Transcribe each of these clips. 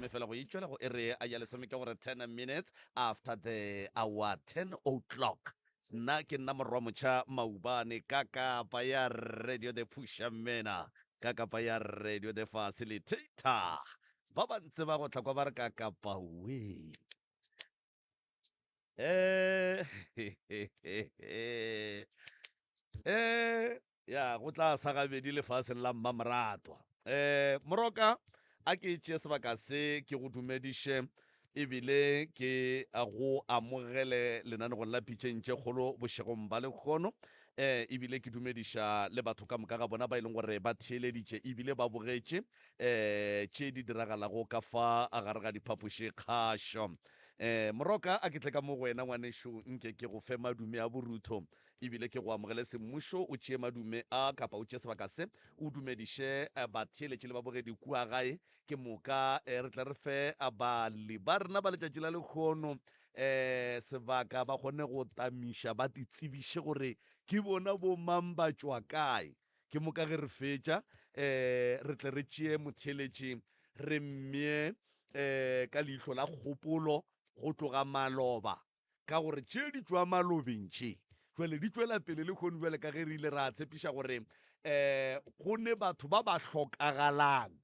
lesome fela go itšwela go ere ya lesome ke gore 10 minutes after the hour 10 o'clock. Nna ke nna morwa motšha Maubane ka kapa ya Radio the Pushamena, ka kapa ya Radio the Facilitator. Ba ba ntse ba go tla kwa ba re ka kapa we. Eh, eh, ya go tla sa gabedi lefaseng la mmamoratwa. Eh, moroka a ke tšee sebaka se ke go dumediše ebile ke go amogele lenanegong la pitšeng tše kgolo bošegong ba lekgono eh ebile ke dumediša le batho ka moka ga bona ba e leng gore ba theeleditše ebile ba bogetše eh tše di diragalago ka fa gare ga diphapoši kgašo eh moroka a ke tle ka mo go wena ngwanešu nke ke go fe madume a borutho ebile ke go amogele semmušo o tšee madume a kapa o tšee sebaka se o dumediše eh, batheeletši le babogedi kua gae Ke moka re tle re fe bali ba rena ba letšatši la lekgono um sebaka ba kgone go tamiša ba titsebiše gore ke bona bo mang ba tšwa kae. Ke moka ge re fetša um re tle re tšee motheeletši re mmee um ka leihlo la kgopolo go tloga maloba Ka gore tše di tšwa malobeng tše jwale di tšwela pele lehono bjale ka ge re ile ra tshepiša gore um go ne batho ba ba hlokagalang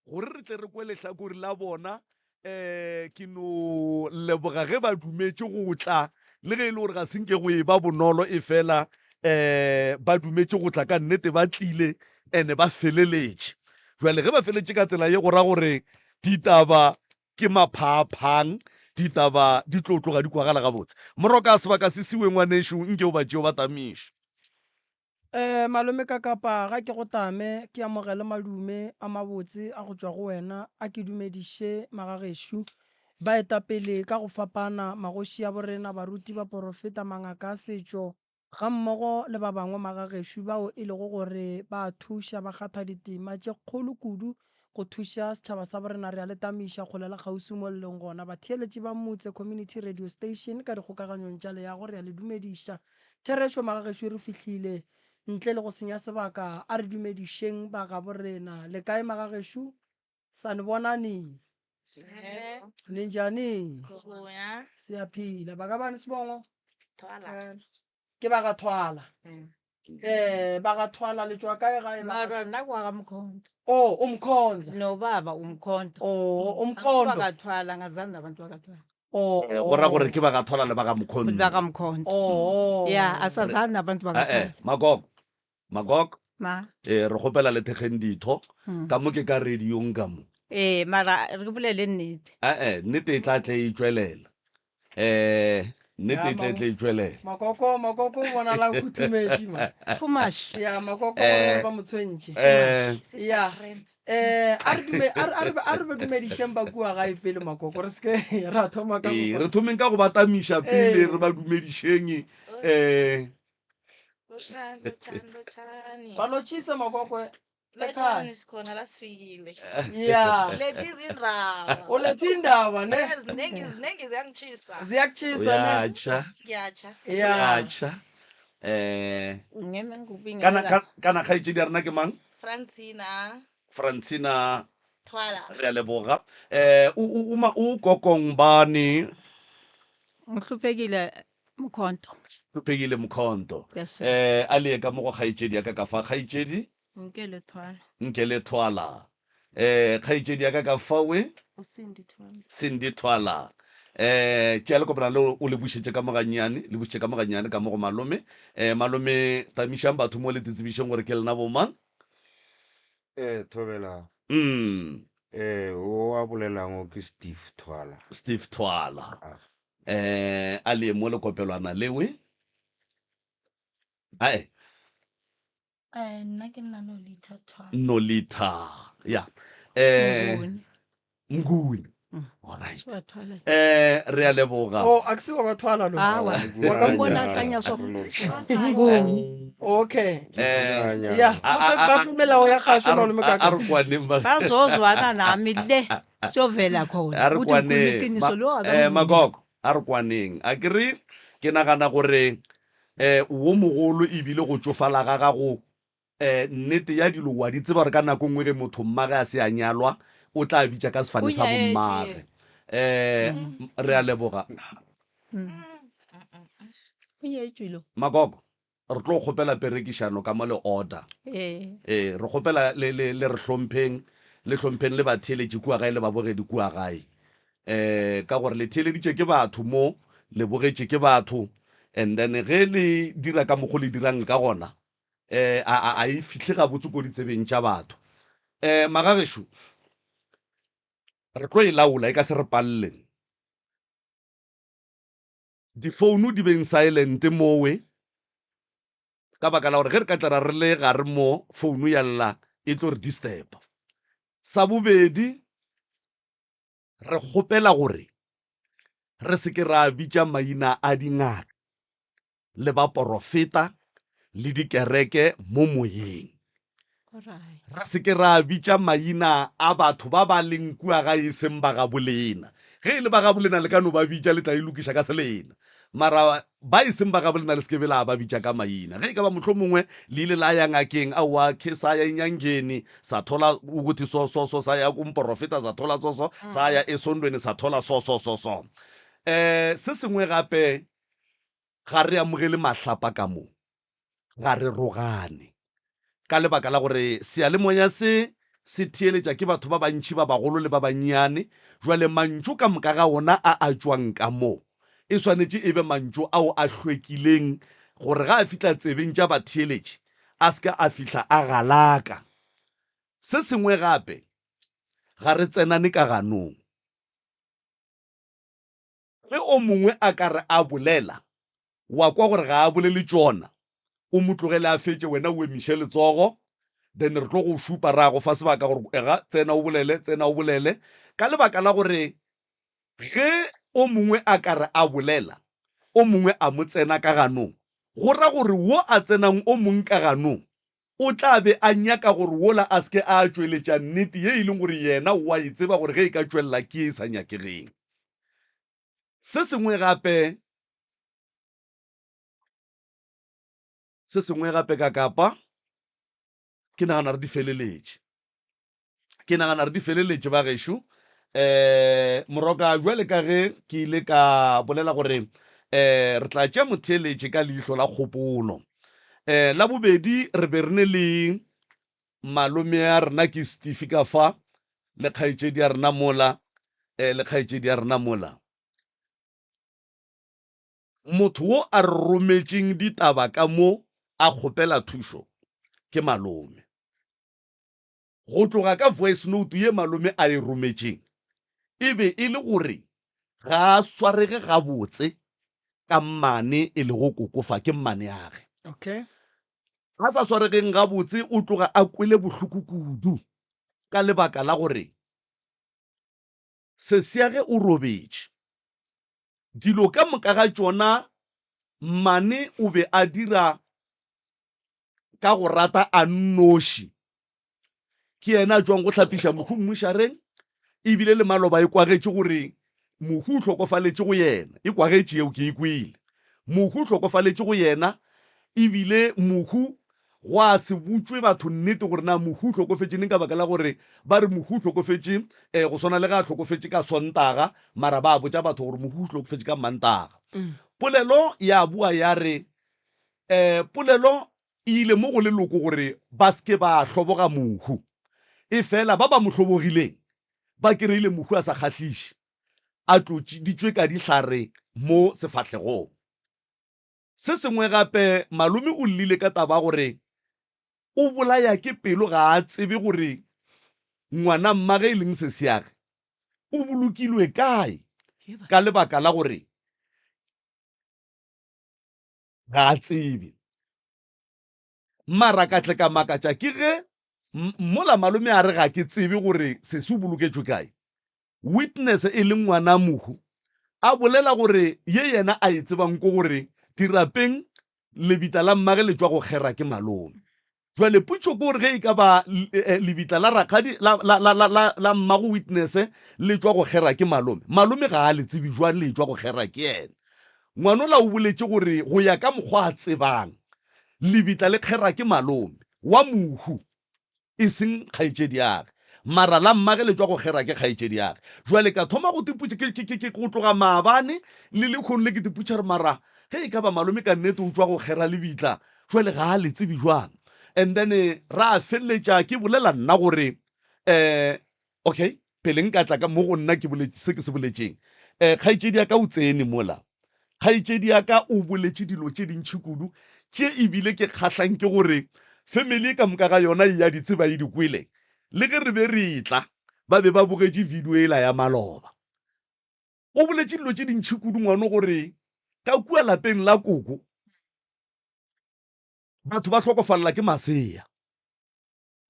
gore re tle re kwe lehlakore la bona. Um ke no leboga ge ba dumetše go tla le ge e le gore ga se nke go e ba bonolo e fela um ba dumetše go tla ka nnete ba tlile ene ba feleletše. Jwale ge ba feletše ka tsela ye go ra gore ditaba Ke maphaaphang, ditaba di tlo tloga di kwagala gabotse. Moroka sebaka se siwe ngwanešu, nke o ba tšee o ba tamiše. Eh, malome Kakapa, ga ke go tame, ke amogele madume a mabotse a go tšwa go wena, a ke dumediše magagešo, baetapele ka go fapana, magoši a borena, baruti, baporofeta, mangaka a setšo, gammogo le ba bangwe magagešo bao e lego gore ba a thuša ba kgatha ditema tše kgolo kudu go thuša setšhaba sa borena. Re a le tamiša kgole le kgauswi mo le leng gona. Batheeletši ba Motse Community Radio Station ka dikgokaganyong tša leago re a le dumediša. Therešo magagešo re fihlile. Ntle le go senya sebaka a re dumedišeng ba gabo rena. Le kae magagešo? Sanibonani. Ninjani? Siyaphila. Bakabani sibongo? Thwala. Ke ba ga Thwala. Eh, ba ga Thwala le tšwa kae gae? ba ga- Mara nna kwa ga Mkhonto. Oh, umkhonza. Nobaba uMkhonto. Oh, umkhondo. Bakathwala ngazani nabantu bakathwala. Oh. Eh, go ra gore ke ba ga Thwala le ba ga Mkhonto. Ba ga Mkhonto. Oh. Ya, asazani nabantu Eh, eh, bakathwala. Magogo. Magog, Ma. ee, re kgopela le thekgeng ditho Mm. ka mo ke ka radiong ka mo. Ee, mara re bolele nnete. Ee, nnete e tla tle e tšwelela. Ee, nnete Ya, e tle ma- tle e tšwelela. Makoko, makoko o bonala o khuthumetše ma. Too much. Ya, makoko Eh, ba ba mo tshwentše. Eh, Ya. Eh, a re dume a re a re a re ba dumedišeng ba kua gae pele makoko re seke ra thoma ka ee, go re thomeng ka go ba tamiša pele Ee. re ba dumedišeng. Eh, Lotshani, lotshani, lotshani. Ba lotšhise makoko ekhaya. Lotshani sikhona la sifikile. Ya. Silethe izindaba. O lethe indaba ne? Zinengi zinengi ziyangitshisa. Ziyakutshisa ne? Uyatsha, Ngiyatsha. Ya. uyatsha. Eh, Ngeme ngikubingelela. kana kana kana kgaetšedi ya rena ke mang? Francina Francina Thwala. re a leboga. Eh, o o o ma o kokong bani Ngihluphekile Mkhonto. Hluphekile Mkhonto. Yes, sir. Eh, a le ye ka mo go kgaetšedi ya ka ka fa. Kgaetšedi? Nkele Thwala. Nkele Thwala. Eh, kgaetšedi ya ka ka fa we? O Cindy Thwala. Cindy Thwala. Eh, tšea lekopana leo o le bušetše ka mo gannyane, le bušetše ka mo gannyane ka mo go malome. Eh, malome, tamišang batho mo le titsebišeng gore ke lena bomang. Eh, thobela. Mm. Eh, o a bolelang o ke Steve Thwala. Steve Thwala. Ah. Eh, a le mo lekopelwana lewe. Ae. Eh, nna ke nna Nolitha Thwala. Nolitha. Ya. Eh, Mnguni. Mm. All right. Swa Thwala. Eh, re a leboga. Oh, a ke se wa ba thwala lo. Awa. Wa ka Mbona Mnguni. hlanya so. Mnguni. Okay. Eh, Ya, a- ba fe- a- ba a- fe melao ya kgašo a- a- malome a kaka. re kwaneng ba- Bazozwana nami le siyovela khona. a re Ukuthi ngikhuluma kwaneng iqiniso lo eh, akamvumi. magogo a re kwaneng a ke re ke nagana gore um wo mogolo ebile go tšofala ga gago um nnete ya dilo wa di tseba gore ka nako nngwe ge motho mmage a se a nyalwa. o tla bitša ka sefane O sa nyetšwe. bommage. Um re a leboga. O nyetšwe lo. Makoko, re tlo kgopela perekišano ka mo le order. Ee. Ee, re kgopela le, le, le re hlompheng, le hlompheng le batheeletši kua gae le babogedi kua gae. Um ka gore le theeleditše ke batho mo, le bogetše ke batho, and then ge le dira ka mokgo le dirang ka gona, um a, a, a e fihle gabotse ko ditsebeng tša batho. Um magagešo, re tlo e laola, e ka se re palle. Difounu di beng silent mowe, ka baka la gore ge re ka tla ra re le gare mo founu ya lla e tlo re disturba. Sa bobedi, re kgopela gore re se ke ra bitša maina a dingaka le baporofeta le dikereke mo moyeng. Re se ke ra bitša maina a batho ba ba leng kua gae e seng ba gabolena. Ge e le ba gabolena le ka no ba bitša, le tla e lokiša ka selena. Mara ba e seng ba gabolena le se ke be la ba bitša ka maina. Ge e ka ba mohlomongwe le ile la ya ngakeng, aowa, khe sa ya enyangeni, sa thola ukuthi so, so, so, sa ya kumporofeta sa thola so, so, sa ya esondweni sa thola so, so, so, so. Um se sengwe gape, Ga re amogele mahlapa ka mo, ga re rogane. Ka lebaka la gore seyalemoya se se theeletša ke batho ba bantši ba bagolo le ba bannyane, jwale mantšu ka moka ga ona a a tšwang ka mo e swanetše e be mantšu ao a hlwekileng gore ga a fihla tsebeng tša batheeletši a se ke a fihla a galaka. Se sengwe gape, ga re tsenane ka ganong. Ge o mongwe a ka re a bolela, wa kwa gore ga a bolele tšona, o mo tlogele a fetše, wena o emiše letsogo, then re tlo go šupa ra go fa sebaka gore ega tsena o bolele, tsena o bolele. Ka lebaka la gore ge o mongwe a ka re a bolela, o mongwe a mo tsena ka ganong, go ra gore wo a tsenang o mong ka ganong o tla be a nyaka gore wola a se ke a tšweletša nnete ye e leng gore yena o a e tseba gore ge e ka tšwelela ke ye e sa nyakegeng. Se sengwe gape, se sengwe gape ka kapa, ke nagana re di feleletše. Ke nagana re di feleletše ba gešo. Eh, moroka jwale ka ge ke ile ka bolela gore eh re tla tšea motheeletše ka leihlo la kgopolo. Eh, la bobedi re be re ne le malome ya rena ke Steve ka fa le kgaetšedi ya rena mola eh, le kgaetšedi ya rena mola. Motho wo a re rometšeng ditaba ka mo a kgopela thušo ke malome. Go tloga ka voice note ye malome a e rometšeng, e be e le gore ga a swarege gabotse ka mmane e lego koko fa ke mmaneage. Okay. A sa swaregeng gabotse o tloga a kwele bohloko kudu ka lebaka la gore sesiage o robetše. Dilo ka moka ga tšona mmane o be a dira ka go rata a nnoši. Ke yena a tšwang go hlapiša mohu mmušareng, ebile le maloba e kwagetše gore mohu o hlokofaletše go yena. E kwagetše yeo ke e kwele. Mohu o hlokofaletše go yena, ebile mohu gwa se botšwe batho nnete gore na mohu o hlokofetše neng ka baka la gore ba re mohu o hlokofetše um go swana le ge a hlokofetše ka Sontaga, mara ba botša batho gore mohu o hlokofetše ka Mantaga. Polelo ya boa ya re um polelo e ile mo go leloko gore ba se ke ba hloboga mohu. Efela ba ba mo hlobogileng ba kereile mohu a sa kgahliše, a tlotšiditšwe ka dihlare mo sefahlegong. Se sengwe gape, malome o llile ka taba ya gore o bolaya ke pelo ga a tsebe gore ngwana mmage e leng sesiage o bolokilwe kae ka lebaka la gore ga a tsebe. Mara ka tle ka makatša ke ge mola malome a re ga ke tsebe gore sesi o boloketšwe kae, witness e leng ngwana mohu a bolela gore ye yena a e tsebang ko gore dirapeng lebitla la mmage le tšwa go kgera ke malome. Jwale potšo ke gore ge e ka ba lebitla la rakgadi la, la, la, la, la, la mmago witness le tšwa go kgera ke malome, malome ga a le tsebe jwang le tšwa go kgera ke yena. Ngwanola o boletše gore go ya ka mokgwa a tsebang, lebitla le kgera ke malome wa mohu, e seng kgaetšediage. Mara la mmage le tšwa go kgera ke kgaetšedi yage. Jwale ka thoma go tipotša, ke, ke, ke, ke, go tloga maabane le lehono le ke tipotša gore mara ge e ka ba malome ka nnete o tšwa go kgera lebitla, jwale ga a le tsebe jwang? And then ra feleletša ke bolela nna gore um okay, pele nka tla ka mo go nna ke boletše se ke se boletšeng. Um kgaetšedi ya ka o tsene mola. Kgaetšedi ya ka o boletše dilo tše dintši kudu tše ebile ke kgahlang ke gore family ka moka ga yona e ya di tseba e di kwele. Le ge re be re etla ba be ba bogetše video yela ya maloba. O boletše dilo tše dintši kudu ngwano gore ka kua lapeng la koko batho ba hlokofalela ke masea.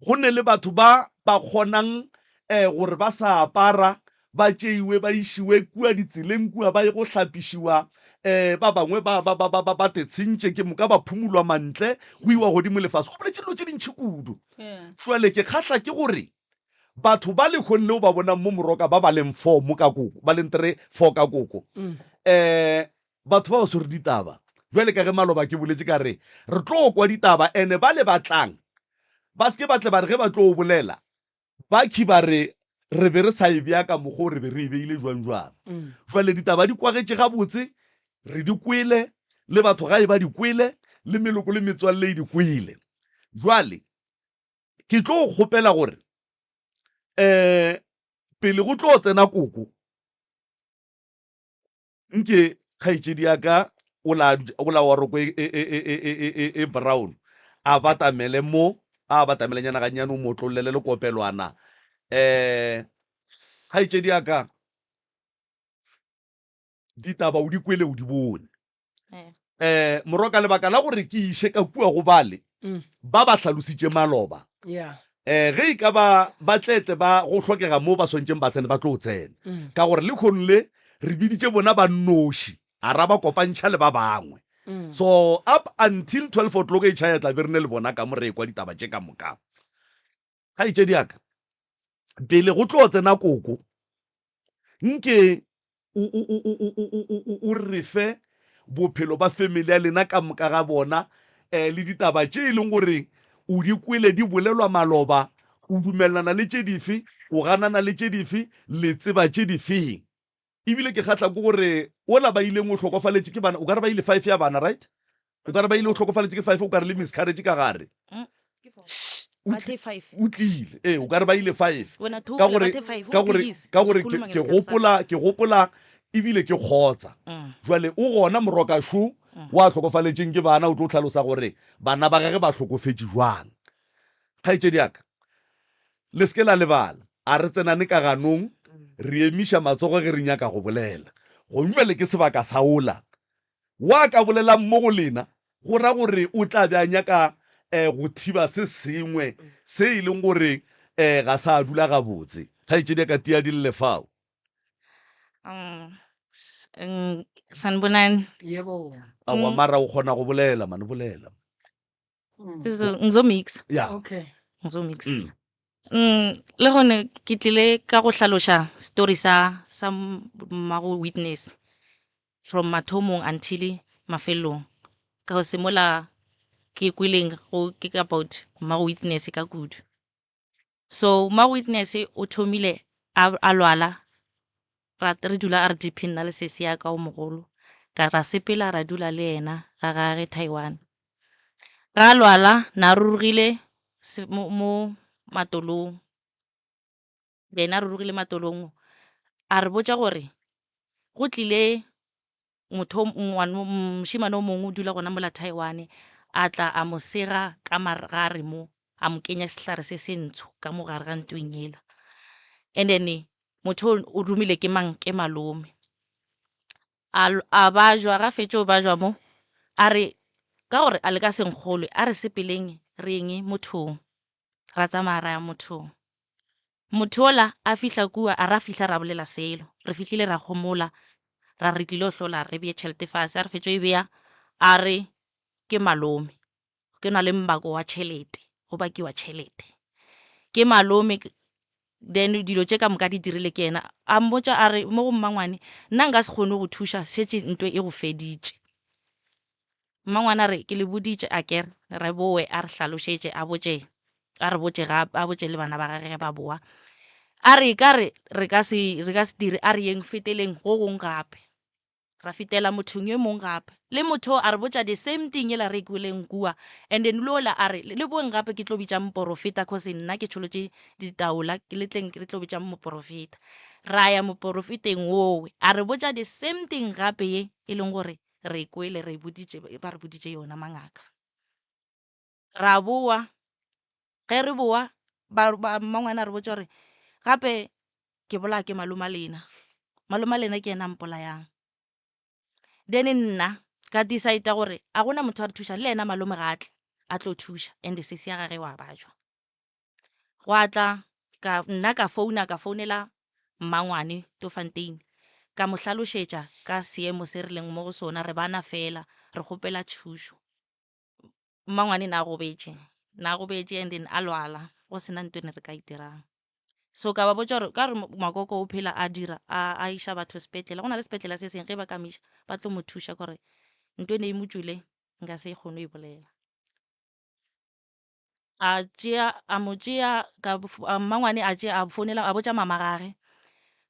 Go ne le batho ba ba kgonang um gore ba sa apara ba tšeiwe ba išiwe kua ditseleng kua ba ye go hlapišiwa um ba bangwe ba ba ba ba ba ba tetshentše ke moka ba phumulwa mantle go iwa godimo le fase. O boletše dilo tše dintši kudu. Jwale ke kgahla ke gore batho ba lehono leo ba bonang mo Moroka ba ba leng four mo ka koko, ba leng three, four ka koko, um batho ba ba swere ditaba. Bjale ka ge maloba ke boletše ka re re tlo kwa ditaba, ene bale ba tlang ba se ke ba tle ba re ge ba tlo bolela bakhi ba re re be re sa e bea ka mokgwa o re be re e beile jwang jwang. Jwale ditaba di kwagetše gabotse, re di kwele, le batho gae ba di kwele, le meloko le metswalle e di kwele. Jwale ke tlo kgopela gore um pele go tlo tsena koko, Nke kgaetšedi ya ka o la o la wa roko e, e, e, e, e, e, e, e brown a batamele mo a batamelenyana gannyane o mo otlollele le kopelwana. Um kgaetšedi ya ka ditaba o di kwele o di bone. Eh. Um Moroka lebaka la gore ke iše ka kua go bale ba ba hlalositše maloba Yeah. um ge e ka ba ba tletle ba go hlokega mo ba swantšeng ba tsene ba tlo tsena ka gore lekgono le re biditše bona ba nnoši a ra ba kopantšha le ba bangwe so up until 12 o'clock e tšhaya tla be re ne le bona ka mo re ekwa ditaba tše ka moka. Kgaetšedi ya ka pele go tlo tsena koko nke o, o, o, o, o, o, o, o, o re fe bophelo ba family ya lena ka moka ga bona um le ditaba tše e leng gore o di kwele di bolelwa maloba, o dumelelana le tše dife, o ganana le tše dife, le tseba tše difeng. Ebile ke kgahla ke gore ola ba ileng o hlokofaletše ke bana, o ka re ba ile five ya bana, right? O ka re ba ile o hlokofaletše ke five, o ka re le miscarriage ka gare. O Ba tli- the five. o tlile ee o ka re ba ile five Wena ka theola, gore ba the five, o ka gore please. ka gore ke Khuluma ke ngesikhathi sakho. gopola ke gopola ebile ke kgotsa jwale o gona moroka šo wa hlokofaletšeng ke bana o tlo hlalosa gore bana ba gage ba hlokofetše jwang. Kgaetšedi ya ka le se ke la lebala a re tsenane ka ganong re emiša matsogo ge re nyaka go bolela gong jwale ke sebaka sa ola Wa ka bolelang mo go lena, go ra gore o tla be a nyaka go thiba se sengwe se e leng gore ga sa dula gabotse. Kgaetšedi ya ka tia di lle fao. Sanibonani. Yebo. Aowa, mara o kgona go bolela man, bolela. Ngizomixa. Yeah. Okay. Ngizomixa. Le gone ke tlile ka go hlaloša story sa sa mmago Witness. From mathomong until mafelong. Cause mola ke kweleng go ke about mmago Witness ka kudu. So mmago Witness o thomile a, a lwala ra re dula RDP nna le sesi ya ka o mogolo ka ra sepela ra dula le yena ga gage Taiwan. Ga lwala na rurugile mo, mo matolong. Yena a rurugile matolong a re botša gore go tlile motho mošemane o mongwe o dula gona mola Taiwan, a tla a mo sega ka gare mo, a mo kenya sehlare se se ntsho ka mo gare ga ntweng yela. And then motho o romile ke mang? Ke malome. A bajwa, ga fetše o bajwa mo, a re ka gore a le ka se nkgolwe, a re sepeleng re yeng mothong. Ra tsamaya ra ya mothong. Motho ola a fihla kua, a ra fihla ra bolela selo. Re fihlile ra homola, ra re tlilo hlola re beye tšhelete fase. A re fetšo e beya, a re ke malome, ke na le mbako wa tšhelete, go bakiwa tšhelete. Ke malome, then dilo tše ka moka di dirile ke yena. A mmotša a re mo go mmangwane, nna nka se kgone go thuša, šetše ntwe e go feditše. Mmangwane a re, Ke le boditše akere re boe, a re hlalošetše, a botše, a re botše gape, a botše le bana ba gage ge ba boa. A re ka re re ka se re ka se dire a re yeng feteleng go gong gape. Ra fetela mothong yo mong gape. Le motho a re botša the same thing yela re e kweleng kua. And then le ola a re le boeng gape ke tlo bitša moporofeta cause nna ke tšholotše ditaola le tleng re tlo bitša moporofeta. Ra ya moporofeteng wowe a re botša the same thing gape ye e leng gore re e kwele re e boditše ba re boditše yona mangaka. Ra boa ge re boa ba ba mmangwana a re botša gore gape ke bolaya ke maloma lena maloma lena ke yena a mpolayang then nna ka decide gore a gona motho a re thušang le yena malome ga a tle a tlo thuša and sesi ya gage wa bajwa gwa tla ka nna ka founa ka founela mmangwane Tofantein ka mo hlalošetša ka seemo se re leng mo go sona re bana fela re kgopela thušo mmangwane na gobetše na gobetše and then a lwala go sena nto ne re ka itirang so ka ba botša gore ka re makoko o phela a dira a a iša batho sepetlele go na le sepetlele se seng ge ba ka mo iša ba tlo mo thuša gore nto e ne e mo tšwile nka se e kgone go e bolela a tšea a mo tšea ka mmangwane a tšea a founela a botša mama gage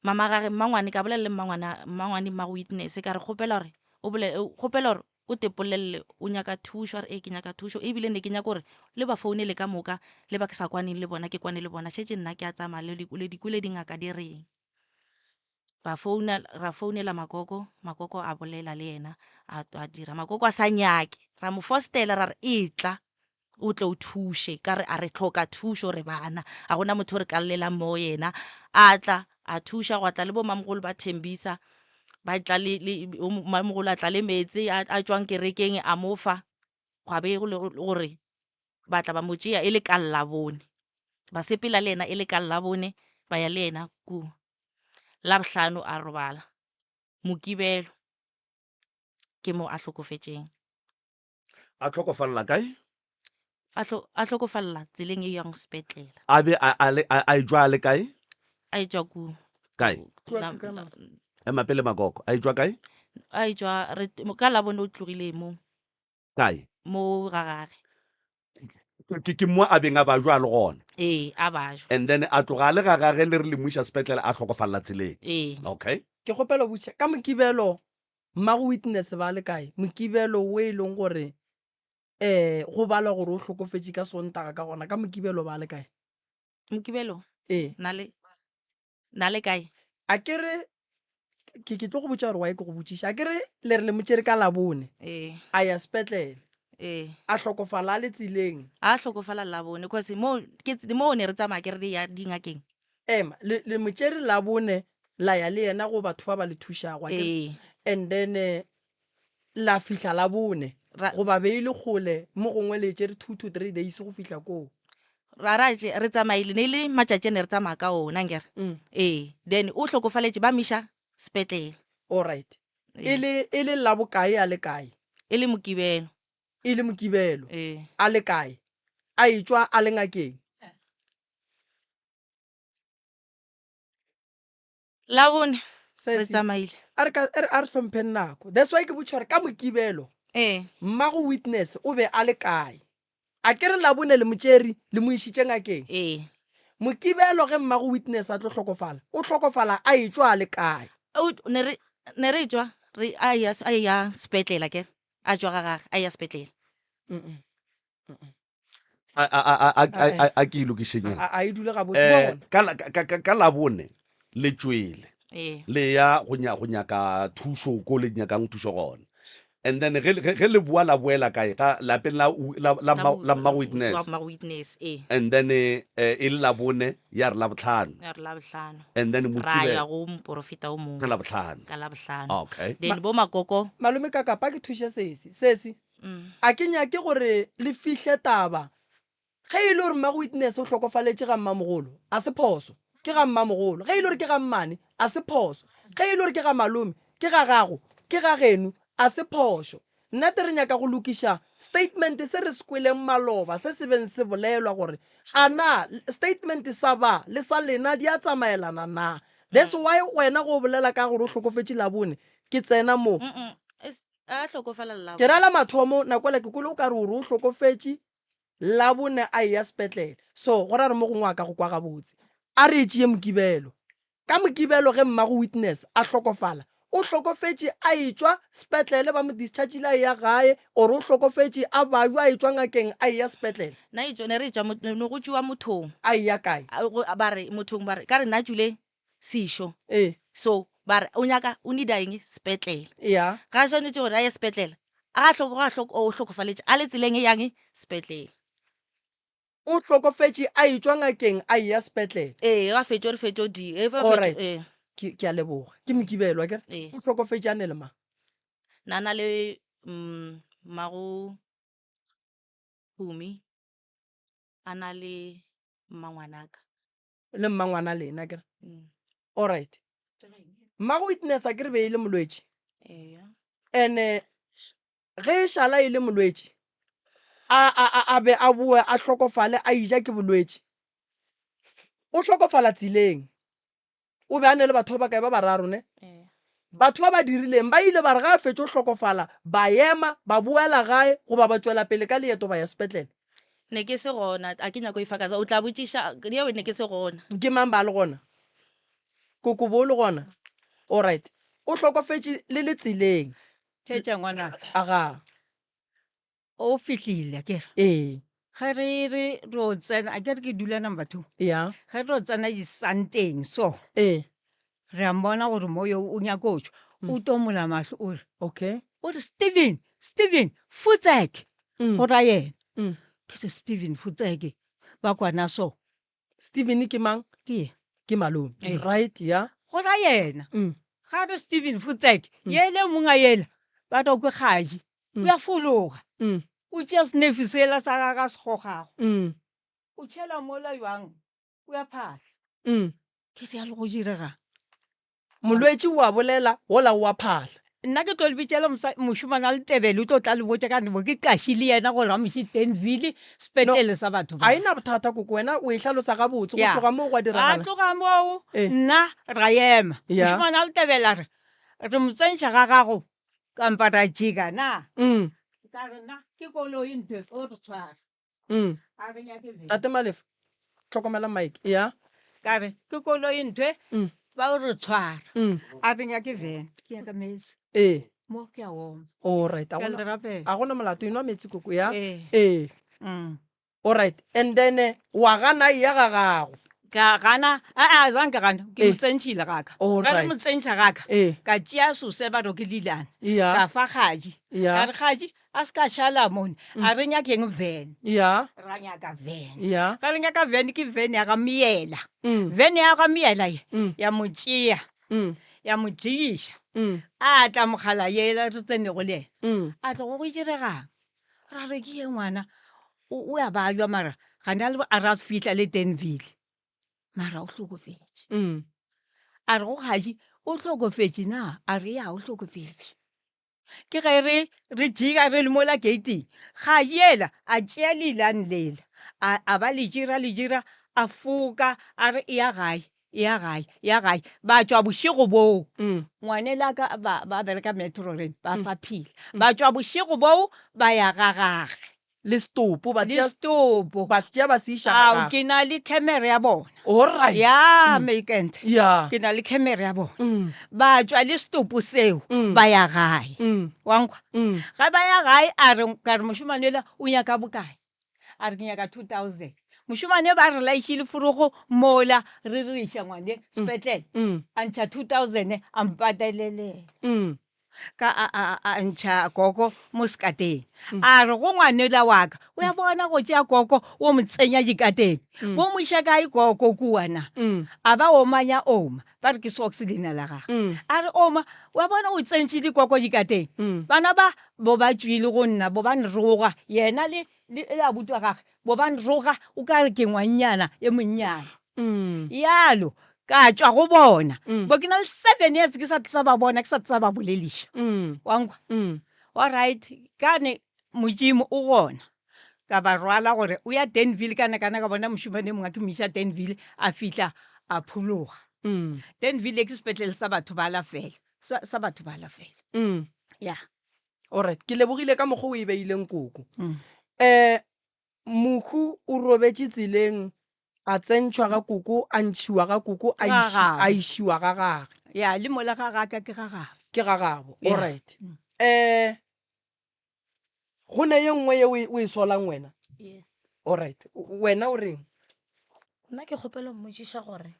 mama gage mmangwane ka bolela le mmangwane mmangwane mmago witness ka re kgopela gore o bole kgopela gore o tepolelele o nyaka thušo a re ee ke nyaka thušo ebile ne ke nyaka gore le ba founele ka moka le ba ke sa kwaneng le bona ke kwane le bona šetše nna ke a tsamaya le le di kwele dingaka di reng ba founa ra founela makoko makoko a bolela le yena a a dira makoko a sa nyake ra mo fostela ra re etla o tle o thuše ka re a re tlhoka thušo re bana a gona motho re ka llelang mo yena a tla a thuša gwa tla le bo mamogolo ba thembisa ba tla le le mamogolo a tla le meetse a a tšwang kerekeng a mo fa gwa be go le gore ba tla ba mo tšea e le ka Labone ba sepela le yena e le ka Labone ba ya le yena ku Labohlano a robala Mokibelo ke mo a hlokofetšeng. A hlokofalela kae? A hlo, a hlokofalela tseleng e yang sepetlele. A be a, a, le, a, a etšwa a le kae? A etšwa ku. Kae? La, la, Ema pele Makoko. A etšwa kae? A etšwa, re, ka Labone o tlogile mo. Kae? Mo ga gage. Ke, ke mo a beng a bajwa a le gona. Ee, a bajwa. And then a tloga a le ga gage le re le mo iša sepetlele a hlokofalela tseleng. Ee. Okay. Ke kgopela go botšiša, ka Mokibelo Mmago Witness ba le kae? Mokibelo wo e leng gore um go balwa gore o hlokofetše ka Sontaga ka gona, ka Mokibelo ba le kae? Mokibelo? Ee. Na le, na le kae? A ke re, ke, ke tlo go botša gore why ke go botšiša. A ke re le re le mo tšere ka Labone, Ee. a ya sepetlele, Ee. a hlokofala a le tseleng. A hlokofala Labone, cause mo, ke, mo ne re tsamaya ke re re ya dingakeng. Ema, le, le mo tšere Labone la ya le yena go batho ba ba le thušago, akere? Ee. And then eh, la fihla Labone, Ra- goba be e le kgole, mo gongwe le tšere 2 to 3 days go fihla koo. Ra ra tše re tsamaile ne e le matšatši a ne re tsamaya ka ona nkere. Mm. Ee, then o hlokofaletše ba miša sepetlele. Alright. Ee. E le, e le Labokae a le kae? E le Mokibelo. E le Mokibelo. Ee. A le kae? A etšwa a le ngakeng? Labone re Sesi, tsamaile. a re ka a re a re hlompheng nako. That's why ke botša gore ka Mokibelo Ee. mmago Witness o be a le kae. A ke re Labone le mo tšere le mo išitše ngakeng. Ee. Mokibelo ge mmago Witness a tlo hlokofala, o hlokofala a etšwa a le kae? O ne re ne re etšwa re a ya a ya sepetlele akere a tšwa ga gage a ya sepetlele. Mm-mm. Mm-mm. A, a, a, a, a, a, a ke e lokišenyana. A, a e dule gabotse. Wa Eh, bona? ka, la- ka, ka, ka labone le tšwele Ee. le ya go nya, go nyaka thušo ko le nyakang thušo gona and then ge, ge, ge le boa la boela kae ga lapeng la, la, la, La mma- la mmago witness La mmago witness, ee. and then eh, e le labone ya re labohlano Ya re labohlano. and then Ra ya Mokibelo go moporofeta o mongwe ka labohlano ka labohlano. okay Then bo makoko Malome Kakapa ke thuše sesi. Sesi, A ke nyake gore le fihle taba. Ge e le gore mmago Witness o hlokofaletše ga mmamogolo, a se phoso. Ke ga mmamogolo. Ge e le gore ke ga mmane, a se phoso. Ge e le gore ke ga malome, ke ga gago, ke ga geno, a se phošo. Nnete re nyaka go lokiša statement se re se kweleng maloba se se beng se bolelwa gore a na statement sa ba le sa lena di a tsamaelana na. That's why wena go bolela ka gore o hlokofetše Labone, ke tsena mo. A hlokofala la. Ke ra la mathomo nakwela ke kwele o ka re o re o hlokofetše Labone a eya sepetlele. So go ra gore mo gongwe a ka go kwa gabotse. A re e tšee Mokibelo. Ka Mokibelo ge mmago Witness a hlokofala, o hlokofetše a etšwa sepetlele ba mo dischargile a eya gae or o hlokofetše a bajwa a etšwa ngakeng a eya sepetlele? Na etšwa, ne re etšwa, ne go tšwiwa mothong. A eya kae? Ba re mothong ba re, ka re nna tšwile sešo. Ee. So ba re o nyaka, o needa eng? Sepetlele. Ya. Ga a swanetše gore a ye sepetlele, a ga hloko, o hlokofaletše a le tseleng e yang sepetlele. O hlokofetše a etšwa ngakeng a eya sepetlele. Ee, ga fetšo re fetšo di. E, fa Alright. fetšo, ee. Ke, ke a leboga. Ke Mokibelo, akere? Ee. O hlokofetše a ne le mang? Na na le mm, mmago Phumi, a na le mmangwanaka. Le mmangwana lena, akere? Mm. Alright. Mmago Witness akere be e le molwetši? Eya. Ene Ge e šala e le molwetši, a, a, a, a be a boe a hlokofale a ija ke bolwetši. O hlokofala tseleng. O be a ne le batho ba bakae? Ba bararo, ne? Batho ba ba dirileng ba ile ba re ge a fetšo hlokofala, ba ema, ba boela gae goba ba tšwela pele ka leeto ba ya sepetlele. Ne ke se gona, a ke nyako e fakaza. O tla botšiša, yeo ne ke se gona. Ke mang ba le gona? Koko bo le gona? Alright. O hlokofetše le le tseleng. Theetša ngwanaka. Aga. O fihlile akere? Ee. Ge re re ro tsena, akere ke dula number 2. Ya. Ge re ro tsena disanteng so. Ee. Re a mmona gore moyo o nyaka go tšwa. O tomola mahlo o re. Okay. O re Steven, Steven, futsek. Go ra yena. Ke re Steven futsek. Ba kwana so. Steven ke mang? Ke ye. Ke malome. Ee. Right, ya. Go ra yena. Mm. Ga re Steven Futsek, yele mong a yela, ba tlo ke kgaji. O ya fologa. Mm. O tšea senefi sela sa gagwe a se gogago. Mm. O tšhela mola jwang, o ya phahla. Mm. Ke re ya le go diregang? Molwetši o a bolela, wola o a phahla. Nna ke tlo le bitšela mošomane wa Letebele, o tlo tla le botša ka bo ke qašile yena gore a mo iše Danville sepetlele sa batho ba. A e na bothata koko, wena o e hlalosa gabotse. Go tloga moo gwa diragala. Ra tloga moo, nna ra ema. Mošomane wa Letebele a re, re mo tsentšha ga gago kampa ra jika na? Ka re nna ke koloi ntho e, o re tshwara. Mm. A re nyake vene. Tate Malefa, hlokomela mic. Ya. Ka re, ke koloi ntho e, Mm. ba o re tshwara. Mm. A re nyake vene. Ke nyaka meetse. Ee. Mo ke a oma. All right. A Ke a gona le rapela. a gona molato, enwa meetse koko ya. Ee. Ee. Mm. All right. And then eh, wa gana a eya ga gago. Ka gana, a a zang ka gana, ke Ee. mo tsentšhile ga ka. All Ge re right. mo tsentšha ga ka, Ee. ka tšea sose ba re ke lilane. Ya. Ka fa kgaji. Ya. Ka re kgaji, a se ka šala mone, a re nyakeng van. Ya. Ra nyaka van. Ya. Ge re nyaka van, ke van ya ga Miela. Mm. Van ya ga Miela ye, Mm. ya mo tšea, Mm. ya mo tšeiša. Mm. A tla mogala yela re tsenego le yena. Mm. A tla go go diregang? Ra re ke ye ngwana, o, o a babja mara gana le a ra fihla le Danville. Mara o hlokofetše. Mm. A re go kgaji, o hlokofetše na? A re ya, o hlokofetše. Ke ge re re jika re le mola gating, ga yela a tšea leilane lela, a, a ba le jira le jira, a foka, a re eya gae, eya gae, eya gae. Ba tšwa bošego boo, Mm. ngwanelaka ba, ba bereka Metro Rail, ba sa phela. Ba tšwa bošego boo ba ya ga gage. Le setopo, ba Le tšea setopo. ba se tšea ba se iša ga Ao, gagwe. ke na le camera ya bona. Alright. Ya, Maikente. Ya. Ke na le camera ya bona. Mm. Ba tšwa le setopo seo, Mm. ba ya gae. Mm. Wa nkwa? Mm. Ge ba ya gae, a re, ka re mošemane yola o nyaka bokae? A re ke nyaka 2000. Mošemane ba re laišile forogo mola re re iša ngwane sepetlele. Mm. A ntšha 2000 a mpatelelela. Mm. Ka a, a, a ntšha koko mo sekateng. A re go ngwanela wa ka, o ya bona go tšea koko o mo tsenya dikateng. Bo mo iša kae koko kua na? A ba omanya oma, ba re ke Socks leina la gagwe. A re oma, wa bona o tsentše dikoko dikateng. Bana ba bo ba tšwile go nna, bo ba nroga, yena le, le, le abuti wa gagwe, bo ba nroga o ka re ke ngwannyana e monnyane. Yalo ka tšwa go bona. Bo ke na le 7 years ke sa tsa ba bona, ke sa tsa ba boleliša. Wa nkwa? Alright, kane Modimo o gona. Ka ba rwala gore o ya Danville, ka na kana ka bona mošemane e mongwe ke mo iša Danville, a fihla a phologa. Danville ke sepetlele sa batho ba la fela, sa, sa batho ba la fela. Ya. Alright, ke lebogile ka mokgwa o e beileng koko. Eh, mohu o robetše tseleng. A tsentšhwa ga koko, a ntšhiwa ga koko, a Ga iši, gabo. a išiwa ga gage. Ya, le mola ga gaka ke ga gabo. Ke ga gabo. Ya. Alright. Eh, go ne ye nngwe ye o e, o e solang wena? Yes. Alright. Wena o reng? Nna ke kgopela go mmotšiša gore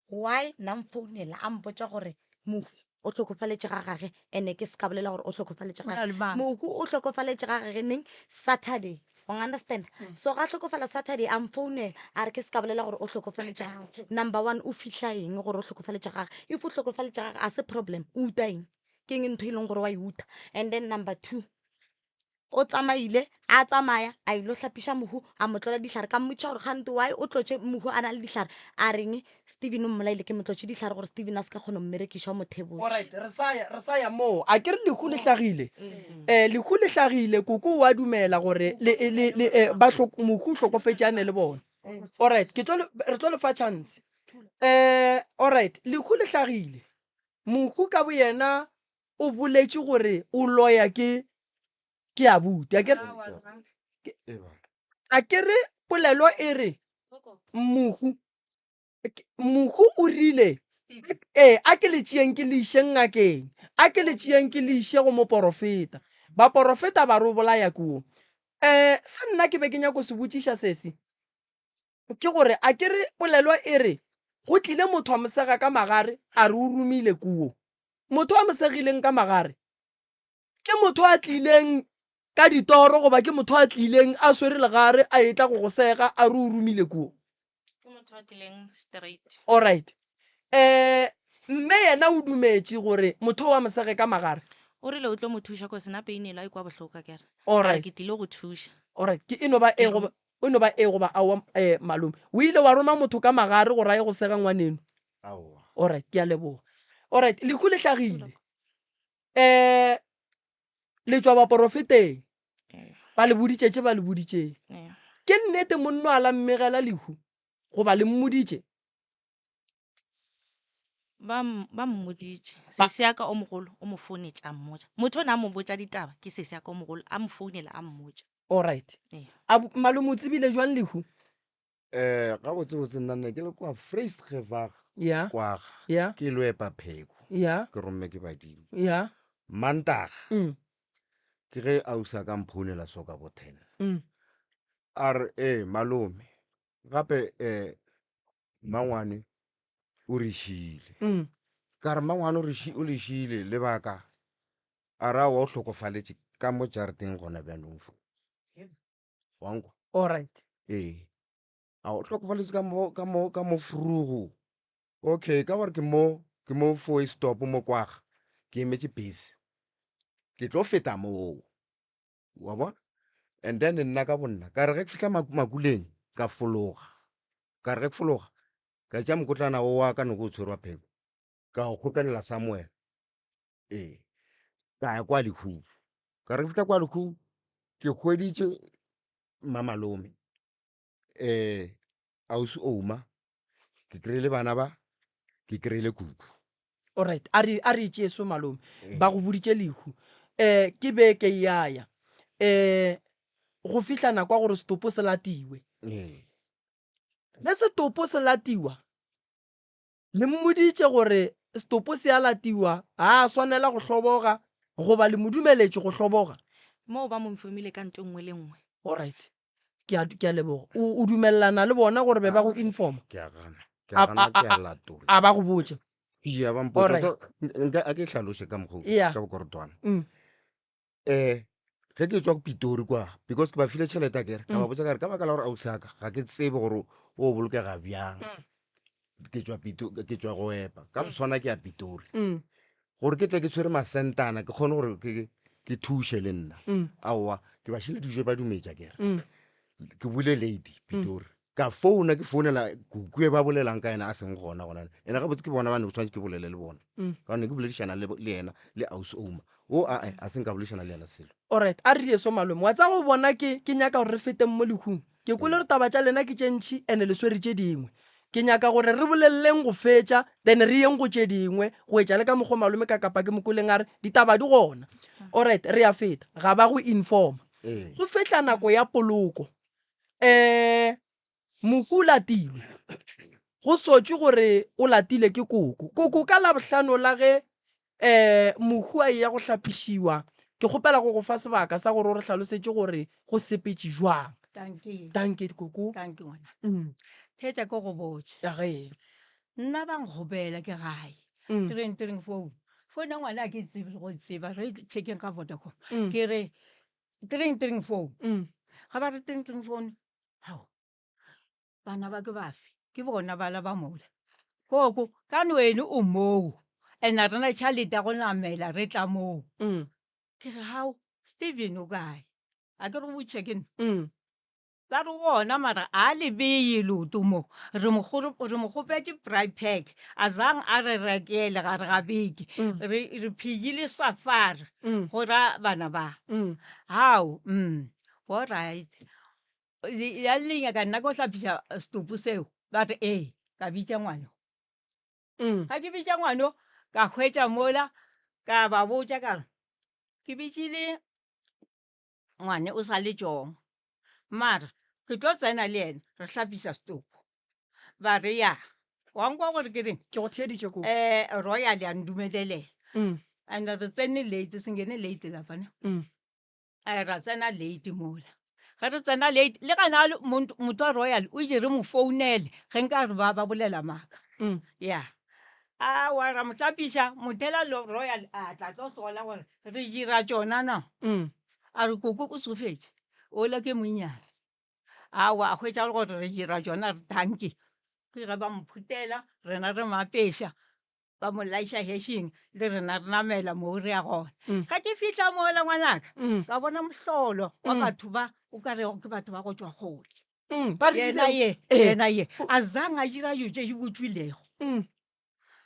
why nna mfounela a mpotša gore mohu o hlokofaletše ga gage ene ke se ka bolela gore o hlokofaletše ga gage. Mohu o hlokofaletše ga gage neng? Saturday. Wa understand? So ga hlokofala Saturday a mfounela a re ke se ka bolela gore o hlokofaletše ga gage. Number one o fihla eng gore o hlokofaletše ga gage? If o hlokofaletše ga gage a se problem, o uta eng? Ke eng ntho e leng gore wa e uta? And then number two, O tsamaile, a tsamaya, a ilo hlapiša mohu, a mo tlola dihlare. Ka mmotšiša gore kgante why o tlotše mohu a na le dihlare. A reng Steven o mmolaile, ke mo tlotše dihlare gore Steven a se ka kgona go mmerekiša, o mo thebotše. Alright, re sa ya, re sa ya moo. A ke re lehu le hlagile? Eh, lehu le hlagile, koko o a dumela gore le, le, le, eh, ba hlok-, mohu o hlokofetše a ne le bona. Alright, ke tlo le, re tlo le fa chance. Eh, alright, lehu le hlagile. Mohu ka boyena o boletše gore o loya ke ke abuti a ke re a ke re polelo e re mohu mohu o rile ee a ke le tšeeng ke le išeng ngakeng a ke le tšeeng ke le iše go moporofeta baporofeta ba re o bolaya ke wo um se nna ke be ke nyako se botšiša sesi ke gore a ke re polelo e re go tlile motho a mo sega ka magare a re o romile kuo motho a mo segileng ka magare ke motho a tlileng ka ditoro goba ke motho a tlileng a swere legare a etla go go sega a re o romile kuo? Ke motho a tlileng straight. Alright. Eh, mme yena o dumetše gore motho o a mo sege ka magare? O rile o tlo mo thuša cause na pain ela e kwa bohloko akere. A re Alright. ke tlile go thuša. Alright, ke e no ba e goba e no ba e goba aowa eh, malome. O ile wa roma motho ka magare gore a ye go sega ngwaneno? Aowa. Alright, ke a leboga. Alright, lehu le hlagile. um le tšwa baporofeteng ba le boditše tše ba le boditšeng ke nnete monno a la mmegela lehu goba le mmoditše ba mmoditše sesi ya ka o mogolo o mo founetše a mmotša motho o ne a mo botša ditaba ke sesi ya ka o mogolo a mo founela a mmotša alright malome o tsebile jwang lehu Eh, gabotsebotse nna ne ke le kwa Vreesgewag ya kwaga ya ke lo epa pheko ya ke romme ke badimo ya mantaga mm, ke ge ausi a ka mphounela so ka bo ten mm. a re ee malome gape um mmangwane o re šile Mm. ka re mmangwane o re ši- o le šile lebaka a re aowa o hlokofaletše ka mo jarateng gona bjanong fo wa nkwa Alright. Ee. A o hlokofaletše ka mo ka mo ka mo frugu. Okay, ka gore ke mo ke mo four stop mo kwaga. Ke emetše bese. Ke tlo feta moo. Wa bona? And then nna ka bonna ka re ge ke fihla makuleng ka fologa. Ka re ge ke fologa ka tšea mokotlana wo wa ka ne ke o tshwere wa pheko ka o kgopelela somewhere. Ee. Ka ya kwa lehung. Ka re ke fihla kwa lehung ke hweditše mmamalome um ausi Ouma, ke kry-ile bana ba, ke kry-ile kuku. Alright, a re a re tšee so malome. Ba go boditše lehu. Eh ke beke ya ya. Eh go fihla nako ya gore setopo se latiwe. Ee. Ge setopo se latiwa, Le mmoditše gore setopo se a latiwa, ga a swanela go hloboga, goba le mo dumeletše go hloboga? Moo ba mo infomile ka nto nngwe le nngwe. Alright. Ke a, ke a leboga. O, o dumelelana le bona gore be ba go informa? Ke a gana. Ke a gana, ke a latola. A ba go botša? Iya, ba mpotša. Alright. Nka, a ke hlaloše ka mokgwa o, Yeah. ka bokorotwana. Mm. um ge ke tswa ko pitori kwa because ke ba file tšhelete a kere ka ba botsa kare ka baka la gore ausi aka ga ke tsebe gore o bolokega bjang ke tswa ke tswa go epa ka moswana ke ya pitori gore ke tle ke tshwere masentana ke kgone gore ke ke thuše le nna aowa ke ba šile dijo ba dumetša kere ke bule late pitori ka founa ke founela kuku e ba bolelang ka ena a seng gona gona ene gabotse ke bona ba ne ke tshwanetse ke bolele le bona mm. ka gonne ke boledišana le yena le ausi oma o ae a seng ka boledišana le yena selo alright a re so malome wa tsa go bona ke ke nyaka gore re feteng mo lehung ke kwele gore taba tša lena ke tše ntšhi ene le swere tše dingwe ke nyaka gore re boleleleng go fetša then re yeng go tše dingwe go etša le ka mokgwa malome ka kapa ke mokweleng a re ditaba di gona alright re ya feta ga ba go informa ee go fetla nako ya poloko um Mohu o latilwe. Go sotšwe gore o latile ke koko. Koko ka Labohlano la ge um mohu a eya go hlapišiwa, ke kgopela go go fa sebaka sa gore o re hlalosetše gore go sepetše jwang. Dankie. Dankie koko. Dankie ngwana. Mm. Theetša ke go botše. Ya ge. Nna ba nkgopela ke gae. Mm. Tring tring phone. Phone ya ngwana a ke e tsebe le go e tseba re checkeng ka Vodacom. Mm. Ke re tring tring phone. Mm. Ga ba re tring tring phone. Hao. Bana ba ke bafe? Ke bona bala ba mola. Koko, ka wene o moo. And a rena tšhalete ya go namela re tla moo. Mm. Ke re hao, Steven o kae? A ke re o check in. Mm. Ba re gona mara a le beye leoto mo. Re mo re mo kgopetše braai pack. A zang a re rekele gare ga beke. Mm. Re re phiyile safari Mm. go ra bana ba. Mm. Hao, mm. All right. Ya le nyaka nna ko hlapiša setopo seo. Ba re ee, ka bitša ngwano. Mm. Ga ke bitša ngwano ka hwetša mola ka ba botša ka re ke bitšile ngwane o sa le tšong mara ke tlo tsena le yena re hlapiša setopo. Ba re ya wa nkwa gore ke reng? Ke go theeditše ko. Eh Royal ya ndumelelela. Mm. And re tsene late se ngene late lapa ne. Mm. A ra tsena late mola. Ge re tsena late le gana motho wa Royal o itše re mo founele ge nka re ba ba bolela maaka. Mm. Ya. Aowa ra mo hlapiša mothela Royal a tla tlo hlola gore re dira tšona na. Mm. A re koko o tsofetše ola ke monnyane. Aowa a hwetša gore re dira tšona re tanki. Ke ge ba mo phutela rena re mo apeša ba mo laiša hešing le rena re namela mo re ya gona. Mm. Ga ke fihla mola ngwanaka Mm. ka bona mohlolo wa Mm. batho ba o ka rego ke batho ba go tšwa kgole. Mm. Ba rile Yena ye, Eh. yena ye a zang a dira dilo tše di botšwilego. Mm.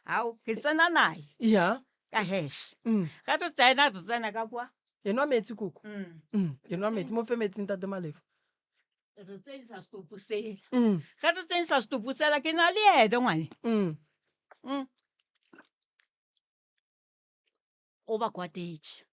Ao ke tsena naye Ya. ka heše. Mm. Ge re tsena re tsena ka kwa. Enwa metsi koko. Mm. Mm. Enwa metsi mo fe metsi ntate Malefo. Re tsenisa setopo sela. Mm. Ge re tsenisa setopo sela ke na le yena ngwane. Mm. Mm. O ba kwatetše.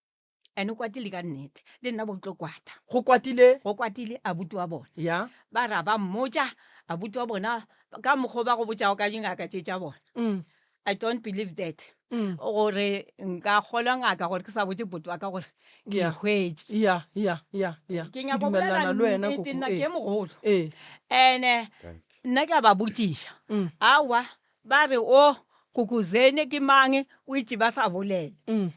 And o kwatile ka nnete. Le nna bo tlo kwata. Go kwatile? Go kwatile abuti wa bona. Ya. Ba ra ba mmotša abuti wa bona ka mokgwa ba go botšago ka dingaka tše tša bona. Mm. I don't believe that. Mm. Gore nka kgolwa ngaka gore ke sa botše buti wa ka gore ke Yeah. hwetše. Ya, ya, ya, ya. Ke nyaka go bolela dumelelana le wena nnete koko. nna Ee. ke mogolo. Ee. And-e Thank you. nna ke a ba botšiša. Mm. Aowa ba re o Kokozene ke mang o itše ba sa bolele. Mm.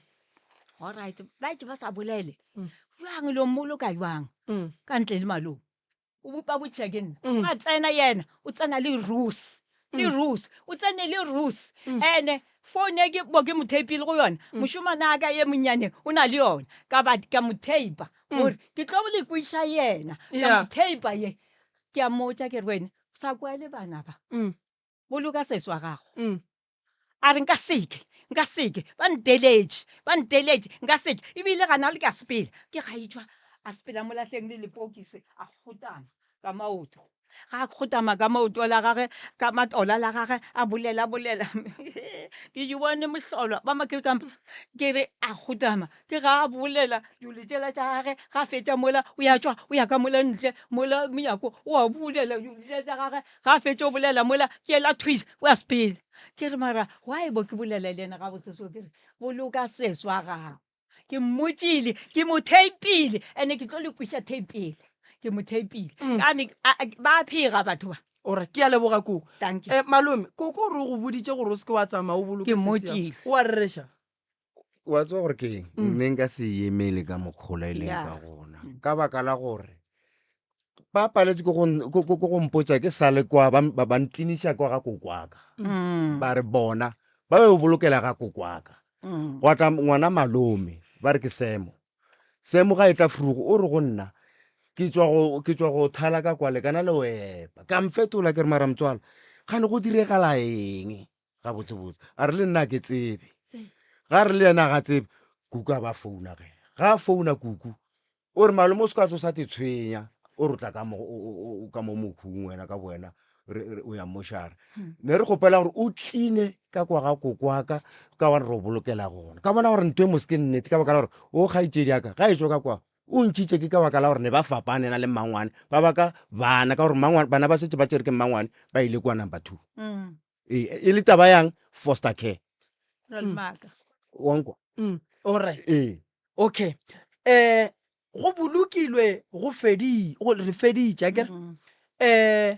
Alright, ba itše ba sa bolele. Mm. Bjang lo mmoloka bjang Mm. ka ntle le malome. O ba botšiša ke nna. Mm. Ba tsena yena, o tsena le Rose. Le Mm. Rose, o tsene le Rose. Mm. And-e phone e ke bo ke mo tape-ile go yona, Mm. mošomana ka ye monnyane o na le yona. Ka ba ka mo tape-a Mm. gore ke tlo le kweša yena. Ka Yeah. mo tape-a ye. Ke a mmotša ke re wena o sa kwele bana ba. Mm. Boloka sesi wa gago. Mm. A re nka seke, nka seke, ba nteletše, ba nteletše, nka seke. Ebile gana le ka sepela. Ke ga etšwa a sepela mo lahleng le lepokisi a kgotama ka maoto. Ga a kgotama ka maoto la gage, ka matola la gage, a bolela bolela. Ke di bone mohlolo ba makirikampa. Ke re a kgotama, ke ga a bolela dilo tšela tša gage, ga a fetša mola o ya tšwa o ya ka mola ntle, mola monyako o a bulela dilo tšela tša gage. Ga a fetša o bolela mola ke ela thwi o a sepela. Ke re mara why bo ke bolela le yena gabotse so ke re boloka seswa gago. Ke mmotšile, ke mo tape-ile and ke tlo le kweša tape ele. Ke mo tape-ile. Mm. Kane ba phega batho ba. Ora ke a leboga koko. Thank you. Eh, malome, koko o re o go boditše gore o se ke wa tsamaya o boloke Ke sesi ya- mmotšile. O a rereša? Wa tseba gore ke eng? Mm. Ne nka se emele ka mokgola e leng Yeah. ka gona. Mm. Ka baka la gore ba paletse ke go mpotša ke sa le kwa ba ntliniša kwa ga kokwaka. Mm. Ba re bona ba be bolokela ga kokwaka. Mm. Gwa tla ngwana malome ba re ke Semo. Semo ga e tla frugo o re go nna ke tswa go ke tswa go thala ka kwa lekana le wepa. Ka mfetola ke re mara motswala gane go diregala eng ga botsebotse. A re le nna ke tsebe. Ga re le yena ga tsebe kuku a ba founa ge. Ga founa kuku o re malome o se ka tlo sa te tshwenya o re tla ka mo ka mo mokhung wena ka wena o ya mošare. Hmm. Ne re kgopela gore o tline ka kwa ga kokwaka ka gore re o bolokela gona. Ka bona gore ntho e mose ke nnete ka baka la gore o kgaetšedi ya ka ga e tšwa ka kwa O ntšhitše ke ka baka la gore ne ba fapane yena le mmangwane, ba baka bana ka gore mmangwane, bana ba šetše ba tšere ke mmangwane ba ile kua number 2. Ee, e le taba yang foster care. Ra le maaka. Wa nkwa? Alright. Ee. Okay. Eh go bolokilwe go fedi go re feditše akere. Eh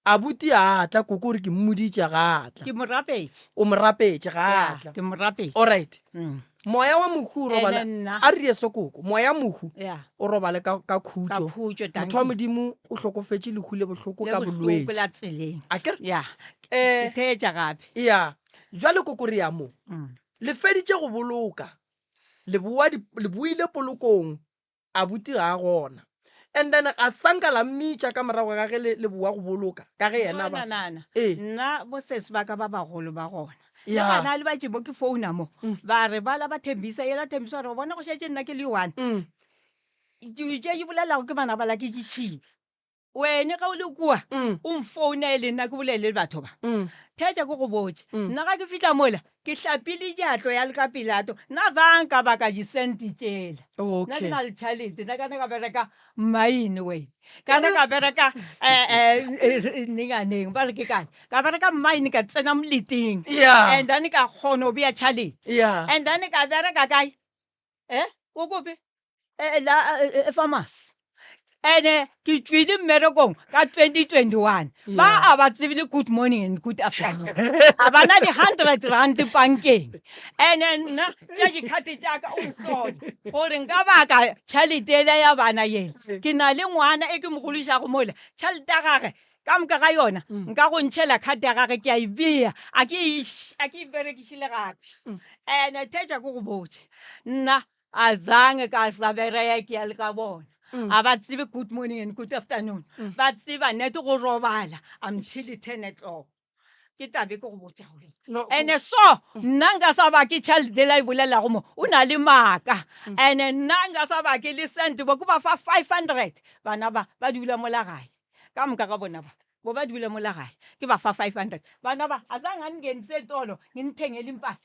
Abuti a tla, koko o re ke mmoditše ga a tla. Ke mo rapetše. O mo rapetše ga a tla. Ke mo rapetše. Alright. Mm. Moya wa mohu o robale. Ene nna. A re die so koko. Moya mohu Yeah. o robale ka ka khutšo. Ka khutšo, dankie. Motho wa Modimo o hlokofetše lehu le bohloko Le ka bohloko bolwetši. la tseleng. A ke re? Yeah. Eh. Ke theetša gape. Yeah. Jwale koko re ya mo. Mm. Le feditše go boloka. Le boa di, le boile polokong. Abuti ga a gona. And then ga sa nka la mmitša ka morago ga ge le, le boa go boloka, ka ge yena a ba Bona, sa. nana, Ee. nna bosesi ba ka ba bagolo ba gona. Le Ya. gana le ba tše mo ke founa mo, ba re bala ba thembisa, yela thembisa gore o bona go šetše nna ke le one. Dilo tše di bolelago ke bana bala ke ditšhila. Wene ge o le kua, o mfounele nna ke bolele le batho ba. Theetša ke go botše, nna ga ke fihla mola, ke hlapile diatlo ya le ka Pilato, nna zange ka baka disente tšela. Nna ke na le tšhalete, nna ka na ka bereka mmaene wene, ka na ka bereka nenganeng, ba re ke kae, ka bereka mmaene ka tsena moleteng, and then ka kgona go bea tšhalete, and then ka bereka kae, eh, ko kope? Eh, la eh, eh, pharmacy ene ke tšwile mmerekong ka 2021 ba a ba tsebile good morning and good afternoon a ba na di-hundred rand bankeng ene nna tša dikhate tšaka o nsone gore nka baka tšhelete ele ya bana yele ke na le ngwana e ke mo gološago mola tšhelete ya gage ka moka ga yona nka go ntšhela khate ya gage ke a e bea a ke e a ke e berekišile gape ene thetša ke go botše nna Azange ka sa bereke ya le ka bona. A ba tsebe good morning and good afternoon. Ba tseba net go robala until 10 o'clock. Ke tlabe ke go botša go yona. No, Ene so nna nka sa ba ke tšhelete la e bolelago mo o na le maaka. Ene nna nka sa ba ke le cent bo ke ba fa 500 bana ba ba dula mola gae. Ka moka ga bona ba bo ba dula mola gae ke ba fa 500. Bana ba azange a ngenise tolo nginithengele impahla.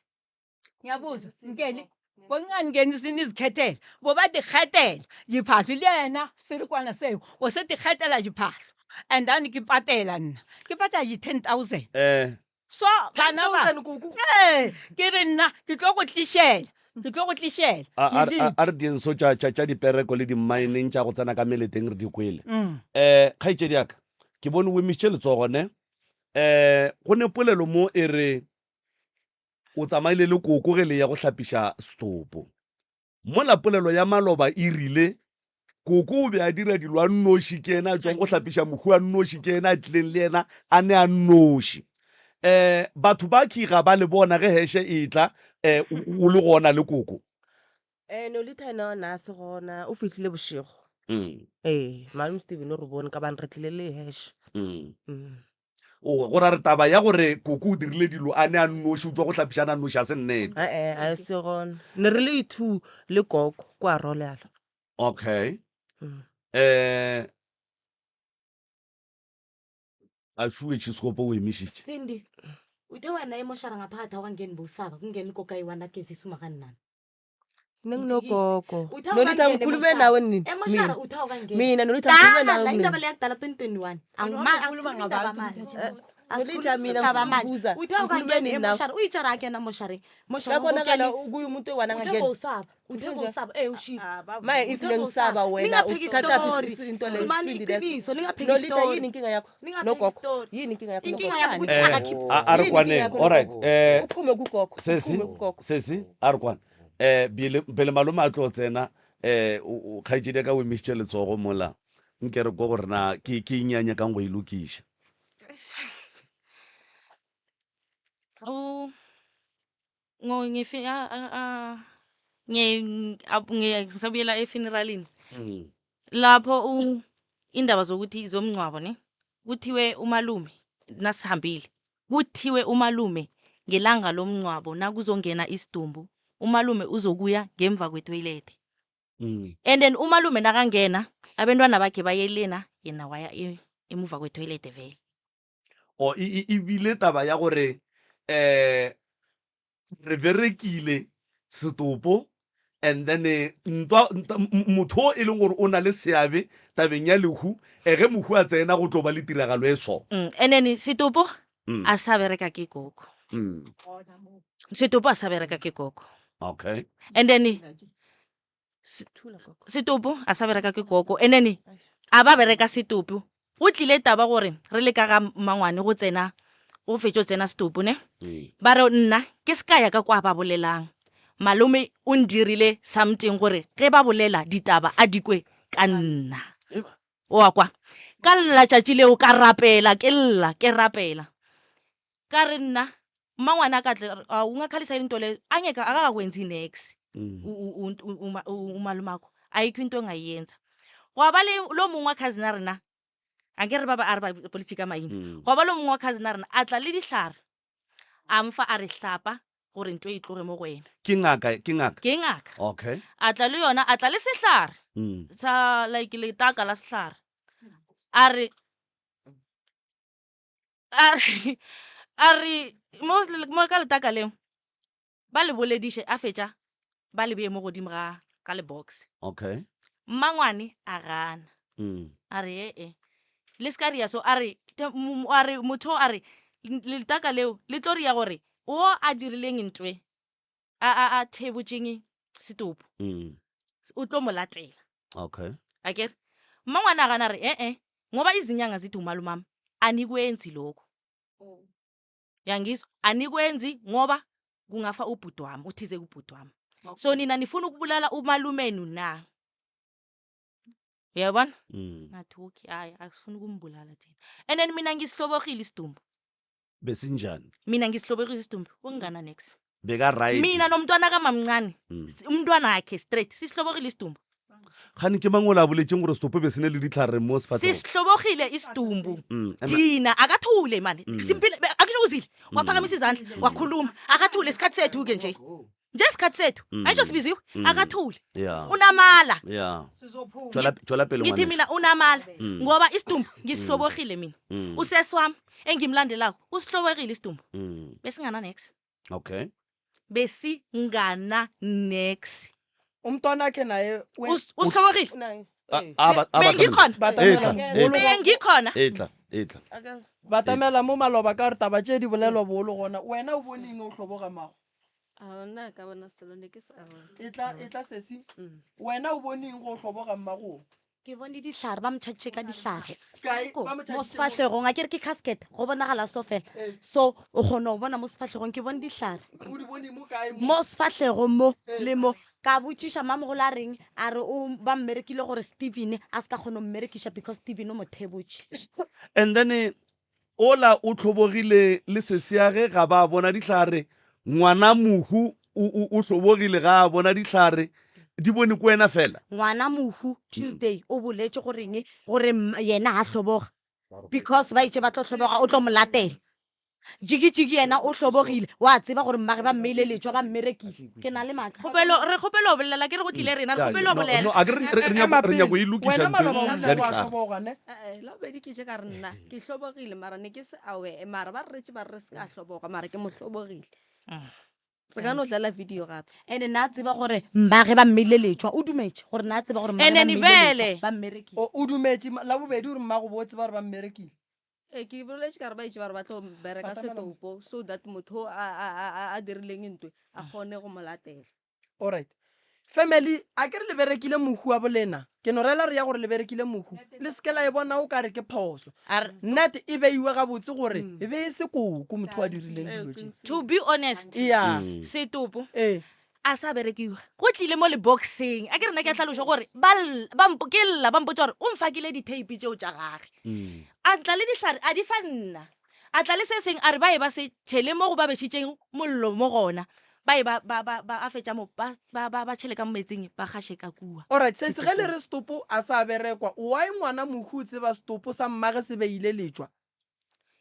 Ngiyabuza nkele bongingangenisi nizikhethela bo ba dikgetela diphahlo le yena serikwana seo o se dikgetela diphahlo and then ke patela nna ke patela di-10 000 Eh, so bana ba 10,000 koko. ee ke re nna ke tlo go tlišela ke tlo go tlišela a a- Ke a- a re dienso tša tša tša dipereko le dimmaeneng tša go tsena ka meleteng re di kwele. Mm. Eh, kgaetšedi ya ka, ke bone o emišitše letsogo ne. Eh, go ne polelo mo e re O tsamaile le koko ge le ya go hlapiša setopo. Mola polelo ya maloba e rile, Koko o be a dira dilo a nnoši, ke yena a tšwang go hlapiša mohu a nnoši, ke yena a tlileng le yena a ne a nnoši. Um batho ba khi ga ba le bona ge heshe e etla um o le gona le koko. Eh, Nolitha ena na a se gona, o fihlile bošego. Mm. Ee, malome Steven o re bone ka bane re tlile le hash. Mm. Mm. O, go ra re taba ya gore koko o dirile dilo a ne a nnoši, o tšwa go hlapiša a ne a nnoši, a se nnete. Eh, a se gona. Ne re le two le koko kwa Royal. Okay. Mm. Eh, a šuwe tšhiskopo o emišitše. Cindy, uthe wena emoshara ngaphakathi awukangeni bowusaba kungena ikoka eyi-one agezisa umakanani. Nna nginogogo. Uthe Nolitha awukangeni ngikhulume emoshara. nawe nini? Emoshara Mina. uthe awukangeni. Mina Nolitha ngikhulume nawe Dala mina. indaba le yakudala 2021. Wena Angima ukhuluma asikhulumi indaba ngabantu, manje. mthatha. Nolitha Asikhulumi mina indaba manje. ngikubuza. Uthe Ngikhulume awukangeni nini nawe? emoshara. Uyitshara akena emoshareng. Moshara Kuyabonakala ubukele. kuye umuntu oyi-one Uthe angangeni. bowusaba. Uthe Usho njani? bowusaba. Eh ushilo. Ah, ba- Maye if Uthe nengisaba bowusaba. wena Ningaphiki uthatha story. into leyo Khulumani isibindi leso. iqiniso, ningaphiki Nolitha story. yini inkinga yakho? Ningaphiki Nogogo. story. Yini inkinga yakho Inkinga nogogo? yakho ukuthi Eh, akakhiphi. a a re Yini inkinga kwaneng. yakho All right. nogogo? Eh, Uphume kugogo. sesi, Uphume kugogo. sesi, a re kwane. Eh, bile pele malome a tlo tsena, eh, o- o- kgaetšedi ya ka o emišitše letsogo mola. Nke re kwa gore na ke ke eng ya nyakang go e lokiša. O ngo ngefi a a a nge ab- nge ngisabuyela efuneralini. Lapho u indaba zokuthi zomngcwabo ne kuthiwe umalume nasihambile kuthiwe umalume ngelanga lomngcwabo nakuzongena isidumbu umalume uzokuya ngemva kwetoilet. And then umalume nakangena abentwana bakhe baye lena yena waya e- emuva kwetoilet vele. O e e- e bile taba ya gore eh re berekile setopo. And then ntwa, motho o e leng gore o na le seabe tabeng ya lehu, eh, ge mohu a tsena go tlo ba le tiragalo e so. And then setopo a sa bereka ke koko. Setopo a sa bereka ke koko. Okay. And then setopo a sa bereka ke koko. And then a ba bereka setopo. Go tlile taba gore re le ka ga mmangwane go tsena, go fetšo tsena setopo ne. Ba re nna ke se ka ya ka kwa ba bolelang. Malome o ndirile something gore ge ba bolela ditaba a di kwe ka nna. O a kwa? Ka lla tšatši leo ka rapela, ke lla, ke rapela. Ka re nna mmangwane a ka tle, a o ngakhalisa into le, a ngeka a ga kwenzi nex. Umalomako ayikho into engayenza. Gwa ba le lo mongwe wa cousin a rena, a nke re ba ba a re ba boletse ka maina. Gwa ba lo mongwe wa cousin a rena a tla le dihlare, a mfa a re hlapa gore nto e tloge mo go wena. Ke ngaka, ke ngaka. Ke ngaka. Okay. A tla le yona, a tla le sehlare sa like letaka la sehlare. A re a re a re mo mo ka letaka leo ba le bolediše a fetša ba le bee mo godimo ga ga le box. Okay. Mmangwane a gana. A re ee le se ka ria so a re a re motho a re letaka leo le tlo ria gore o a dirileng ntwe a a a thebotšeng setopo o tlo mo latela. Okay. Akere mmangwane a gana a re ee ngoba izinyanga zithi umalumami anikwenzi lokho. Yangizwa anikwenzi ngoba kungafa ubhuti wami uthize kubhuti wami. So nina nifuna ukubulala umalumenu na? Uyabona? Ngathi okay hayi akusifuni ukumbulala thina. And then mina ngisihlobogile isidumbu. Besinjani? Mina ngisihlobogile isidumbu ukungana next. Beka right. Mina nomntwana kamamncane. Umntwana wakhe straight sisihlobogile isidumbu. Gane ke mang o la boletseng gore setopo be se ne le ditlhare mo sefatlhegong? Sisihlobogile isidumbu. Thina akathule mani. Simpile akusho uzile. Waphakamisa izandla wakhuluma. Akathule isikhathi sethu ke nje. Nje isikhathi sethu. Ayisho sibiziwe. Akathule. Yeah. Unamala. Yeah. Sizophuma. Tšwela tšwela pele Ngithi ngwanešu. mina unamala ngoba isidumbu ngisihlobogile mina. Usesi wami engimlandelako usihlobogile isidumbu. Besingana next. Okay. Besingana next. Umntwana wakhe naye Usihlobogile. Naye. Bengikhona. Batamela Etla, mo- Bengikhona. Etla, etla. Batamela mo maloba ka gore taba tše di bolelwa bolo gona. Wena o bone eng o hloboga mago? A nna ka bona selo ne ke sa bona. Etla, etla sesi. Wena o bone eng go hloboga mmago? Ke bone dihlare ba motšhatše ka dihlare. Kae? Ba Mo mo tšhaditše mo? sefahlegong, a ke re ke casket, go bonagala so fela. Ee. So o kgona go bona mo sefahlegong, ke bone dihlare. O di bone mo kae mo? Mo sefahlegong mo Ee. le mo. Ka botšiša mamogolo a reng, a re o ba mmerekile gore Steven a se ka kgona go mmerekiša because Steven o mo thebotše. And then ola o hlobogile le sesiage ga ba bona dihlare, ngwana mohu o, o, o hlobogile ga a bona dihlare, di bone ko wena fela. Ngwana mohu Tuesday o boletše goreng gore yena ha hloboga because ba itše ba tlo hloboga o tlo mo latela. Jiki-jiki yena o hlobogile wa tseba gore mmage ba mmeile letšwa ba mmerekile. Ke na le maaka. Kgopelo re kgopelo go bolela ke re go tlile rena re kgopelo go bolela. No, a ke re re Ema nyako re nyako e pele. lokiša Wena ntho maloba o ya rile wa dihlare. hloboga ne? Eh, la bobedi ke je ka re nna ke hlobogile mara ne ke se aware mara ba re retše ba re re se ka hloboga mara ke mo hlobogile. Re ka no dlala video gape. Ene na tseba gore mmage ba mmeile letšwa o dumetše gore na tseba gore mmage And ba then mmeile bele. letšwa ba mmerekile. O o dumetše la bobedi gore mmago bo tseba gore ba mmerekile. Ee, ke boletše ka re ba itše ba re ba tlo bereka Batamela mo. setopo so that motho a, a, a, a- a dirileng ntwe a kgone go mo latela. Alright. Family, a ke re le berekile mohu wa bolena. Ke no rela re ya gore le berekile mohu. Le se ke la e bona o ka re ke phoso. A re- Net e beiwe gabotse gore e be e se koko motho a dirileng dilo tše. To be honest, Yeah. setopo Ee. a sa berekiwa go tlile mo leboxeng a ke rena ke a tlhaloša gore ba ll- ba mpo- ke lla ba mpotsa gore o mfakile di-tape tšeo tša gage a tla le dihlare a di fa nna a tla le se seng a re ba e ba se tšhele mo go ba bešitšeng mollo mo gona ba e ba ba ba ba a fetša mo ba ba ba ba tšhele ka mo metsing ba gaše ka kua Alright, sesi ge le re setopo a sa berekwa, why ngwana mohu o tseba setopo sa mmage se beile letšwa?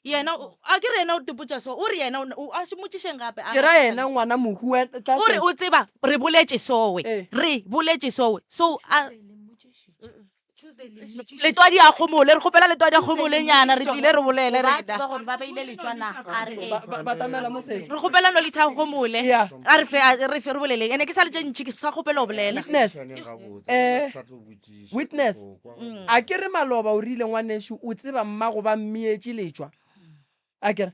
Yena o- a ke re yena o tepotša so o re yena o ne- o- a se mmotšišeng gape a Ke ra yena ngwana mohu wen- tla o re sesi. o tseba re boletše sowe Ee. re boletše sowe so a Tuesday le mmotšišitše. Letwadi a gomole, re kgopela letwadi a gomole nyana, re tlile re bolele Ba rena. tseba gore ba beile letšwa na a re ee. Batamela mo sesi. Re kgopela Nolitha a gomole. Yeah. A re fe a re fe re boleleng. Ene ke sa le tše ntši ke sa kgopela go bolela. Witness. Witness. A ke re maloba o rile ngwanešu o tseba mmago ba mmietše letšwa. A ke re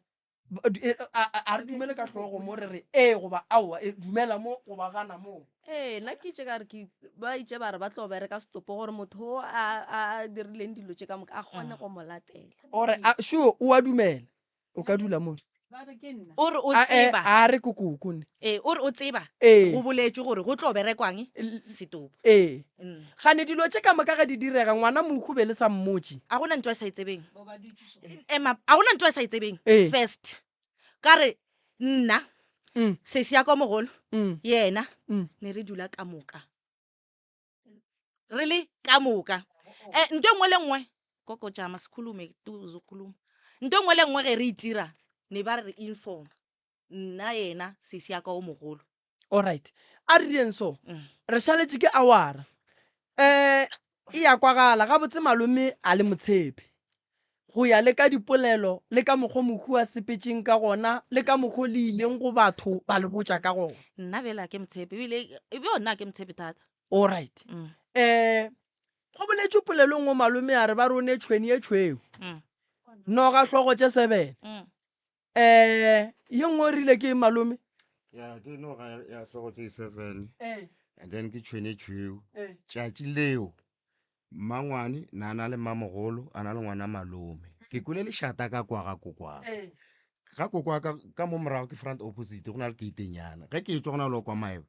E, a re dumele ka hlogo mo re re ee goba aowa, e, dumela mo goba gana mo. Ee, nna ke itše ka re ke ba itše ba re ba tlo bereka setopo gore motho o a a dirileng dilo tše ka moka a kgone go mo latela. Ore a sure o a dumela o ka dula mo. O re o A e tseba. a re kokoko ne. Ee, o re o tseba. Ee. Go boletšwe gore go tlo berekwang setopo. Ee. Gane dilo tše ka moka ge di direga ngwana mohu be le sa mmotše. A gona ntho a sa e tsebeng. Ema, a gona ntho a sa e tsebeng. Ee. First. Ka re nna sesi ya ka o mogolo yena ne re dula ka moka. Re le ka moka. Eh, ntho e nngwe le nngwe koko jama sikhulume tu uzokhuluma. Ntho e nngwe le nngwe ge re itira ne ba re inform. Nna yena sesi ya ka o mogolo. Alright. A re direng so. Re šaletše ke awara. Um e ya kwagala gabotse malome a le motshepe. Go ya le ka dipolelo le ka mokgo mohu a sepetšeng ka gona le ka mokgo le ileng go batho ba le botša ka gona. Nna bjale a ke motshepe ebile ebjo nna a ke motshepe thata. Alright. Um go boletšwe polelo nngwe malome a re ba re o ne tšhweni ye tšhweu. Noga hlogo tše sebele. Eh, ye nngwe o rile ke eng malome? Ya ke noga ya hlogo tše seven. Eh. And then ke tšhwene tšhweu. Eh. Tšatši leo mmangwane na na le mmamogolo a na le ngwana malome. Ke kwele lešata ka kwa ga kokwaka. Eh. Ga kokwaka ka mo morago ke front opposite go na le keitenyana. Ge ke etšwa go na le kwa maeba.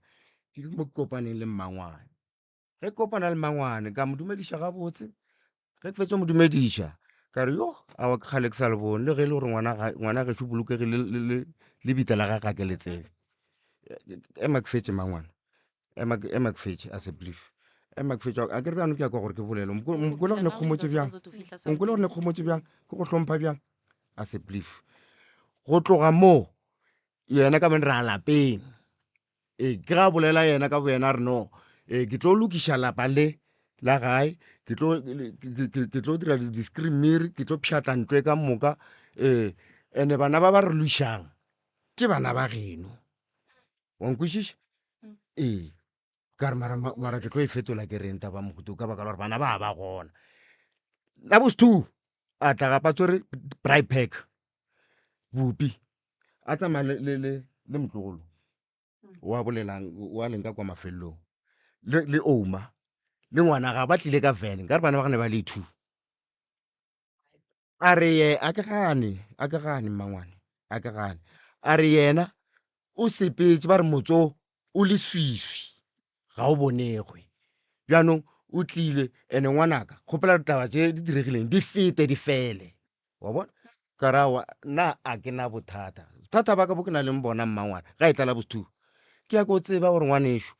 Ke mo ke kopaneng le mmangwane. Ge ke kopana le mmangwane ka mo dumediša gabotse. Ge ke fetša go mo dumediša ka re yo aowa ke kgale ke sa le bone le ge e le gore ngwana gešo o bolokegile le lebitla la gage ga ke le tsebe. Ema ke fetše mmangwana, ema ke fetše asseblief, ema ke fetše. Akere bjano ke nyaka gore ke bolele, o nkwele gore ne ke homotše bjang, o nkwele gore ne ke homotše bjang, ke go hlompha bjang, asseblief. Go tloga moo yena ka bone re a lapeng. Ee, ke ga bolela yena ka boyena a re no, ee, ke tlo lokiša lapa le la gae, ke tlo ke tlo dira di-screen ke tlo pšhatla ntlo e ka moka, ee, ene bana ba ba re lwišang ke bana ba geno, wa nkwešiša? Ee, ka re mara mara ke tlo e fetola ke reng taba mohuta ka baka la gore bana ba ba gona. La bo two a tla gapa tswere braai pack, bupi a tsamaya le, le, le, le motlogolo wa bolelang wa leng ka kwa mafelelong le, le oma le ngwana ga ba tlile ka van nka re bana ba gane ba le two a re ye a ke gane a ke gane mmangwane a ke gane a re yena o sepetse ba re motso o le swiswi ga o bonegwe bjanong o tlile ene ngwanaka kgopela ditaba tše di diregileng di fete di fele wa bona ka ra wa nna a ke na bothata bothata ba ka bo ke na leng bona mmangwana ga e tlala botho ke ya ko tseba gore ngwaneso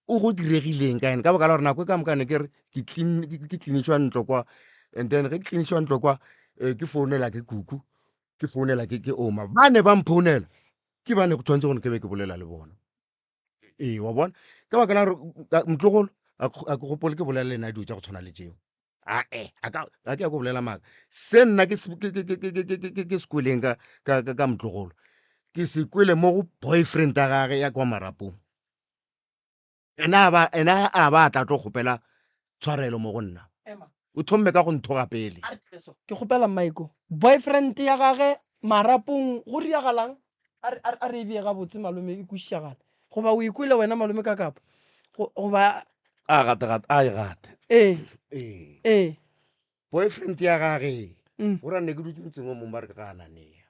o go diregileng ka ene ka baka la gore nako e ka moka ne ke re ke tlinišwa ntlo kwa and then ge ke tlinišwa ntlo kwa um ke founela ke kuku ke founela ke oma ba ne ba mphounela ke ba ne go tshwanetse gore ke be ke bolela le bona ee wa bona ka baka la gore motlogolo a ke gopole ke bolela le ena dilo tša go tshwana le tšeo ae a ka a ke ya go bolela maaka se nna ke se kweleng ka motlogolo ke se kwele mo go boyfriend ya gage ya kwa marapong ena a ba a tla tlo kgopela tshwarelo mo go nna o thomme ka go nthoga pele ke kgopela maiko boyfriend ya gage marapong go riagalang a re e bee gabotse malome e kwešišagale goba o ikwele wena malome ka kapa goba a gate gate a e gate ee ee ee boyfriend ya gage go ra ne ke dutse motseng o mongwe ba re ke ga ananea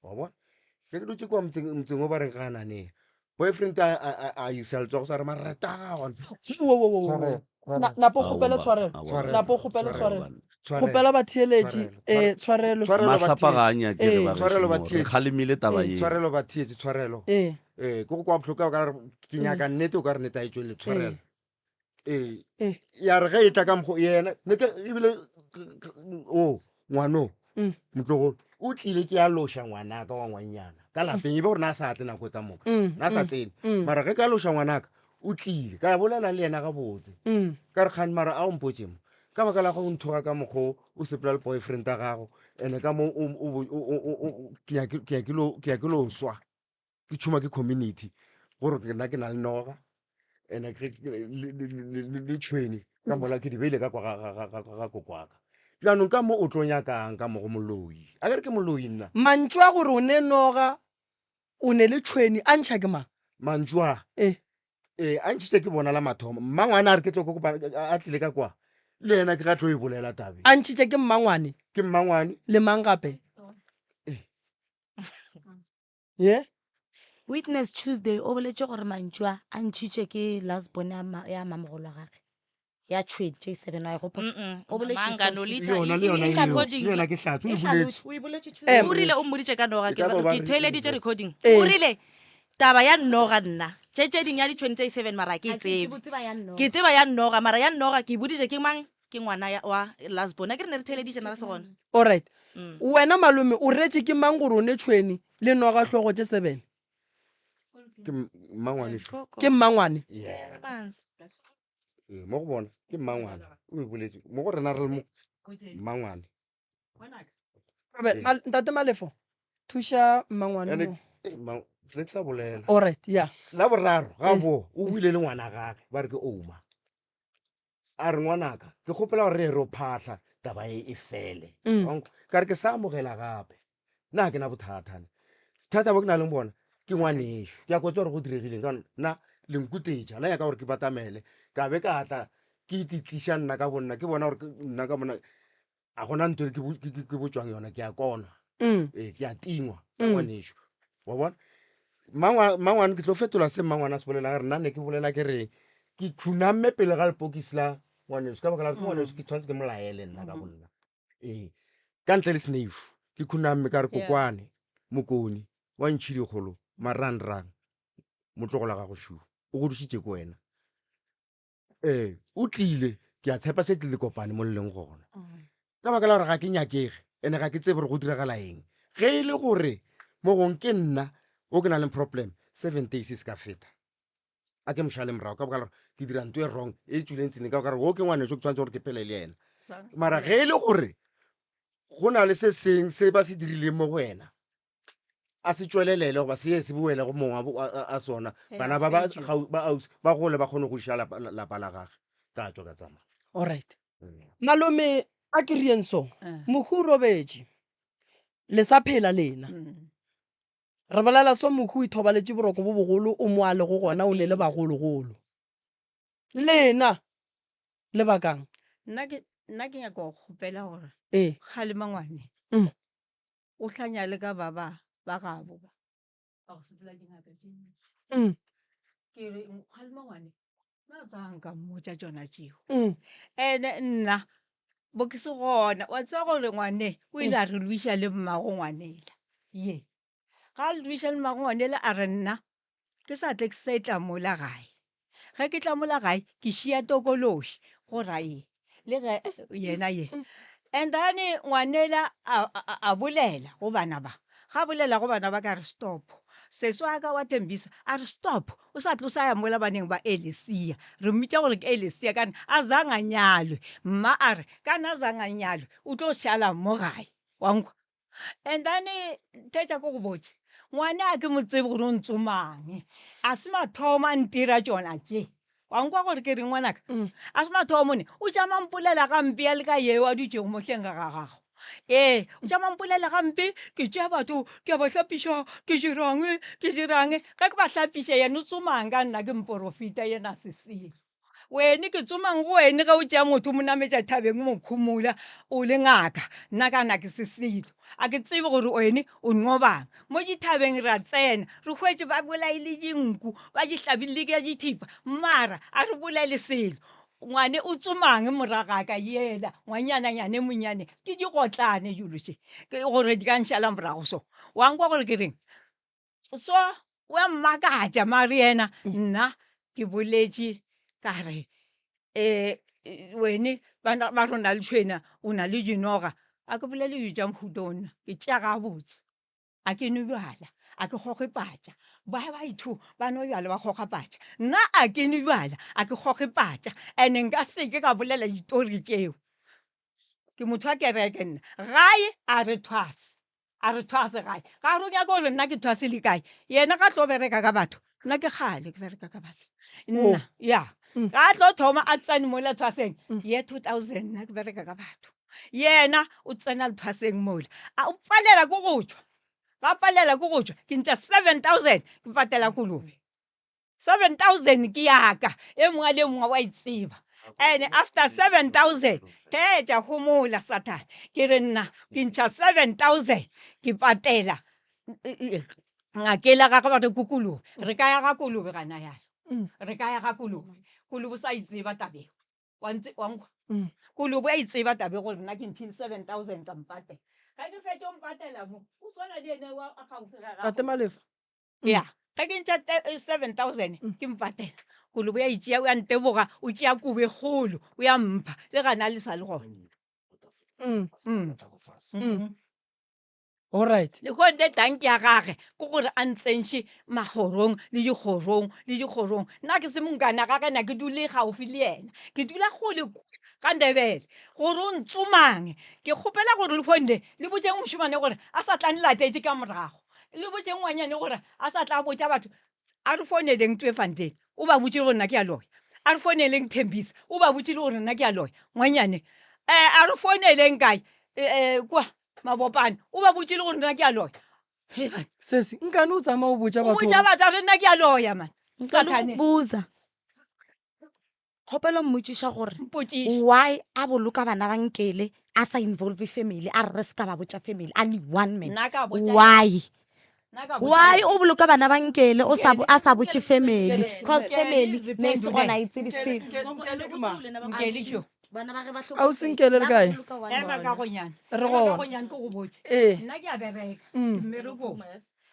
wa bona ge ke dutse kwa motseng o ba reng ga ananea boyfriend a isa letsogo sa re mareta a gago napo kgopela tshwarelo napo kgopela tshwarelo kgopela batheeletši um tshwarelo mahlapa ga a nyakege bagešo re kgalemile taba ye tshwarelo batheetši tshwarelo ee ee ke go kwa bohloko ka re ke nyaka nnete o ka re nnete a e tswele tshwarelo ee ya re ge e tla ka mokgo yena ne ke ebile o ngwano motlogolo o tlile ke ya loša ngwanaka wa ngwannyana ka lapeng e be gore na a sa tle nako e ka moka na sa tsene mara ge ka loša ngwanaka o tlile ka bolela le yena gabotse ka re kgane mara a o mpotse mo. Ka baka la go nthoga ka mokgwa o sepela le boyfriend ya gago, and-e ka mo ke ya ke lo swa, ke tšhuma ke community gore nna ke na le noga and-e le tšhwene ka mola ke di beile ka kwa ga kokwaka. Bjanong ka mo o tlo nyakang ka mo go moloi? A ke re ke moloi nna. Mantšu a gore o ne noga, o ne le tšhwene a ntšha ke mang? Mantšu a? Ee. Ee, a ntšhitše ke bona la mathomo. Mmangwane a re ke tlo kopa a tlile ka kwa. Le yena ke ga tlo e bolela tabe. A ntšhitše ke mmangwane? Ke mmangwane. Le mang gape? Ee. Ye? Witness Tuesday o boletše gore mantšu a a ntšhitše ke last born ya ma, ya mamogolo wa gage ya tšhwene J seven wa e gopola? Mm-mm. O boletše Manga, so- Nolitha, Le yona, le yona e eo. recording. Le yona ke hlatse, o E e boletše. hlaloše, o e boletše Tuesday. O rile o mmoditše ka noga, E ke ka no ba ke re- theeleditše recording. Ee. O rile taba ya noga nna tše tše ding ya ditšhwene tše seven mara ke Ha e ke- ke tsebe. bo tseba ya noga. Ke tseba ya noga mara ya noga ke e boditše ke mang? Ke ngwana ya, wa last born. A ke re ne re theeleditše na re se gona. Alright. Wena malome o retše ke mang gore o ne tšhwene le noga hlogo tše seven? Ke mmangwane šo. Ke mmangwane? Yeah. Ee, mo go bona ke mmangwane o e boletše mo go rena re le mo mmangwane. Robert, Ee. Ntate Malefo, thuša mmangwane Ene mo. eh, ne ke sa bolela. Alright, yeah. La boraro ga Ee. bo o buile le ngwana gage ba re ke Ouma. A re ngwanaka ke kgopela gore re ye re o phahla taba e e fele. Wa nkwa? Ka re ke sa amogela gape. Nna ga ke na bothata ne. Bothata bo ke na leng bona ke ngwanešo. Ke a kwa tseba gore go diregileng ka nna le nkutetša la nyaka gore ke batamele. Ka be ka tla ke ititliša nna ka bonna ke bona gore nna ka bona a gona ntho e ke botšwang yona ke a kona. Ee, ke a tingwa ka ngwanešo. Wa bona? Mmangwane ke tlo fetola se mmangwane a se bolelang re nna ne ke bolela ke re ke khuname pele ga lepokisi la ngwaneso ka baka la gore ke ngwaneso ke tshwanetse ke molaele nna ka bonna. Ee, ka ntle le sneifu ke khuname ka re kokwane mokoni wa ntšhidikgolo marangrang motlogola gago shu o godišitše ke wena. Ee, o tlile ke a tshepa se tlile kopane mo le leng gona ka baka la gore ga ke nyakege ene ga ke tsebe gore go diragala eng. Ge e le gore mo gong ke nna o ke na leng problem 7 days e se ka feta a ke mošale morago ka baka la gore ke dira ntho e wrong e tswileng tseleng ka baka gore o ke ngwaneso ke tshwanetse gore ke phele le yena. Mara ge e le gore go na le se seng se ba se dirileng mo go wena a se tšwelelele goba se ye se boele go mongwe a sona bana ba ba ausi ba gole ba kgone go iša lapa la gage ka tšwa ka tsamaya. Alright. Malome a ke rieng so mohu o robetše le sa phela lena. Re bolela so mohu o ithobaletše boroko bo bogolo o mo a lego gona o ne le bagologolo. Lena le bakang? Nna ke nna ke nyaka go kgopela gore Ee. kgalema ngwane o hlanya le ka ba ba ba gabo ba ba go sepela dingaka tše ntši. Ke re kgalema ngwane nna tsang ka mmotša tšona tšeo. Ene nna bo ke se gona wa tseba gore ngwane o ile a re lwiša le mmago ngwanela ye. Ga a lwiša le mmago ngwanela a re nna ke sa tle ke sa etla mola gae. Ge ke tla mola gae ke šia tokološi go ra ye le ge yena ye. And then ngwanela a bolela go bana ba. Ga bolela go bana ba ka re stop. Sesi wa ka wa Tembisa a re stop o sa tlo sa ya mola baneng ba Elesia. Re mmitša gore ke Elesia kana a zang a nyalwe. Mma a re kana a zang a nyalwe o tlo šala mo gae. Wa nkwa? And then theetša ke go botše, ngwane a ke mo tsebe gore o ntsomang. A se mathomo a ntira tšona tše. Wa nkwa gore ke reng ngwanaka? A se mathomo ne, o tšama mpolela gampe ya le ka yeo a dutšego mo hleng ga gago. Ee, o tšama mpolela gampe, ke tšea batho ke a ba hlapiša, ke dirang, ke dirang. Ge ke ba hlapiša yena o tsomang ka nna ke mporofeta yena a se selo. Wene ke tsomang go wene ge o tšea motho o mo nametša thabeng o mo khumula o le ngaka, nna ka na ke se selo. A ke tsebe gore wene o nqobang. Mo dithabeng ra tsena re hwetše ba bolaile dinku, ba di hlabile ka dithipa, mara a re bolele selo. Ngwane o tsomang moragaka yela ngwanyananyane monyane ke digotlane dilo tše gore di ka nšala morago so. Wa nkwa gore ke reng? So wa mmakatša mare yena nna ke boletše ka re um wene bana ba re o na le tšhwena o na le dinoga, a ke bolele dilo tša mohuta wo nna ke tšea gabotse a ke nwe bjala. a ke goge patša. Ba ba ithu ba nwa bjala ba goga patša. Nna a ke nwe bjala, a ke goge patša. And-e nka seke ka bolela ditori tšeo. Ke motho wa kereke nna. Gae a re thwase, a re thwase gae. Ga re o nyaka gore nna ke thwase le kae? Yena ga tlo bereka ka batho, nna ke kgale ke bereka ka batho. Nna, ya. Ga tlo thoma a tsene mola thwaseng, ye 2000 nna ke bereka ka batho. Yena o tsena lethwaseng mola, a o palela ke go tšwa. Ga palela ke go tšwa, ke ntša 7000 ke patela kolobe. 7000 ke yaka, e mongwe le e mongwe wa e tseba. And after 7000, theetša homola Sathane, ke re nna ke ntšha 7000 ke patela ngakela gagwe ba re ke kolobe. Re ka ya ga kolobe gana yalo, re ka ya ga kolobe. Kolobe o sa e tseba taba eo. Wa ntse wa nkwa? Kolobe a e tseba taba e gore nna ke ntšhile 7000 ka mpatela. Ge ke fetša o mpatela mo, o swana le ene wa a gaufi ga gago. Tate Malefa. Ya, ge ke ntšha 7000 ke mpatela. Kolobe ya e tšea o ya nteboga, o tšea kobo e kgolo o ya mpha, le gana le sa le gona. Alright. Lehono le tanki ya gage ke gore a ntsenše magorong le dikgorong le dikgorong. Nna ke se monkana gage, na ke dule gaufi le yena. Ke dula kgole kua ga Ndebele. Gore o ntsomang. Ke kgopela gore lehono le le botšeng mošemane gore a sa tla nlatetše ka morago. Le botšeng ngwanyane gore a sa tla botša batho. A re founeleng Tweefontein, o ba botšile gore nna ke a loya. A re founeleng Thembisa, o ba botšile gore nna ke a loya. Ngwanyane, a re founeleng kae, kua Mabopane, o ba botšile gore nna ke a loya. Hei bana. Sesi, nkane o tsamaya o botša O batho botša gore. batho a re nna ke a loya man. Nka le go Sathane. buza. Kgopelo mmotšiša gore Mpotšiše. why a boloka bana ba Nkele a sa involve family a re re se ka ba botša family a le one man. Nna ka botša Why? Nna ka botša Why o boloka bana ba Nkele o sa a sa botše family? Nkele- Cause Nkele family is ne e se gona Nkele. e tsebe Nkele, selo. Nkele, Nkele ke mang? Nkele ke yo. Bana ba ge ba Ausi Nkele le kae? boloka one Ema ka gonyane. Re Ema ka gona. gonyane ke go botše. Ee. Nna ke a bereka. Mm. Ke mmerekong.